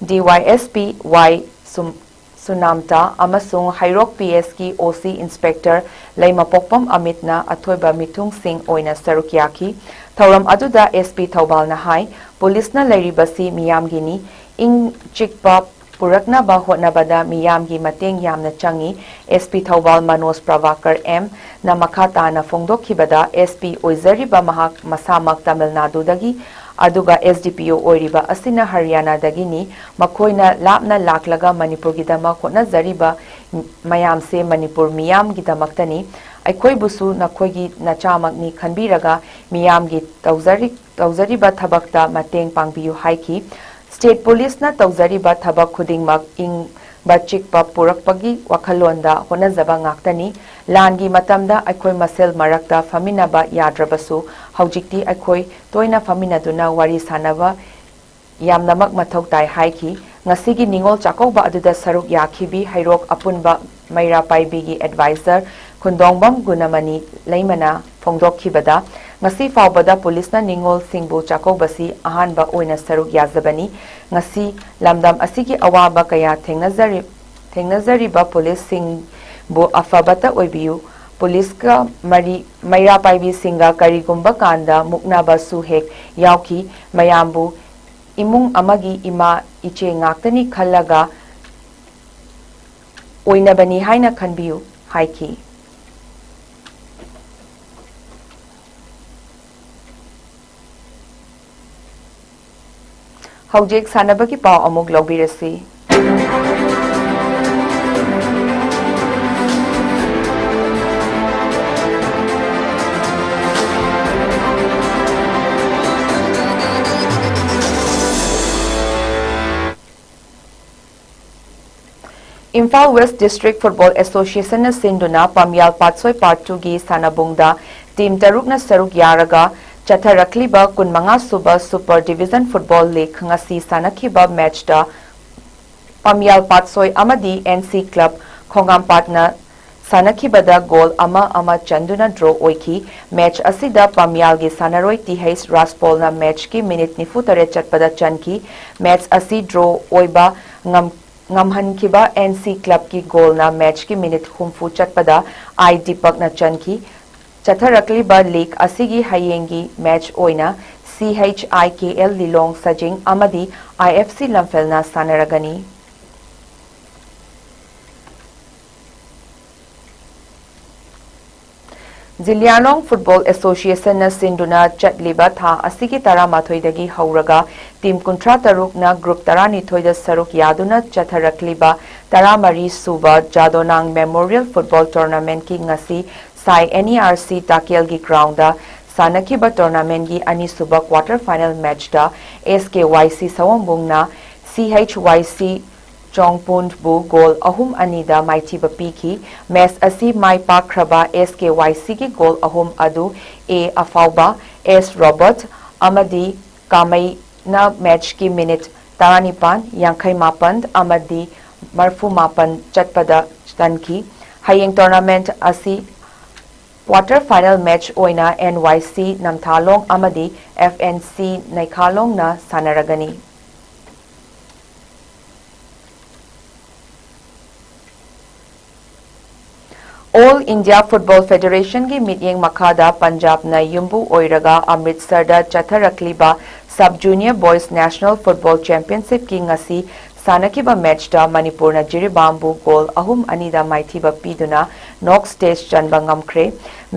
D Y S P Y ꯁꯨꯝ-, ꯁꯨꯅꯥꯝꯇ ꯑꯃꯁꯨꯡ ꯍꯩꯔꯣꯛ P S ꯀꯤ O C Inspector ꯂꯩꯃꯄꯣꯛꯄꯝ ꯑꯃꯤꯠꯅ ꯑꯊꯣꯏꯕ ꯃꯤꯊꯨꯡꯁꯤꯡ ꯑꯣꯏꯅ ꯁꯔꯨꯛ ꯌꯥꯈꯤ꯫ ꯊꯧꯔꯝ ꯑꯗꯨꯗ S P ꯊꯧꯕꯥꯜꯅ ꯍꯥꯏ, ꯄꯨꯂꯤꯁꯅ ꯂꯩꯔꯤꯕꯁꯤ ꯃꯤꯌꯥꯝꯒꯤꯅꯤ꯫ ꯏꯪ ꯆꯤꯛꯄ ꯄꯨꯔꯛꯅꯕ ꯍꯣꯠꯅꯕꯗ ꯃꯤꯌꯥꯝꯒꯤ ꯃꯇꯦꯡ ꯌꯥꯝꯅ ꯆꯪꯏ꯫ S P Thoubal Manoj Prabhakar M ꯅ ꯃꯈꯥ ꯇꯥꯅ ꯐꯣꯡꯗꯣꯛꯈꯤꯕꯗ, S P ꯑꯣꯏꯖꯔꯤꯕ ꯃꯍꯥꯛ ꯃꯁꯥꯃꯛ ꯇꯥꯃꯤꯜ ꯅꯥꯗꯨꯗꯒꯤ, ꯑꯗꯨꯒ S D P O ꯑꯣꯏꯔꯤꯕ ꯑꯁꯤꯅ ꯍꯔꯤꯌꯥꯅꯥꯗꯒꯤꯅꯤ꯫ ꯃꯈꯣꯏꯅ ꯂꯥꯞꯅ ꯂꯥꯛꯂꯒ ꯃꯅꯤꯄꯨꯔꯒꯤꯗꯃꯛ ꯍꯣꯠꯅꯖꯔꯤꯕ ꯃꯌꯥꯝꯁꯦ ꯃꯅꯤꯄꯨꯔ ꯃꯤꯌꯥꯝꯒꯤꯗꯃꯛꯇꯅꯤ꯫ ꯑꯩꯈꯣꯏꯕꯨꯁꯨ ꯅꯈꯣꯏꯒꯤ ꯅꯆꯥꯃꯛꯅꯤ ꯈꯟꯕꯤꯔꯒ ꯃꯤꯌꯥꯝꯒꯤ ꯇꯧꯖꯔꯤ-, ꯇꯧꯖꯔꯤꯕ ꯊꯕꯛꯇ ꯃꯇꯦꯡ ꯄꯥꯡꯕꯤꯌꯨ ꯍꯥꯏꯈꯤ꯫ State Police ꯅ ꯇꯧꯖꯔꯤꯕ ꯊꯕꯛ ꯈꯨꯗꯤꯡꯃꯛ ꯏꯪ ꯆꯤꯛꯄ ꯄꯨꯔꯛꯄꯒꯤ ꯋꯥꯈꯜꯂꯣꯟꯗ ꯍꯣꯠꯅꯖꯕ ꯉꯥꯛꯇꯅꯤ꯫ ꯂꯥꯟꯒꯤ ꯃꯇꯝꯗ ꯑꯩꯈꯣꯏ ꯃꯁꯦꯜ ꯃꯔꯛꯇ ꯐꯝꯃꯤꯟꯅꯕ ꯌꯥꯗ꯭ꯔꯕꯁꯨ, ꯍꯧꯖꯤꯛꯇꯤ ꯑꯩꯈꯣꯏ ꯇꯣꯏꯅ ꯐꯝꯃꯤꯟꯅꯗꯨꯅ ꯋꯥꯔꯤ ꯁꯥꯟꯅꯕ ꯌꯥꯝꯅꯃꯛ ꯃꯊꯧ ꯇꯥꯏ ꯍꯥꯏꯈꯤ꯫ ꯉꯁꯤꯒꯤ ꯅꯤꯉꯣꯜ ꯆꯥꯛꯀꯧꯕ ꯑꯗꯨꯗ ꯁꯔꯨꯛ ꯌꯥꯈꯤꯕꯤ ꯍꯩꯔꯣꯛ ꯑꯄꯨꯟꯕ ꯃꯩꯔꯥ ꯄꯥꯏꯕꯤꯒꯤ ꯑꯦꯗꯚꯥꯏꯖꯔ ꯈꯨꯟꯗꯣꯡꯕꯝ ꯒꯨꯅꯃꯅꯤ ꯂꯩꯃꯅ ꯐꯣꯡꯗꯣꯛꯈꯤꯕꯗ, ꯉꯁꯤ ꯐꯥꯎꯕꯗ ꯄꯨꯂꯤꯁꯅ ꯅꯤꯉꯣꯜꯁꯤꯡꯕꯨ ꯆꯥꯛꯀꯧꯕꯁꯤ ꯑꯍꯥꯟꯕ ꯑꯣꯏꯅ ꯁꯔꯨꯛ ꯌꯥꯖꯕꯅꯤ꯫ ꯉꯁꯤ ꯂꯝꯗꯝ ꯑꯁꯤꯒꯤ ꯑꯋꯥꯕ ꯀꯌꯥ ꯊꯦꯡꯅꯖꯔꯤ-, ꯊꯦꯡꯅꯖꯔꯤꯕ ꯄꯨꯂꯤꯁꯁꯤꯡꯕꯨ ꯑꯐꯕꯇ ꯑꯣꯏꯕꯤꯌꯨ꯫ ꯄꯨꯂꯤꯁꯀ ꯃꯔꯤ, ꯃꯩꯔꯥ ꯄꯥꯏꯕꯤꯁꯤꯡꯒ ꯀꯔꯤꯒꯨꯝꯕ ꯀꯥꯟꯗ ꯃꯨꯛꯅꯕꯁꯨ ꯍꯦꯛ ꯌꯥꯎꯈꯤ꯫ ꯃꯌꯥꯝꯕꯨ ꯏꯃꯨꯡ ꯑꯃꯒꯤ ꯏꯃꯥ ꯏꯆꯦ ꯉꯥꯛꯇꯅꯤ ꯈꯜꯂꯒ ꯑꯣꯏꯅꯕꯅꯤ ꯍꯥꯏꯅ ꯈꯟꯕꯤꯌꯨ ꯍꯥꯏꯈꯤ꯫ ꯍꯧꯖꯤꯛ ꯁꯥꯟꯅꯕꯒꯤ ꯄꯥꯎ ꯑꯃꯨꯛ ꯂꯧꯕꯤꯔꯁꯤ꯫ ꯏꯝꯐꯥꯜ ꯋꯦꯁ ꯗꯤꯁꯇ꯭ꯔꯤꯛ ꯐꯨꯠꯕꯣꯜ ꯑꯦꯁꯣꯁꯤꯌꯦꯁꯟꯅ ꯁꯤꯟꯗꯨꯅ ꯄꯥꯝꯌꯥꯜ ꯄꯥꯠꯁꯣꯏ ꯄꯥꯔꯠ ꯇꯨꯒꯤ ꯁꯥꯟꯅꯕꯨꯡꯗ ꯇꯤꯝ ꯇꯔꯨꯛꯅ ꯁꯔꯨꯛ ꯌꯥꯔꯒ ꯆꯠꯊꯔꯛꯂꯤꯕ ꯀꯨꯟꯃꯉꯥ ꯁꯨꯕ ꯁꯨꯄꯔ ꯗꯤꯕꯤꯖꯟ ꯐꯨꯠꯕꯣꯜ ꯂꯤꯒ ꯉꯁꯤ ꯁꯥꯟꯅꯈꯤꯕ ꯃꯦꯆꯇ ꯄꯥꯝꯌꯥꯜ ꯄꯥꯠꯁꯣꯏ ꯑꯃꯗꯤ ꯑꯦꯟ ꯁꯤ ꯀ꯭ꯂꯕ ꯈꯣꯡꯉꯥꯝꯄꯥꯠꯅ ꯁꯥꯟꯅꯈꯤꯕꯗ ꯒꯣꯜ ꯑꯃ ꯑꯃ ꯆꯟꯗꯨꯅ ꯗ꯭ꯔꯣ ꯑꯣꯏꯈꯤ꯫ ꯃꯦꯆ ꯑꯁꯤꯗ ꯄꯥꯝꯌꯥꯜꯒꯤ ꯁꯥꯟꯅꯔꯣꯏ ꯇꯤ ꯍꯩꯆ ꯔꯥꯖꯄꯣꯜꯅ ꯃꯦꯆꯀꯤ ꯃꯤꯅꯤꯠ ꯅꯤꯐꯨ ꯇꯔꯦꯠ ꯆꯠꯄꯗ ꯆꯟꯈꯤ꯫ ꯃꯦꯆ ꯑꯁꯤ ꯗ꯭ꯔꯣ ꯑꯣꯏꯕ ꯉꯝ-, ꯉꯝꯍꯟꯈꯤꯕ ꯑꯦꯟ ꯁꯤ ꯀ꯭ꯂꯕꯀꯤ ꯒꯣꯜꯅ ꯃꯦꯆꯀꯤ ꯃꯤꯅꯤꯠ ꯍꯨꯝꯐꯨ ꯆꯠꯄꯗ ꯑꯥꯏ ꯗꯤꯄꯛꯅ ꯆꯟꯈꯤ꯫ ꯆꯠꯊꯔꯛꯂꯤꯕ ꯂꯤꯒ ꯑꯁꯤꯒꯤ ꯍꯌꯦꯡꯒꯤ ꯃꯦꯆ ꯑꯣꯏꯅ ꯁꯤ ꯍꯩꯆ ꯑꯥꯏ ꯀꯦ ꯑꯦꯜ ꯂꯤꯂꯣꯡ ꯁꯖꯤꯡ ꯑꯃꯗꯤ ꯑꯥꯏ ꯑꯦꯐ ꯁꯤ ꯂꯝꯐꯦꯜꯅ ꯁꯥꯟꯅꯔꯒꯅꯤ꯫ ꯖꯤꯂꯤꯌꯥꯡꯔꯣꯡ ꯐꯨꯠꯕꯣꯜ ꯑꯦꯁꯣꯁꯤꯌꯦꯁꯟꯅ ꯁꯤꯟꯗꯨꯅ ꯆꯠꯂꯤꯕ ꯊꯥ ꯑꯁꯤꯒꯤ ꯇꯔꯥꯃꯥꯊꯣꯏꯗꯒꯤ ꯍꯧꯔꯒ ꯇꯤꯝ ꯀꯨꯟꯊ꯭ꯔꯥ ꯇꯔꯨꯛꯅ ꯒ꯭ꯔꯨꯞ ꯇꯔꯥꯅꯤꯊꯣꯏꯗ ꯁꯔꯨꯛ ꯌꯥꯗꯨꯅ ꯆꯠꯊꯔꯛꯂꯤꯕ ꯇꯔꯥꯃꯔꯤ ꯁꯨꯕ ꯖꯥꯗꯣꯅꯥꯡ ꯃꯦꯃꯣꯔꯤꯌꯦꯜ ꯐꯨꯠꯕꯣꯜ ꯇꯣꯔꯅꯥꯃꯦꯟꯠꯀꯤ ꯉꯁꯤ ꯁꯥꯏ N E R C ꯇꯥꯀꯦꯜꯒꯤ ground ꯁꯥꯟꯅꯈꯤꯕ ꯇꯣꯔꯅꯥꯃꯦꯟꯠꯀꯤ ꯑꯅꯤꯁꯨꯕ ꯀ꯭ꯋꯥꯇꯔ ꯐꯥꯏꯅꯦꯜ ꯃꯦꯆꯇ ꯑꯦꯁ ꯀꯦ ꯋꯥꯏ ꯁꯤ ꯁꯑꯣꯝꯕꯨꯡꯅ ꯁꯤ ꯍꯩꯆ ꯋꯥꯏ ꯁꯤ ꯆꯣꯡꯄꯨꯟꯕꯨ ꯒꯣꯜ ꯑꯍꯨꯝ ꯑꯅꯤꯗ ꯃꯥꯏꯊꯤꯕ ꯄꯤꯈꯤ꯫ ꯃꯦꯆ ꯑꯁꯤ ꯃꯥꯏ ꯄꯥꯛꯈ꯭ꯔꯕ ꯑꯦꯁ ꯀꯦ ꯋꯥꯏ ꯁꯤꯒꯤ ꯒꯣꯜ ꯑꯍꯨꯝ ꯑꯗꯨ ꯑꯦ ꯑꯐꯥꯎꯕ, ꯑꯦꯁ ꯔꯣꯕꯔꯠ ꯑꯃꯗꯤ ꯀꯥꯃꯩꯅ ꯃꯦꯆꯀꯤ ꯃꯤꯅꯤꯠ ꯇꯔꯥꯅꯤꯄꯥꯟ, ꯌꯥꯡꯈꯩ ꯃꯥꯄꯟ ꯑꯃꯗꯤ ꯃꯔꯐꯨ ꯃꯥꯄꯟ ꯆꯠꯄꯗ ꯆꯟꯈꯤ꯫ ꯍꯌꯦꯡ ꯇꯣꯔꯅꯥꯃꯦꯟꯠ ꯑꯁꯤ ꯀ꯭ꯋꯥꯇꯔ ꯐꯥꯏꯅꯦꯜ ꯃꯦꯆ ꯑꯣꯏꯅ ꯑꯦꯟ ꯋꯥꯏ ꯁꯤ ꯅꯝꯊꯥꯂꯣꯡ ꯑꯃꯗꯤ ꯑꯦꯐ ꯑꯦꯟ ꯁꯤ ꯅꯩꯈꯥꯂꯣꯡꯅ ꯁꯥꯟꯅꯔꯒꯅꯤ꯫ ꯑꯣꯜ ꯏꯟꯗꯤꯌꯥ ꯐꯨꯠꯕꯣꯜ ꯐꯦꯗꯔꯦꯁꯟꯒꯤ ꯃꯤꯠꯌꯦꯡ ꯃꯈꯥꯗ ꯄꯟꯖꯥꯕꯅ ꯌꯨꯝꯕꯨ ꯑꯣꯏꯔꯒ ꯑꯃ꯭ꯔꯤꯠꯁꯔꯗ ꯆꯠꯊꯔꯛꯂꯤꯕ sub junior boys national football ꯆꯦꯝꯄꯤꯌꯟꯁꯤꯞꯀꯤ ꯉꯁꯤ ꯁꯥꯟꯅꯈꯤꯕ ꯃꯦꯆꯇ ꯃꯅꯤꯄꯨꯔꯅ ꯖꯤꯔꯤꯕꯥꯝꯕꯨ ꯒꯣꯜ ꯑꯍꯨꯝ ꯑꯅꯤꯗ ꯃꯥꯏꯊꯤꯕ ꯄꯤꯗꯨꯅ ꯅꯣꯛ ꯁ꯭ꯇꯦꯖ ꯆꯟꯕ ꯉꯝꯈ꯭ꯔꯦ꯫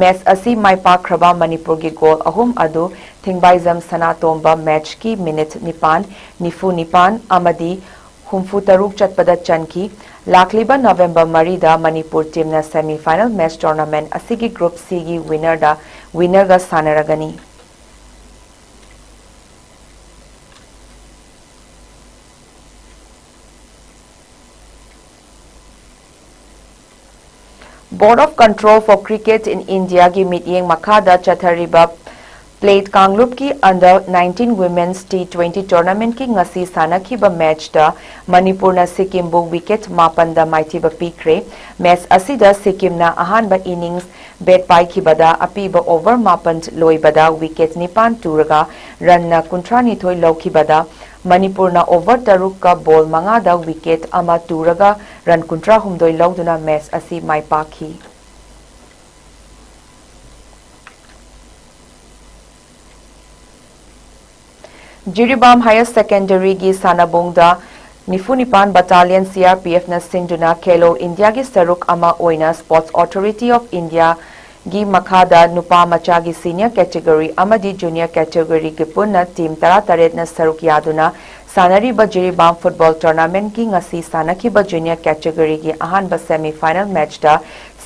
ꯃꯦꯆ ꯑꯁꯤ ꯃꯥꯏ ꯄꯥꯛꯈ꯭ꯔꯕ ꯃꯅꯤꯄꯨꯔꯒꯤ ꯒꯣꯜ ꯑꯍꯨꯝ ꯑꯗꯨ ꯊꯤꯡꯕꯥꯏꯖꯝ ꯁꯅꯥꯇꯣꯝꯕ ꯃꯦꯆꯀꯤ ꯃꯤꯅꯤꯠ ꯅꯤꯄꯥꯟ, ꯅꯤꯐꯨ ꯅꯤꯄꯥꯟ ꯑꯃꯗꯤ ꯍꯨꯝꯐꯨ ꯇꯔꯨꯛ ꯆꯠꯄꯗ ꯆꯟꯈꯤ꯫ ꯂꯥꯛꯂꯤꯕ ꯅꯕꯦꯝꯕꯔ ꯃꯔꯤꯗ ꯃꯅꯤꯄꯨꯔ ꯇꯤꯝꯅ ꯁꯦꯃꯤ ꯐꯥꯏꯅꯦꯜ ꯃꯦꯆ ꯇꯣꯔꯅꯥꯃꯦꯟꯠ ꯑꯁꯤꯒꯤ ꯒ꯭ꯔꯨꯞ ꯁꯤꯒꯤ ꯋꯤꯟꯅꯔꯗ, ꯋꯤꯟꯅꯔꯒ ꯁꯥꯟꯅꯔꯒꯅꯤ꯫ Board of Control for Cricket in Indiaꯒꯤ ꯃꯤꯠꯌꯦꯡ ꯃꯈꯥꯗ ꯆꯠꯊꯔꯤꯕ ꯄ꯭ꯂꯦꯠ ꯀꯥꯡꯂꯨꯞꯀꯤ Under nineteen Women's T twenty tournamentꯀꯤ ꯉꯁꯤ ꯁꯥꯟꯅꯈꯤꯕ ꯃꯦꯆꯇ ꯃꯅꯤꯄꯨꯔꯅ ꯁꯤꯛꯀꯤꯝꯕꯨ ꯋꯤꯀꯦꯠ ꯃꯥꯄꯟꯗ ꯃꯥꯏꯊꯤꯕ ꯄꯤꯈ꯭ꯔꯦ꯫ ꯃꯦꯆ ꯑꯁꯤꯗ ꯁꯤꯛꯀꯤꯝꯅ ꯑꯍꯥꯟꯕ ꯏꯅꯤꯡꯁ ꯕꯦꯠ ꯄꯥꯏꯈꯤꯕꯗ ꯑꯄꯤꯕ ꯑꯣꯚꯔ ꯃꯥꯄꯟ ꯂꯣꯏꯕꯗ ꯋꯤꯀꯦꯠ ꯅꯤꯄꯥꯟ ꯇꯨꯔꯒ ꯔꯟꯅ ꯀꯨꯟꯊ꯭ꯔꯥꯅꯤꯊꯣꯏ ꯂꯧꯈꯤꯕꯗ ꯃꯅꯤꯄꯨꯔꯅ ꯑꯣꯚꯔ ꯇꯔꯨꯛꯀ ꯕꯣꯜ ꯃꯉꯥꯗ ꯋꯤꯀꯦꯠ ꯑꯃ ꯇꯨꯔꯒ ꯔꯟ ꯀꯨꯟꯊ꯭ꯔꯥꯍꯨꯝꯗꯣꯏ ꯂꯧꯗꯨꯅ ꯃꯦꯆ ꯑꯁꯤ ꯃꯥꯏ ꯄꯥꯛꯈꯤ꯫ ꯖꯤꯔꯤꯕꯥꯝ ꯍꯥꯌꯔ ꯁꯦꯀꯦꯟꯗꯔꯤꯒꯤ ꯁꯥꯟꯅꯕꯨꯡꯗ ꯅꯤꯐꯨ ꯅꯤꯄꯥꯟ ꯕꯠꯇꯥꯂꯤꯌꯟ ꯁꯤ ꯑꯥꯔ ꯄꯤ ꯑꯦꯐꯅ ꯁꯤꯟꯗꯨꯅ ꯈꯦꯂꯣ ꯏꯟꯗꯤꯌꯥꯒꯤ ꯁꯔꯨꯛ ꯑꯃ ꯑꯣꯏꯅ ꯁ꯭ꯄꯣꯔꯠꯁ ꯑꯣꯊꯣꯔꯤꯇꯤ ꯑꯣꯐ ꯏꯟꯗꯤꯌꯥꯒꯤ ꯃꯈꯥꯗ ꯅꯨꯄꯥ ꯃꯆꯥꯒꯤ ꯁꯤꯅꯤꯌꯔ ꯀꯦꯇꯦꯒꯣꯔꯤ ꯑꯃꯗꯤ ꯖꯨꯅꯤꯌꯔ ꯀꯦꯇꯦꯒꯣꯔꯤꯒꯤ ꯄꯨꯟꯅ ꯇꯤꯝ ꯇꯔꯥꯇꯔꯦꯠꯅ ꯁꯔꯨꯛ ꯌꯥꯗꯨꯅ ꯁꯥꯟꯅꯔꯤꯕ ꯖꯤꯔꯤꯕꯥꯝ ꯐꯨꯠꯕꯣꯜ ꯇꯣꯔꯅꯥꯃꯦꯟꯠꯀꯤ ꯉꯁꯤ ꯁꯥꯟꯅꯈꯤꯕ ꯖꯨꯅꯤꯌꯔ ꯀꯦꯇꯦꯒꯣꯔꯤꯒꯤ ꯑꯍꯥꯟꯕ ꯁꯦꯃꯤ ꯐꯥꯏꯅꯦꯜ ꯃꯦꯆꯇ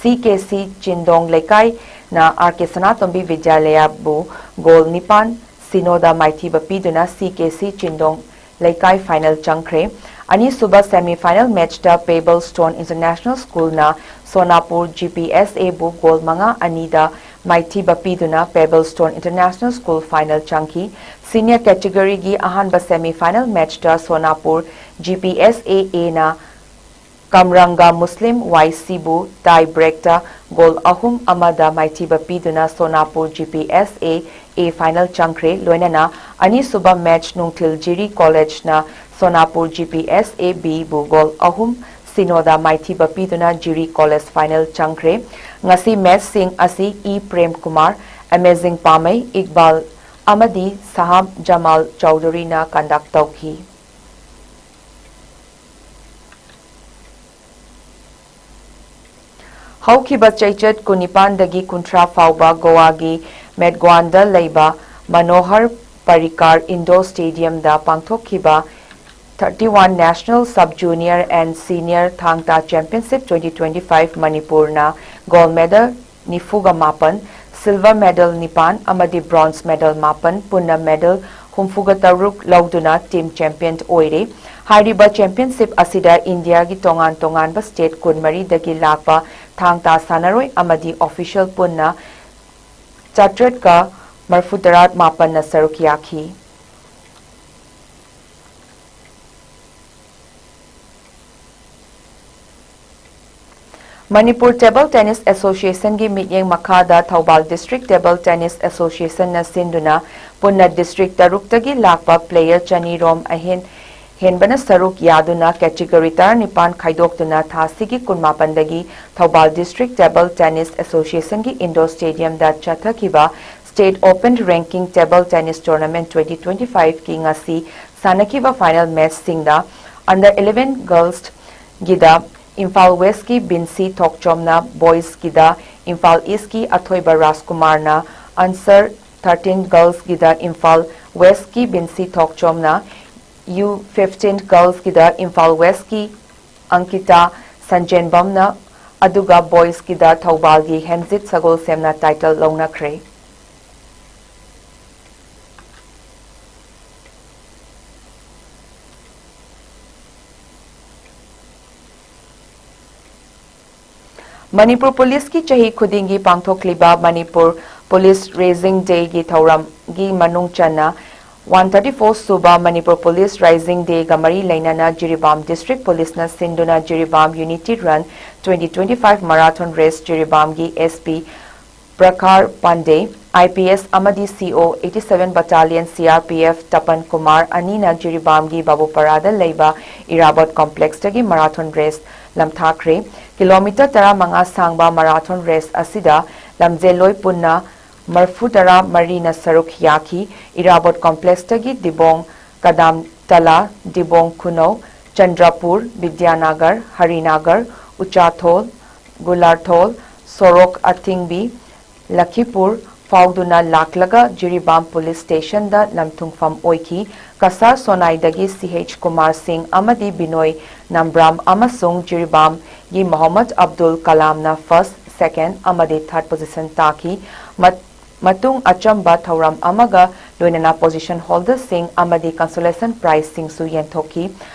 ꯁꯤ ꯀꯦ ꯁꯤ ꯆꯤꯟꯗꯣꯡ ꯂꯩꯀꯥꯏꯅ ꯑꯥꯔ ꯀꯦ ꯁꯅꯥꯇꯣꯝꯕꯤ ꯕꯤꯗ꯭ꯌꯥꯂꯌꯥꯕꯨ ꯒꯣꯜ ꯅꯤꯄꯥꯟ ꯁꯤꯅꯣꯗ ꯃꯥꯏꯊꯤꯕ ꯄꯤꯗꯨꯅ ꯁꯤ ꯀꯦ ꯁꯤ ꯆꯤꯟꯗꯣꯡ ꯂꯩꯀꯥꯏ ꯐꯥꯏꯅꯦꯜ ꯆꯪꯈ꯭ꯔꯦ꯫ ꯑꯅꯤꯁꯨꯕ semi final match ꯇ Pebble Stone International School ꯅ ꯁꯣꯅꯥꯄꯨꯔ G P S A ꯕꯨ goal ꯃꯉꯥ ꯑꯅꯤꯗ ꯃꯥꯏꯊꯤꯕ ꯄꯤꯗꯨꯅ Pebble Stone International School final ꯆꯪꯈꯤ꯫ Senior category ꯒꯤ ꯑꯍꯥꯟꯕ semi final match ꯇ ꯁꯣꯅꯥꯄꯨꯔ G P S A A ꯅ ꯀꯝꯔꯪꯒ ꯃꯨꯁꯂꯤꯝ Y C ꯕꯨ tie break ꯇ goal ꯑꯍꯨꯝ ꯑꯃꯗ ꯃꯥꯏꯊꯤꯕ ꯄꯤꯗꯨꯅ ꯁꯣꯅꯥꯄꯨꯔ G P S A A final ꯆꯪꯈ꯭ꯔꯦ꯫ ꯂꯣꯏꯅꯅ ꯑꯅꯤꯁꯨꯕ match ꯅꯨꯡꯊꯤꯜ ꯖꯤꯔꯤ College ꯅ ꯁꯣꯅꯥꯄꯨꯔ G P S A B ꯕꯨ goal ꯑꯍꯨꯝ ꯁꯤꯅꯣꯗ ꯃꯥꯏꯊꯤꯕ ꯄꯤꯗꯨꯅ ꯖꯤꯔꯤ College final ꯆꯪꯈ꯭ꯔꯦ꯫ ꯉꯁꯤ match ꯁꯤꯡ ꯑꯁꯤ ꯏ ꯄ꯭ꯔꯦꯝ ꯀꯨꯃꯥꯔ, ꯑꯃꯦꯖꯤꯡ ꯄꯥꯃꯩ, ꯏꯛꯕꯥꯜ ꯑꯃꯗꯤ ꯁꯍꯥꯝ ꯖꯃꯥꯜ ꯆꯧꯙꯨꯔꯤꯅ conduct ꯇꯧꯈꯤ꯫ ꯍꯧꯈꯤꯕ ꯆꯩꯆꯠ ꯀꯨꯟꯅꯤꯄꯥꯟꯗꯒꯤ ꯀꯨꯟꯊ꯭ꯔꯥ ꯐꯥꯎꯕ ꯒꯣꯋꯥꯒꯤ ꯃꯦꯠꯒ꯭ꯋꯥꯟꯗ ꯂꯩꯕ ꯃꯅꯣꯍꯔ ꯄꯔꯤꯀꯥꯔ Indoor Stadium ꯗ ꯄꯥꯡꯊꯣꯛꯈꯤꯕ thirty one National Sub Junior and Senior Thang Ta Championship twenty twenty five ꯃꯅꯤꯄꯨꯔꯅ gold medal ꯅꯤꯐꯨꯒ ꯃꯥꯄꯟ, silver medal ꯅꯤꯄꯥꯟ ꯑꯃꯗꯤ bronze medal ꯃꯥꯄꯟ, ꯄꯨꯟꯅ medal ꯍꯨꯝꯐꯨꯒ ꯇꯔꯨꯛ ꯂꯧꯗꯨꯅ team champion ꯑꯣꯏꯔꯦ꯫ ꯍꯥꯏꯔꯤꯕ championship ꯑꯁꯤꯗ ꯏꯟꯗꯤꯌꯥꯒꯤ ꯇꯣꯉꯥꯟ ꯇꯣꯉꯥꯟꯕ state ꯀꯨꯟꯃꯔꯤꯗꯒꯤ ꯂꯥꯛꯄ ꯊꯥꯡ ꯇꯥ ꯁꯥꯟꯅꯔꯣꯏ ꯑꯃꯗꯤ official ꯄꯨꯟꯅ ꯆꯥꯇ꯭ꯔꯦꯠꯀ ꯃꯔꯐꯨꯇꯔꯥ ꯃꯥꯄꯟꯅ ꯁꯔꯨꯛ ꯌꯥꯈꯤ꯫ ꯃꯅꯤꯄꯨꯔ Table Tennis Association ꯒꯤ ꯃꯤꯠꯌꯦꯡ ꯃꯈꯥꯗ Thoubal District Table Tennis Association ꯅ ꯁꯤꯟꯗꯨꯅ ꯄꯨꯟꯅ district ꯇꯔꯨꯛꯇꯒꯤ ꯂꯥꯛꯄ player ꯆꯅꯤ ꯔꯣꯝ ꯑꯍꯦꯟ ꯍꯦꯟꯕꯅ ꯁꯔꯨꯛ ꯌꯥꯗꯨꯅ category ꯇꯔꯥꯅꯤꯄꯥꯟ ꯈꯥꯏꯗꯣꯛꯇꯨꯅ ꯊꯥꯁꯤꯒꯤ ꯀꯨꯟꯃꯥꯄꯟꯗꯒꯤ Thoubal District Table Tennis Association ꯒꯤ Indoor Stadium ꯗ ꯆꯠꯊꯈꯤꯕ State Open Ranking Table Tennis Tournament twenty twenty five ꯀꯤ ꯉꯁꯤ ꯁꯥꯟꯅꯈꯤꯕ final match ꯁꯤꯡꯗ under eleven girls ꯒꯤꯗ Imphal West ꯀꯤ ꯕꯤꯟꯁꯤ ꯊꯣꯛꯆꯣꯝꯅ, boys ꯒꯤꯗ ꯏꯝꯐꯥꯜ East ꯀꯤ ꯑꯊꯣꯏꯕ ꯔꯥꯖꯀꯨꯃꯥꯔꯅ, under thirteen girls ꯒꯤꯗ Imphal West ꯀꯤ ꯕꯤꯟꯁꯤ ꯊꯣꯛꯆꯣꯝꯅ, U fifteen girls ꯒꯤꯗ Imphal West ꯀꯤ ꯑꯪꯀꯤꯇꯥ ꯁꯟꯖꯦꯟꯕꯝꯅ, ꯑꯗꯨꯒ boys ꯒꯤꯗ ꯊꯧꯕꯥꯜꯒꯤ ꯍꯦꯟꯖꯤꯠ ꯁꯒꯣꯜꯁꯦꯝꯅ title ꯂꯧꯅꯈ꯭ꯔꯦ꯫ ꯃꯅꯤꯄꯨꯔ ꯄꯨꯂꯤꯁꯀꯤ ꯆꯍꯤ ꯈꯨꯗꯤꯡꯒꯤ ꯄꯥꯡꯊꯣꯛꯂꯤꯕ ꯃꯅꯤꯄꯨꯔ ꯄꯨꯂꯤꯁ ꯔꯦꯖꯤꯡ ꯗꯦꯒꯤ ꯊꯧꯔꯝꯒꯤ ꯃꯅꯨꯡ ꯆꯟꯅ ꯋꯥꯟ ꯊꯥꯔꯇꯤ ꯐꯣꯔ ꯁꯨꯕ ꯃꯅꯤꯄꯨꯔ ꯄꯨꯂꯤꯁ ꯔꯥꯏꯖꯤꯡ ꯗꯦꯒ ꯃꯔꯤ ꯂꯩꯅꯅ ꯖꯤꯔꯤꯕꯥꯝ ꯗꯤꯁꯇ꯭ꯔꯤꯛ ꯄꯨꯂꯤꯁꯅ ꯁꯤꯟꯗꯨꯅ Jiribam unity run twenty twenty five marathon race ꯖꯤꯔꯤꯕꯥꯝꯒꯤ S P Prakhar Pande, I P S ꯑꯃꯗꯤ C O eighty seven battalion C R P F Tapan Kumar ꯑꯅꯤꯅ ꯖꯤꯔꯤꯕꯥꯝꯒꯤ ꯕꯥꯕꯨꯄꯔꯥꯗ ꯂꯩꯕ ꯏꯔꯥꯕꯣꯠ ꯀꯣꯝꯄ꯭ꯂꯦꯛꯁꯇꯒꯤ ꯃꯔꯥꯊꯣꯟ ꯔꯦꯁ ꯂꯝꯊꯥꯈ꯭ꯔꯦ꯫ ꯀꯤꯂꯣꯃꯤꯇꯔ ꯇꯔꯥꯃꯉꯥ ꯁꯥꯡꯕ ꯃꯔꯥꯊꯣꯟ ꯔꯦꯁ ꯑꯁꯤꯗ ꯂꯝꯖꯦꯜꯂꯣꯏ ꯄꯨꯟꯅ ꯃꯔꯐꯨ ꯇꯔꯥ ꯃꯔꯤꯅ ꯁꯔꯨꯛ ꯌꯥꯈꯤ꯫ ꯏꯔꯥꯕꯣꯠ ꯀꯣꯝꯄ꯭ꯂꯦꯛꯁꯇꯒꯤ ꯗꯤꯕꯣꯡ ꯀꯗꯥꯝꯇꯂꯥ, ꯗꯤꯕꯣꯡ ꯈꯨꯅꯧ, ꯆꯟꯗ꯭ꯔꯄꯨꯔ, ꯕꯤꯗ꯭ꯌꯥꯅꯒꯔ, ꯍꯔꯤꯅꯒꯔ, ꯎꯆꯥꯊꯣꯜ, ꯒꯨꯂꯥꯔꯊꯣꯜ, ꯁꯣꯔꯣꯛ ꯑꯊꯤꯡꯕꯤ, ꯂꯈꯤꯄꯨꯔ ꯐꯥꯎꯗꯨꯅ ꯂꯥꯛꯂꯒ ꯖꯤꯔꯤꯕꯥꯝ ꯄꯨꯂꯤꯁ ꯁ꯭ꯇꯦꯁꯟꯗ ꯂꯝꯊꯨꯡꯐꯝ ꯑꯣꯏꯈꯤ꯫ ꯀꯁꯥꯔ ꯁꯣꯅꯥꯏꯗꯒꯤ ꯁꯤ ꯑꯩꯆ ꯀꯨꯃꯥꯔ ꯁꯤꯡ ꯑꯃꯗꯤ ꯕꯤꯅꯣꯏ ꯅꯝꯕ꯭ꯔꯥꯝ ꯑꯃꯁꯨꯡ ꯖꯤꯔꯤꯕꯥꯝꯒꯤ ꯃꯣꯍꯝꯃꯗ ꯑꯕꯗꯨꯜ ꯀꯂꯥꯝꯅ ꯐꯥꯔꯁ, ꯁꯦꯀꯦꯟ ꯑꯃꯗꯤ ꯊꯥꯔꯠ ꯄꯣꯖꯤꯁꯟ ꯇꯥꯈꯤ꯫ ꯃꯠ-, ꯃꯇꯨꯡ ꯑꯆꯝꯕ ꯊꯧꯔꯝ ꯑꯃꯒ ꯂꯣꯏꯅꯅ ꯄꯣꯖꯤꯁꯟ ꯍꯣꯜꯗꯔꯁꯤꯡ ꯑꯃꯗꯤ ꯀꯟꯁꯣꯂꯦꯁꯟ ꯄ꯭ꯔꯥꯏꯖꯁꯤꯡꯁꯨ ꯌꯦꯟꯊꯣꯛꯈꯤ꯫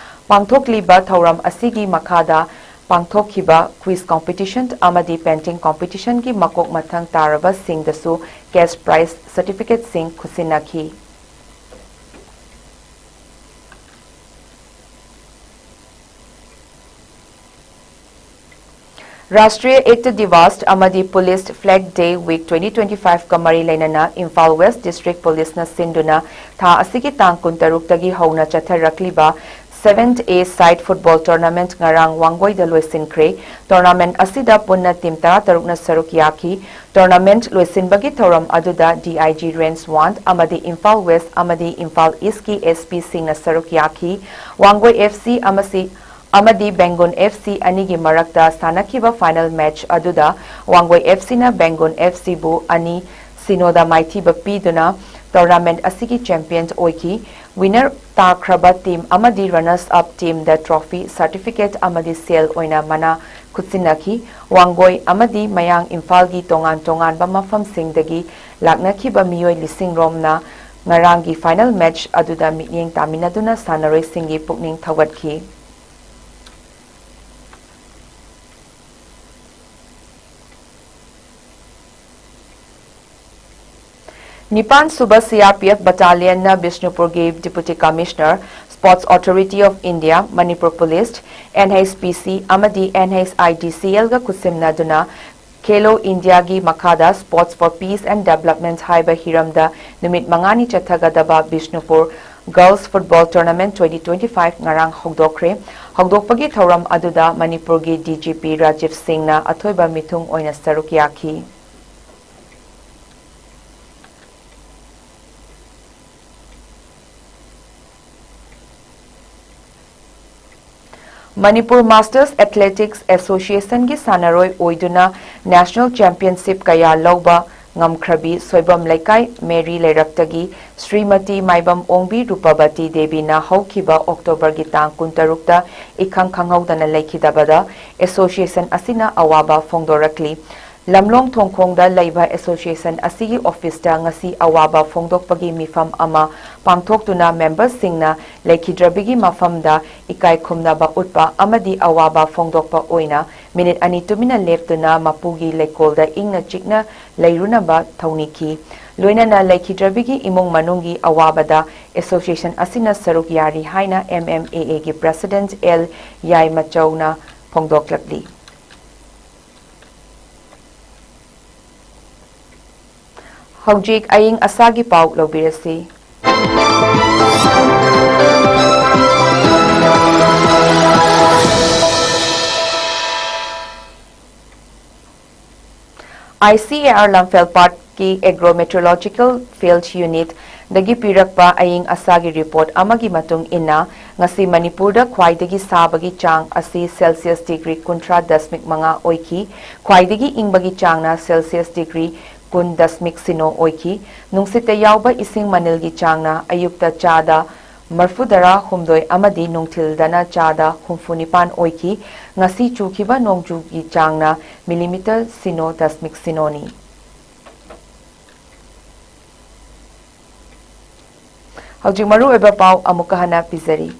ꯄꯥꯡꯊꯣꯛꯂꯤꯕ ꯊꯧꯔꯝ ꯑꯁꯤꯒꯤ ꯃꯈꯥꯗ ꯄꯥꯡꯊꯣꯛꯈꯤꯕ ꯀ꯭ꯋꯤꯖ ꯀꯣꯝꯄꯤꯇꯤꯁꯟ ꯑꯃꯗꯤ ꯄꯦꯟꯇꯤꯡ ꯀꯣꯝꯄꯤꯇꯤꯁꯟꯒꯤ ꯃꯀꯣꯛ ꯃꯊꯪ ꯇꯥꯔꯕꯁꯤꯡꯗꯁꯨ ꯀꯦꯁ ꯄ꯭ꯔꯥꯏꯖ ꯁꯔꯇꯤꯐꯤꯀꯦꯠꯁꯤꯡ ꯈꯨꯠꯁꯤꯟꯅꯈꯤ꯫ ꯔꯥꯁꯇ꯭ꯔꯤꯌ ꯑꯦꯛꯇ ꯗꯤꯋꯥꯁ ꯑꯃꯗꯤ ꯄꯨꯂꯤꯁ ꯐ꯭ꯂꯦꯒ ꯗꯦ ꯋꯤꯛ ꯇ꯭ꯋꯦꯟꯇꯤ ꯇ꯭ꯋꯦꯟꯇꯤ ꯐꯥꯏꯚꯀ ꯃꯔꯤ ꯂꯩꯅꯅ ꯏꯝꯐꯥꯜ ꯋꯦꯁ ꯗꯤꯁꯇ꯭ꯔꯤꯛ ꯄꯨꯂꯤꯁꯅ ꯁꯤꯟꯗꯨꯅ ꯊꯥ ꯑꯁꯤꯒꯤ ꯇꯥꯡ ꯀꯨꯟꯇꯔꯨꯛꯇꯒꯤ ꯍꯧꯅ ꯆꯠꯊꯔꯛꯂꯤꯕ ꯁꯚꯦꯟꯊ ꯑꯦ ꯁꯥꯏꯠ ꯐꯨꯠꯕꯣꯜ ꯇꯣꯔꯅꯥꯃꯦꯟꯠ ꯉꯔꯥꯡ ꯋꯥꯡꯒꯣꯏꯗ ꯂꯣꯏꯁꯤꯟꯈ꯭ꯔꯦ꯫ ꯇꯣꯔꯅꯥꯃꯦꯟꯠ ꯑꯁꯤꯗ ꯄꯨꯟꯅ ꯇꯤꯝ ꯇꯔꯥꯇꯔꯨꯛꯅ ꯁꯔꯨꯛ ꯌꯥꯈꯤ꯫ ꯇꯣꯔꯅꯥꯃꯦꯟꯠ ꯂꯣꯏꯁꯤꯟꯕꯒꯤ ꯊꯧꯔꯝ ꯑꯗꯨꯗ D I G range one ꯑꯃꯗꯤ ꯏꯝꯐꯥꯜ ꯋꯦꯁ ꯑꯃꯗꯤ ꯏꯝꯐꯥꯜ ꯏꯁ꯭ꯠꯀꯤ ꯑꯦꯁ ꯄꯤꯁꯤꯡꯅ ꯁꯔꯨꯛ ꯌꯥꯈꯤ꯫ ꯋꯥꯡꯒꯣꯏ ꯑꯦꯐ ꯁꯤ ꯑꯃꯁꯤ ꯑꯃꯗꯤ ꯕꯦꯡꯒꯨꯟ ꯑꯦꯐ ꯁꯤ ꯑꯅꯤꯒꯤ ꯃꯔꯛꯇ ꯁꯥꯟꯅꯈꯤꯕ ꯐꯥꯏꯅꯦꯜ ꯃꯦꯆ ꯑꯗꯨꯗ ꯋꯥꯡꯒꯣꯏ ꯑꯦꯐ ꯁꯤꯅ ꯕꯦꯡꯒꯨꯟ ꯑꯦꯐ ꯁꯤꯕꯨ ꯑꯅꯤ ꯁꯤꯅꯣꯗ ꯃꯥꯏꯊꯤꯕ ꯄꯤꯗꯨꯅ ꯇꯣꯔꯅꯥꯃꯦꯟꯠ ꯑꯁꯤꯒꯤ ꯆꯦꯝꯄꯤꯌꯟ ꯑꯣꯏꯈꯤ꯫ ꯋꯤꯅꯔ ꯇꯥꯈ꯭ꯔꯕ ꯇꯤꯝ ꯑꯃꯗꯤ ꯔꯅꯔꯁ ꯑꯞ ꯇꯤꯝꯗ ꯇ꯭ꯔꯣꯐꯤ, ꯁꯔꯇꯤꯐꯤꯀꯦꯠ ꯑꯃꯗꯤ ꯁꯦꯜ ꯑꯣꯏꯅ ꯃꯅꯥ ꯈꯨꯠꯁꯤꯟꯅꯈꯤ꯫ ꯋꯥꯡꯒꯣꯏ ꯑꯃꯗꯤ ꯃꯌꯥꯡ ꯏꯝꯐꯥꯜꯒꯤ ꯇꯣꯉꯥꯟ ꯇꯣꯉꯥꯟꯕ ꯃꯐꯝꯁꯤꯡꯗꯒꯤ ꯂꯥꯛꯅꯈꯤꯕ ꯃꯤꯑꯣꯏ ꯂꯤꯁꯤꯡ ꯔꯣꯝꯅ ꯉꯔꯥꯡꯒꯤ ꯐꯥꯏꯅꯦꯜ ꯃꯦꯆ ꯑꯗꯨꯗ ꯃꯤꯠꯌꯦꯡ ꯇꯥꯃꯤꯟꯅꯗꯨꯅ ꯁꯥꯟꯅꯔꯣꯏꯁꯤꯡꯒꯤ ꯄꯨꯛꯅꯤꯡ ꯊꯧꯒꯠꯈꯤ꯫ ꯅꯤꯄꯥꯟ ꯁꯨꯕ C R P F Battalionꯅ ꯕꯤꯁꯅꯨꯄꯨꯔꯒꯤ Deputy Commissioner, Sports Authority of India, Manipur Police, N H P C ꯑꯃꯗꯤ N H I D C Lꯒ ꯈꯨꯠꯁꯝꯅꯗꯨꯅ ꯈꯦꯂꯣ ꯏꯟꯗꯤꯌꯥꯒꯤ ꯃꯈꯥꯗ Sports for Peace and Development ꯍꯥꯏꯕ ꯍꯤꯔꯝꯗ ꯅꯨꯃꯤꯠ ꯃꯉꯥꯅꯤ ꯆꯠꯊꯒꯗꯕ Bishnupur Girls Football Tournament twenty twenty-five ꯉꯔꯥꯡ ꯍꯧꯗꯣꯛꯈ꯭ꯔꯦ꯫ ꯍꯧꯗꯣꯛꯄꯒꯤ ꯊꯧꯔꯝ ꯑꯗꯨꯗ ꯃꯅꯤꯄꯨꯔꯒꯤ D G P ꯔꯥꯖꯤꯕ ꯁꯤꯡꯅ ꯑꯊꯣꯏꯕ ꯃꯤꯊꯨꯡ ꯑꯣꯏꯅ ꯁꯔꯨꯛ ꯌꯥꯈꯤ꯫ ꯃꯅꯤꯄꯨꯔ Masters Athletics Associationꯒꯤ ꯁꯥꯟꯅꯔꯣꯏ ꯑꯣꯏꯗꯨꯅ National Championship ꯀꯌꯥ ꯂꯧꯕ ꯉꯝꯈ꯭ꯔꯕꯤ ꯁꯣꯏꯕꯝ ꯂꯩꯀꯥꯏ ꯃꯦꯔꯤ ꯂꯩꯔꯛꯇꯒꯤ ꯁ꯭ꯔꯤꯃꯇꯤ ꯃꯥꯏꯕꯝ ꯑꯣꯡꯕꯤ ꯔꯨꯄꯕꯇꯤ ꯗꯦꯕꯤꯅ ꯍꯧꯈꯤꯕ ꯑꯣꯛꯇꯣꯕꯔꯒꯤ ꯇꯥꯡ ꯀꯨꯟꯇꯔꯨꯛꯇ ꯏꯈꯪ ꯈꯪꯍꯧꯗꯅ ꯂꯩꯈꯤꯗꯕꯗ association ꯑꯁꯤꯅ ꯑꯋꯥꯕ ꯐꯣꯡꯗꯣꯔꯛꯂꯤ꯫ ꯂꯝꯂꯣꯡ ꯊꯣꯡꯈꯣꯡꯗ ꯂꯩꯕ association ꯑꯁꯤꯒꯤ officeꯇ ꯉꯁꯤ ꯑꯋꯥꯕ ꯐꯣꯡꯗꯣꯛꯄꯒꯤ ꯃꯤꯐꯝ ꯑꯃ ꯄꯥꯡꯊꯣꯛꯇꯨꯅ memberꯁꯤꯡꯅ ꯂꯩꯈꯤꯗ꯭ꯔꯕꯤꯒꯤ ꯃꯐꯝꯗ ꯏꯀꯥꯏ ꯈꯨꯝꯅꯕ ꯎꯠꯄ ꯑꯃꯗꯤ ꯑꯋꯥꯕ ꯐꯣꯡꯗꯣꯛꯄ ꯑꯣꯏꯅ minute ꯑꯅꯤ ꯇꯨꯃꯤꯟꯅ ꯂꯦꯞꯇꯨꯅ ꯃꯄꯨꯒꯤ ꯂꯩꯀꯣꯜꯗ ꯏꯪꯅ ꯆꯤꯛꯅ ꯂꯩꯔꯨꯅꯕ ꯊꯧꯅꯤꯈꯤ꯫ ꯂꯣꯏꯅꯅ ꯂꯩꯈꯤꯗ꯭ꯔꯕꯤꯒꯤ ꯏꯃꯨꯡ ꯃꯅꯨꯡꯒꯤ ꯑꯋꯥꯕꯗ association ꯑꯁꯤꯅ ꯁꯔꯨꯛ ꯌꯥꯔꯤ ꯍꯥꯏꯅ M M A Aꯒꯤ President L ꯌꯥꯏꯃꯆꯧꯅ ꯐꯣꯡꯗꯣꯛꯂꯛꯂꯤ꯫ ꯍꯧꯖꯤꯛ ꯑꯏꯪ ꯑꯁꯥꯒꯤ ꯄꯥꯎ ꯂꯧꯕꯤꯔꯁꯤ꯫ I C A R ꯂꯝꯐꯦꯜ ꯄꯥꯠꯀꯤ Agro Meteorological Field Unit ꯗꯒꯤ ꯄꯤꯔꯛꯄ ꯑꯏꯪ ꯑꯁꯥꯒꯤ report ꯑꯃꯒꯤ ꯃꯇꯨꯡ ꯏꯟꯅ, ꯉꯁꯤ ꯃꯅꯤꯄꯨꯔꯗ ꯈ꯭ꯋꯥꯏꯗꯒꯤ ꯁꯥꯕꯒꯤ ꯆꯥꯡ ꯑꯁꯤ Celsius degree ꯀꯨꯟꯊ꯭ꯔꯥ ꯗꯁꯃꯤꯛ ꯃꯉꯥ ꯑꯣꯏꯈꯤ꯫ ꯈ꯭ꯋꯥꯏꯗꯒꯤ ꯏꯪꯕꯒꯤ ꯆꯥꯡꯅ Celsius degree ꯀꯨꯟ ꯗꯁꯃꯤꯛ ꯁꯤꯅꯣ ꯑꯣꯏꯈꯤ꯫ ꯅꯨꯡꯁꯤꯠꯇ ꯌꯥꯎꯕ ꯏꯁꯤꯡ ꯃꯅꯤꯜꯒꯤ ꯆꯥꯡꯅ ꯑꯌꯨꯛꯇ ꯆꯥꯗ ꯃꯔꯐꯨꯇꯔꯥ ꯍꯨꯝꯗꯣꯏ ꯑꯃꯗꯤ ꯅꯨꯡꯊꯤꯜꯗꯅ ꯆꯥꯗ ꯍꯨꯝꯐꯨ ꯅꯤꯄꯥꯟ ꯑꯣꯏꯈꯤ꯫ ꯉꯁꯤ ꯆꯨꯈꯤꯕ ꯅꯣꯡꯖꯨꯒꯤ ꯆꯥꯡꯅ millimeter ꯁꯤꯅꯣ ꯗꯁꯃꯤꯛ ꯁꯤꯅꯣꯅꯤ꯫ ꯍꯧꯖꯤꯛ ꯃꯔꯨꯑꯣꯏꯕ ꯄꯥꯎ ꯑꯃꯨꯛꯀ ꯍꯟꯅ ꯄꯤꯖꯔꯤ꯫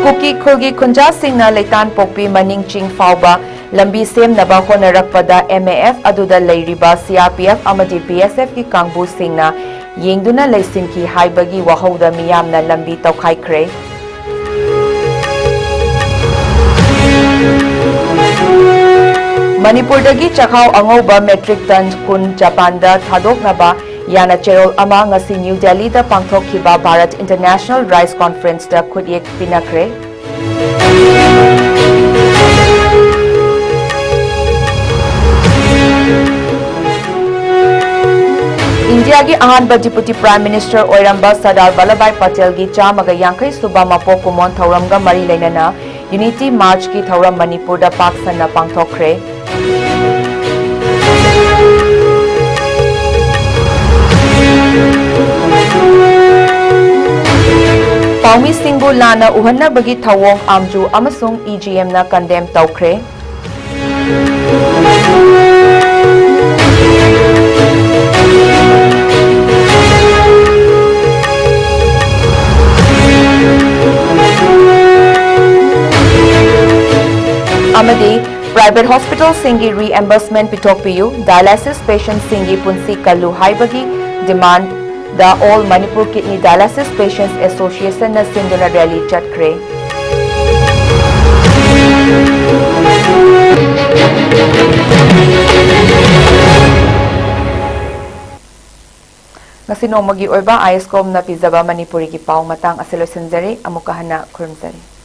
ꯀꯨꯀꯤ ꯈꯨꯜꯒꯤ ꯈꯨꯟꯖꯥꯁꯤꯡꯅ ꯂꯩꯇꯥꯟ ꯄꯣꯛꯄꯤ ꯃꯅꯤꯡ ꯆꯤꯡ ꯐꯥꯎꯕ ꯂꯝꯕꯤ ꯁꯦꯝꯅꯕ ꯍꯣꯠꯅꯔꯛꯄꯗ M A F ꯑꯗꯨꯗ ꯂꯩꯔꯤꯕ C R P F ꯑꯃꯗꯤ B S F ꯀꯤ ꯀꯥꯡꯕꯨꯁꯤꯡꯅ ꯌꯦꯡꯗꯨꯅ ꯂꯩꯁꯤꯟꯈꯤ ꯍꯥꯏꯕꯒꯤ ꯋꯥꯍꯧꯗ ꯃꯤꯌꯥꯝꯅ ꯂꯝꯕꯤ ꯇꯧꯈꯥꯏꯈ꯭ꯔꯦ꯫ ꯃꯅꯤꯄꯨꯔꯗꯒꯤ ꯆꯥꯛꯍꯥꯎ ꯑꯉꯧꯕ metric ton ꯀꯨꯟ ꯖꯄꯥꯟꯗ ꯊꯥꯗꯣꯛꯅꯕ ꯌꯥꯅ ꯆꯦꯔꯣꯜ ꯑꯃ ꯉꯁꯤ ꯅ꯭ꯌꯨ ꯗꯦꯜꯂꯤꯗ ꯄꯥꯡꯊꯣꯛꯈꯤꯕ Bharat International Rice Conference ꯇ ꯈꯨꯠꯌꯦꯛ ꯄꯤꯅꯈ꯭ꯔꯦ꯫ ꯏꯟꯗꯤꯌꯥꯒꯤ ꯑꯍꯥꯟꯕ Deputy Prime Minister ꯑꯣꯏꯔꯝꯕ ꯁꯔꯗꯥꯔ ꯚꯜꯂꯚꯚꯥꯏ ꯄꯇꯦꯜꯒꯤ ꯆꯥꯝꯃꯒ ꯌꯥꯡꯈꯩ ꯁꯨꯕ ꯃꯄꯣꯛ ꯀꯨꯝꯑꯣꯟ ꯊꯧꯔꯝꯒ ꯃꯔꯤ ꯂꯩꯅꯅ Unity March ꯀꯤ ꯊꯧꯔꯝ ꯃꯅꯤꯄꯨꯔꯗ ꯄꯥꯛ ꯁꯟꯅ ꯄꯥꯡꯊꯣꯛꯈ꯭ꯔꯦ꯫ ꯄꯥꯎꯃꯤꯁꯤꯡꯕꯨ ꯂꯥꯟꯅ ꯎꯍꯟꯅꯕꯒꯤ ꯊꯧꯑꯣꯡ ꯑꯥꯝꯖꯨ ꯑꯃꯁꯨꯡ E G M ꯅ condemn ꯇꯧꯈ꯭ꯔꯦ꯫ ꯑꯃꯗꯤ private hospital ꯁꯤꯡꯒꯤ reimbursement ꯄꯤꯊꯣꯛꯄꯤꯌꯨ, dialysis patient ꯁꯤꯡꯒꯤ ꯄꯨꯟꯁꯤ ꯀꯜꯂꯨ ꯍꯥꯏꯕꯒꯤ demand ꯗ All Manipur Kidney Dialysis Patients Association ꯅ ꯁꯤꯟꯗꯨꯅ rally ꯆꯠꯈ꯭ꯔꯦ꯫ ꯉꯁꯤ ꯅꯣꯡꯃꯒꯤ ꯑꯣꯏꯕ ꯑꯥꯏ ꯑꯦꯁ ꯀꯣꯝꯅ ꯄꯤꯖꯕ ꯃꯅꯤꯄꯨꯔꯤꯒꯤ ꯄꯥꯎ ꯃꯇꯥꯡ ꯑꯁꯤ ꯂꯣꯏꯁꯤꯟꯖꯔꯦ꯫ ꯑꯃꯨꯛꯀ ꯍꯟꯅ ꯈꯨꯔꯨꯝꯖꯔꯤ꯫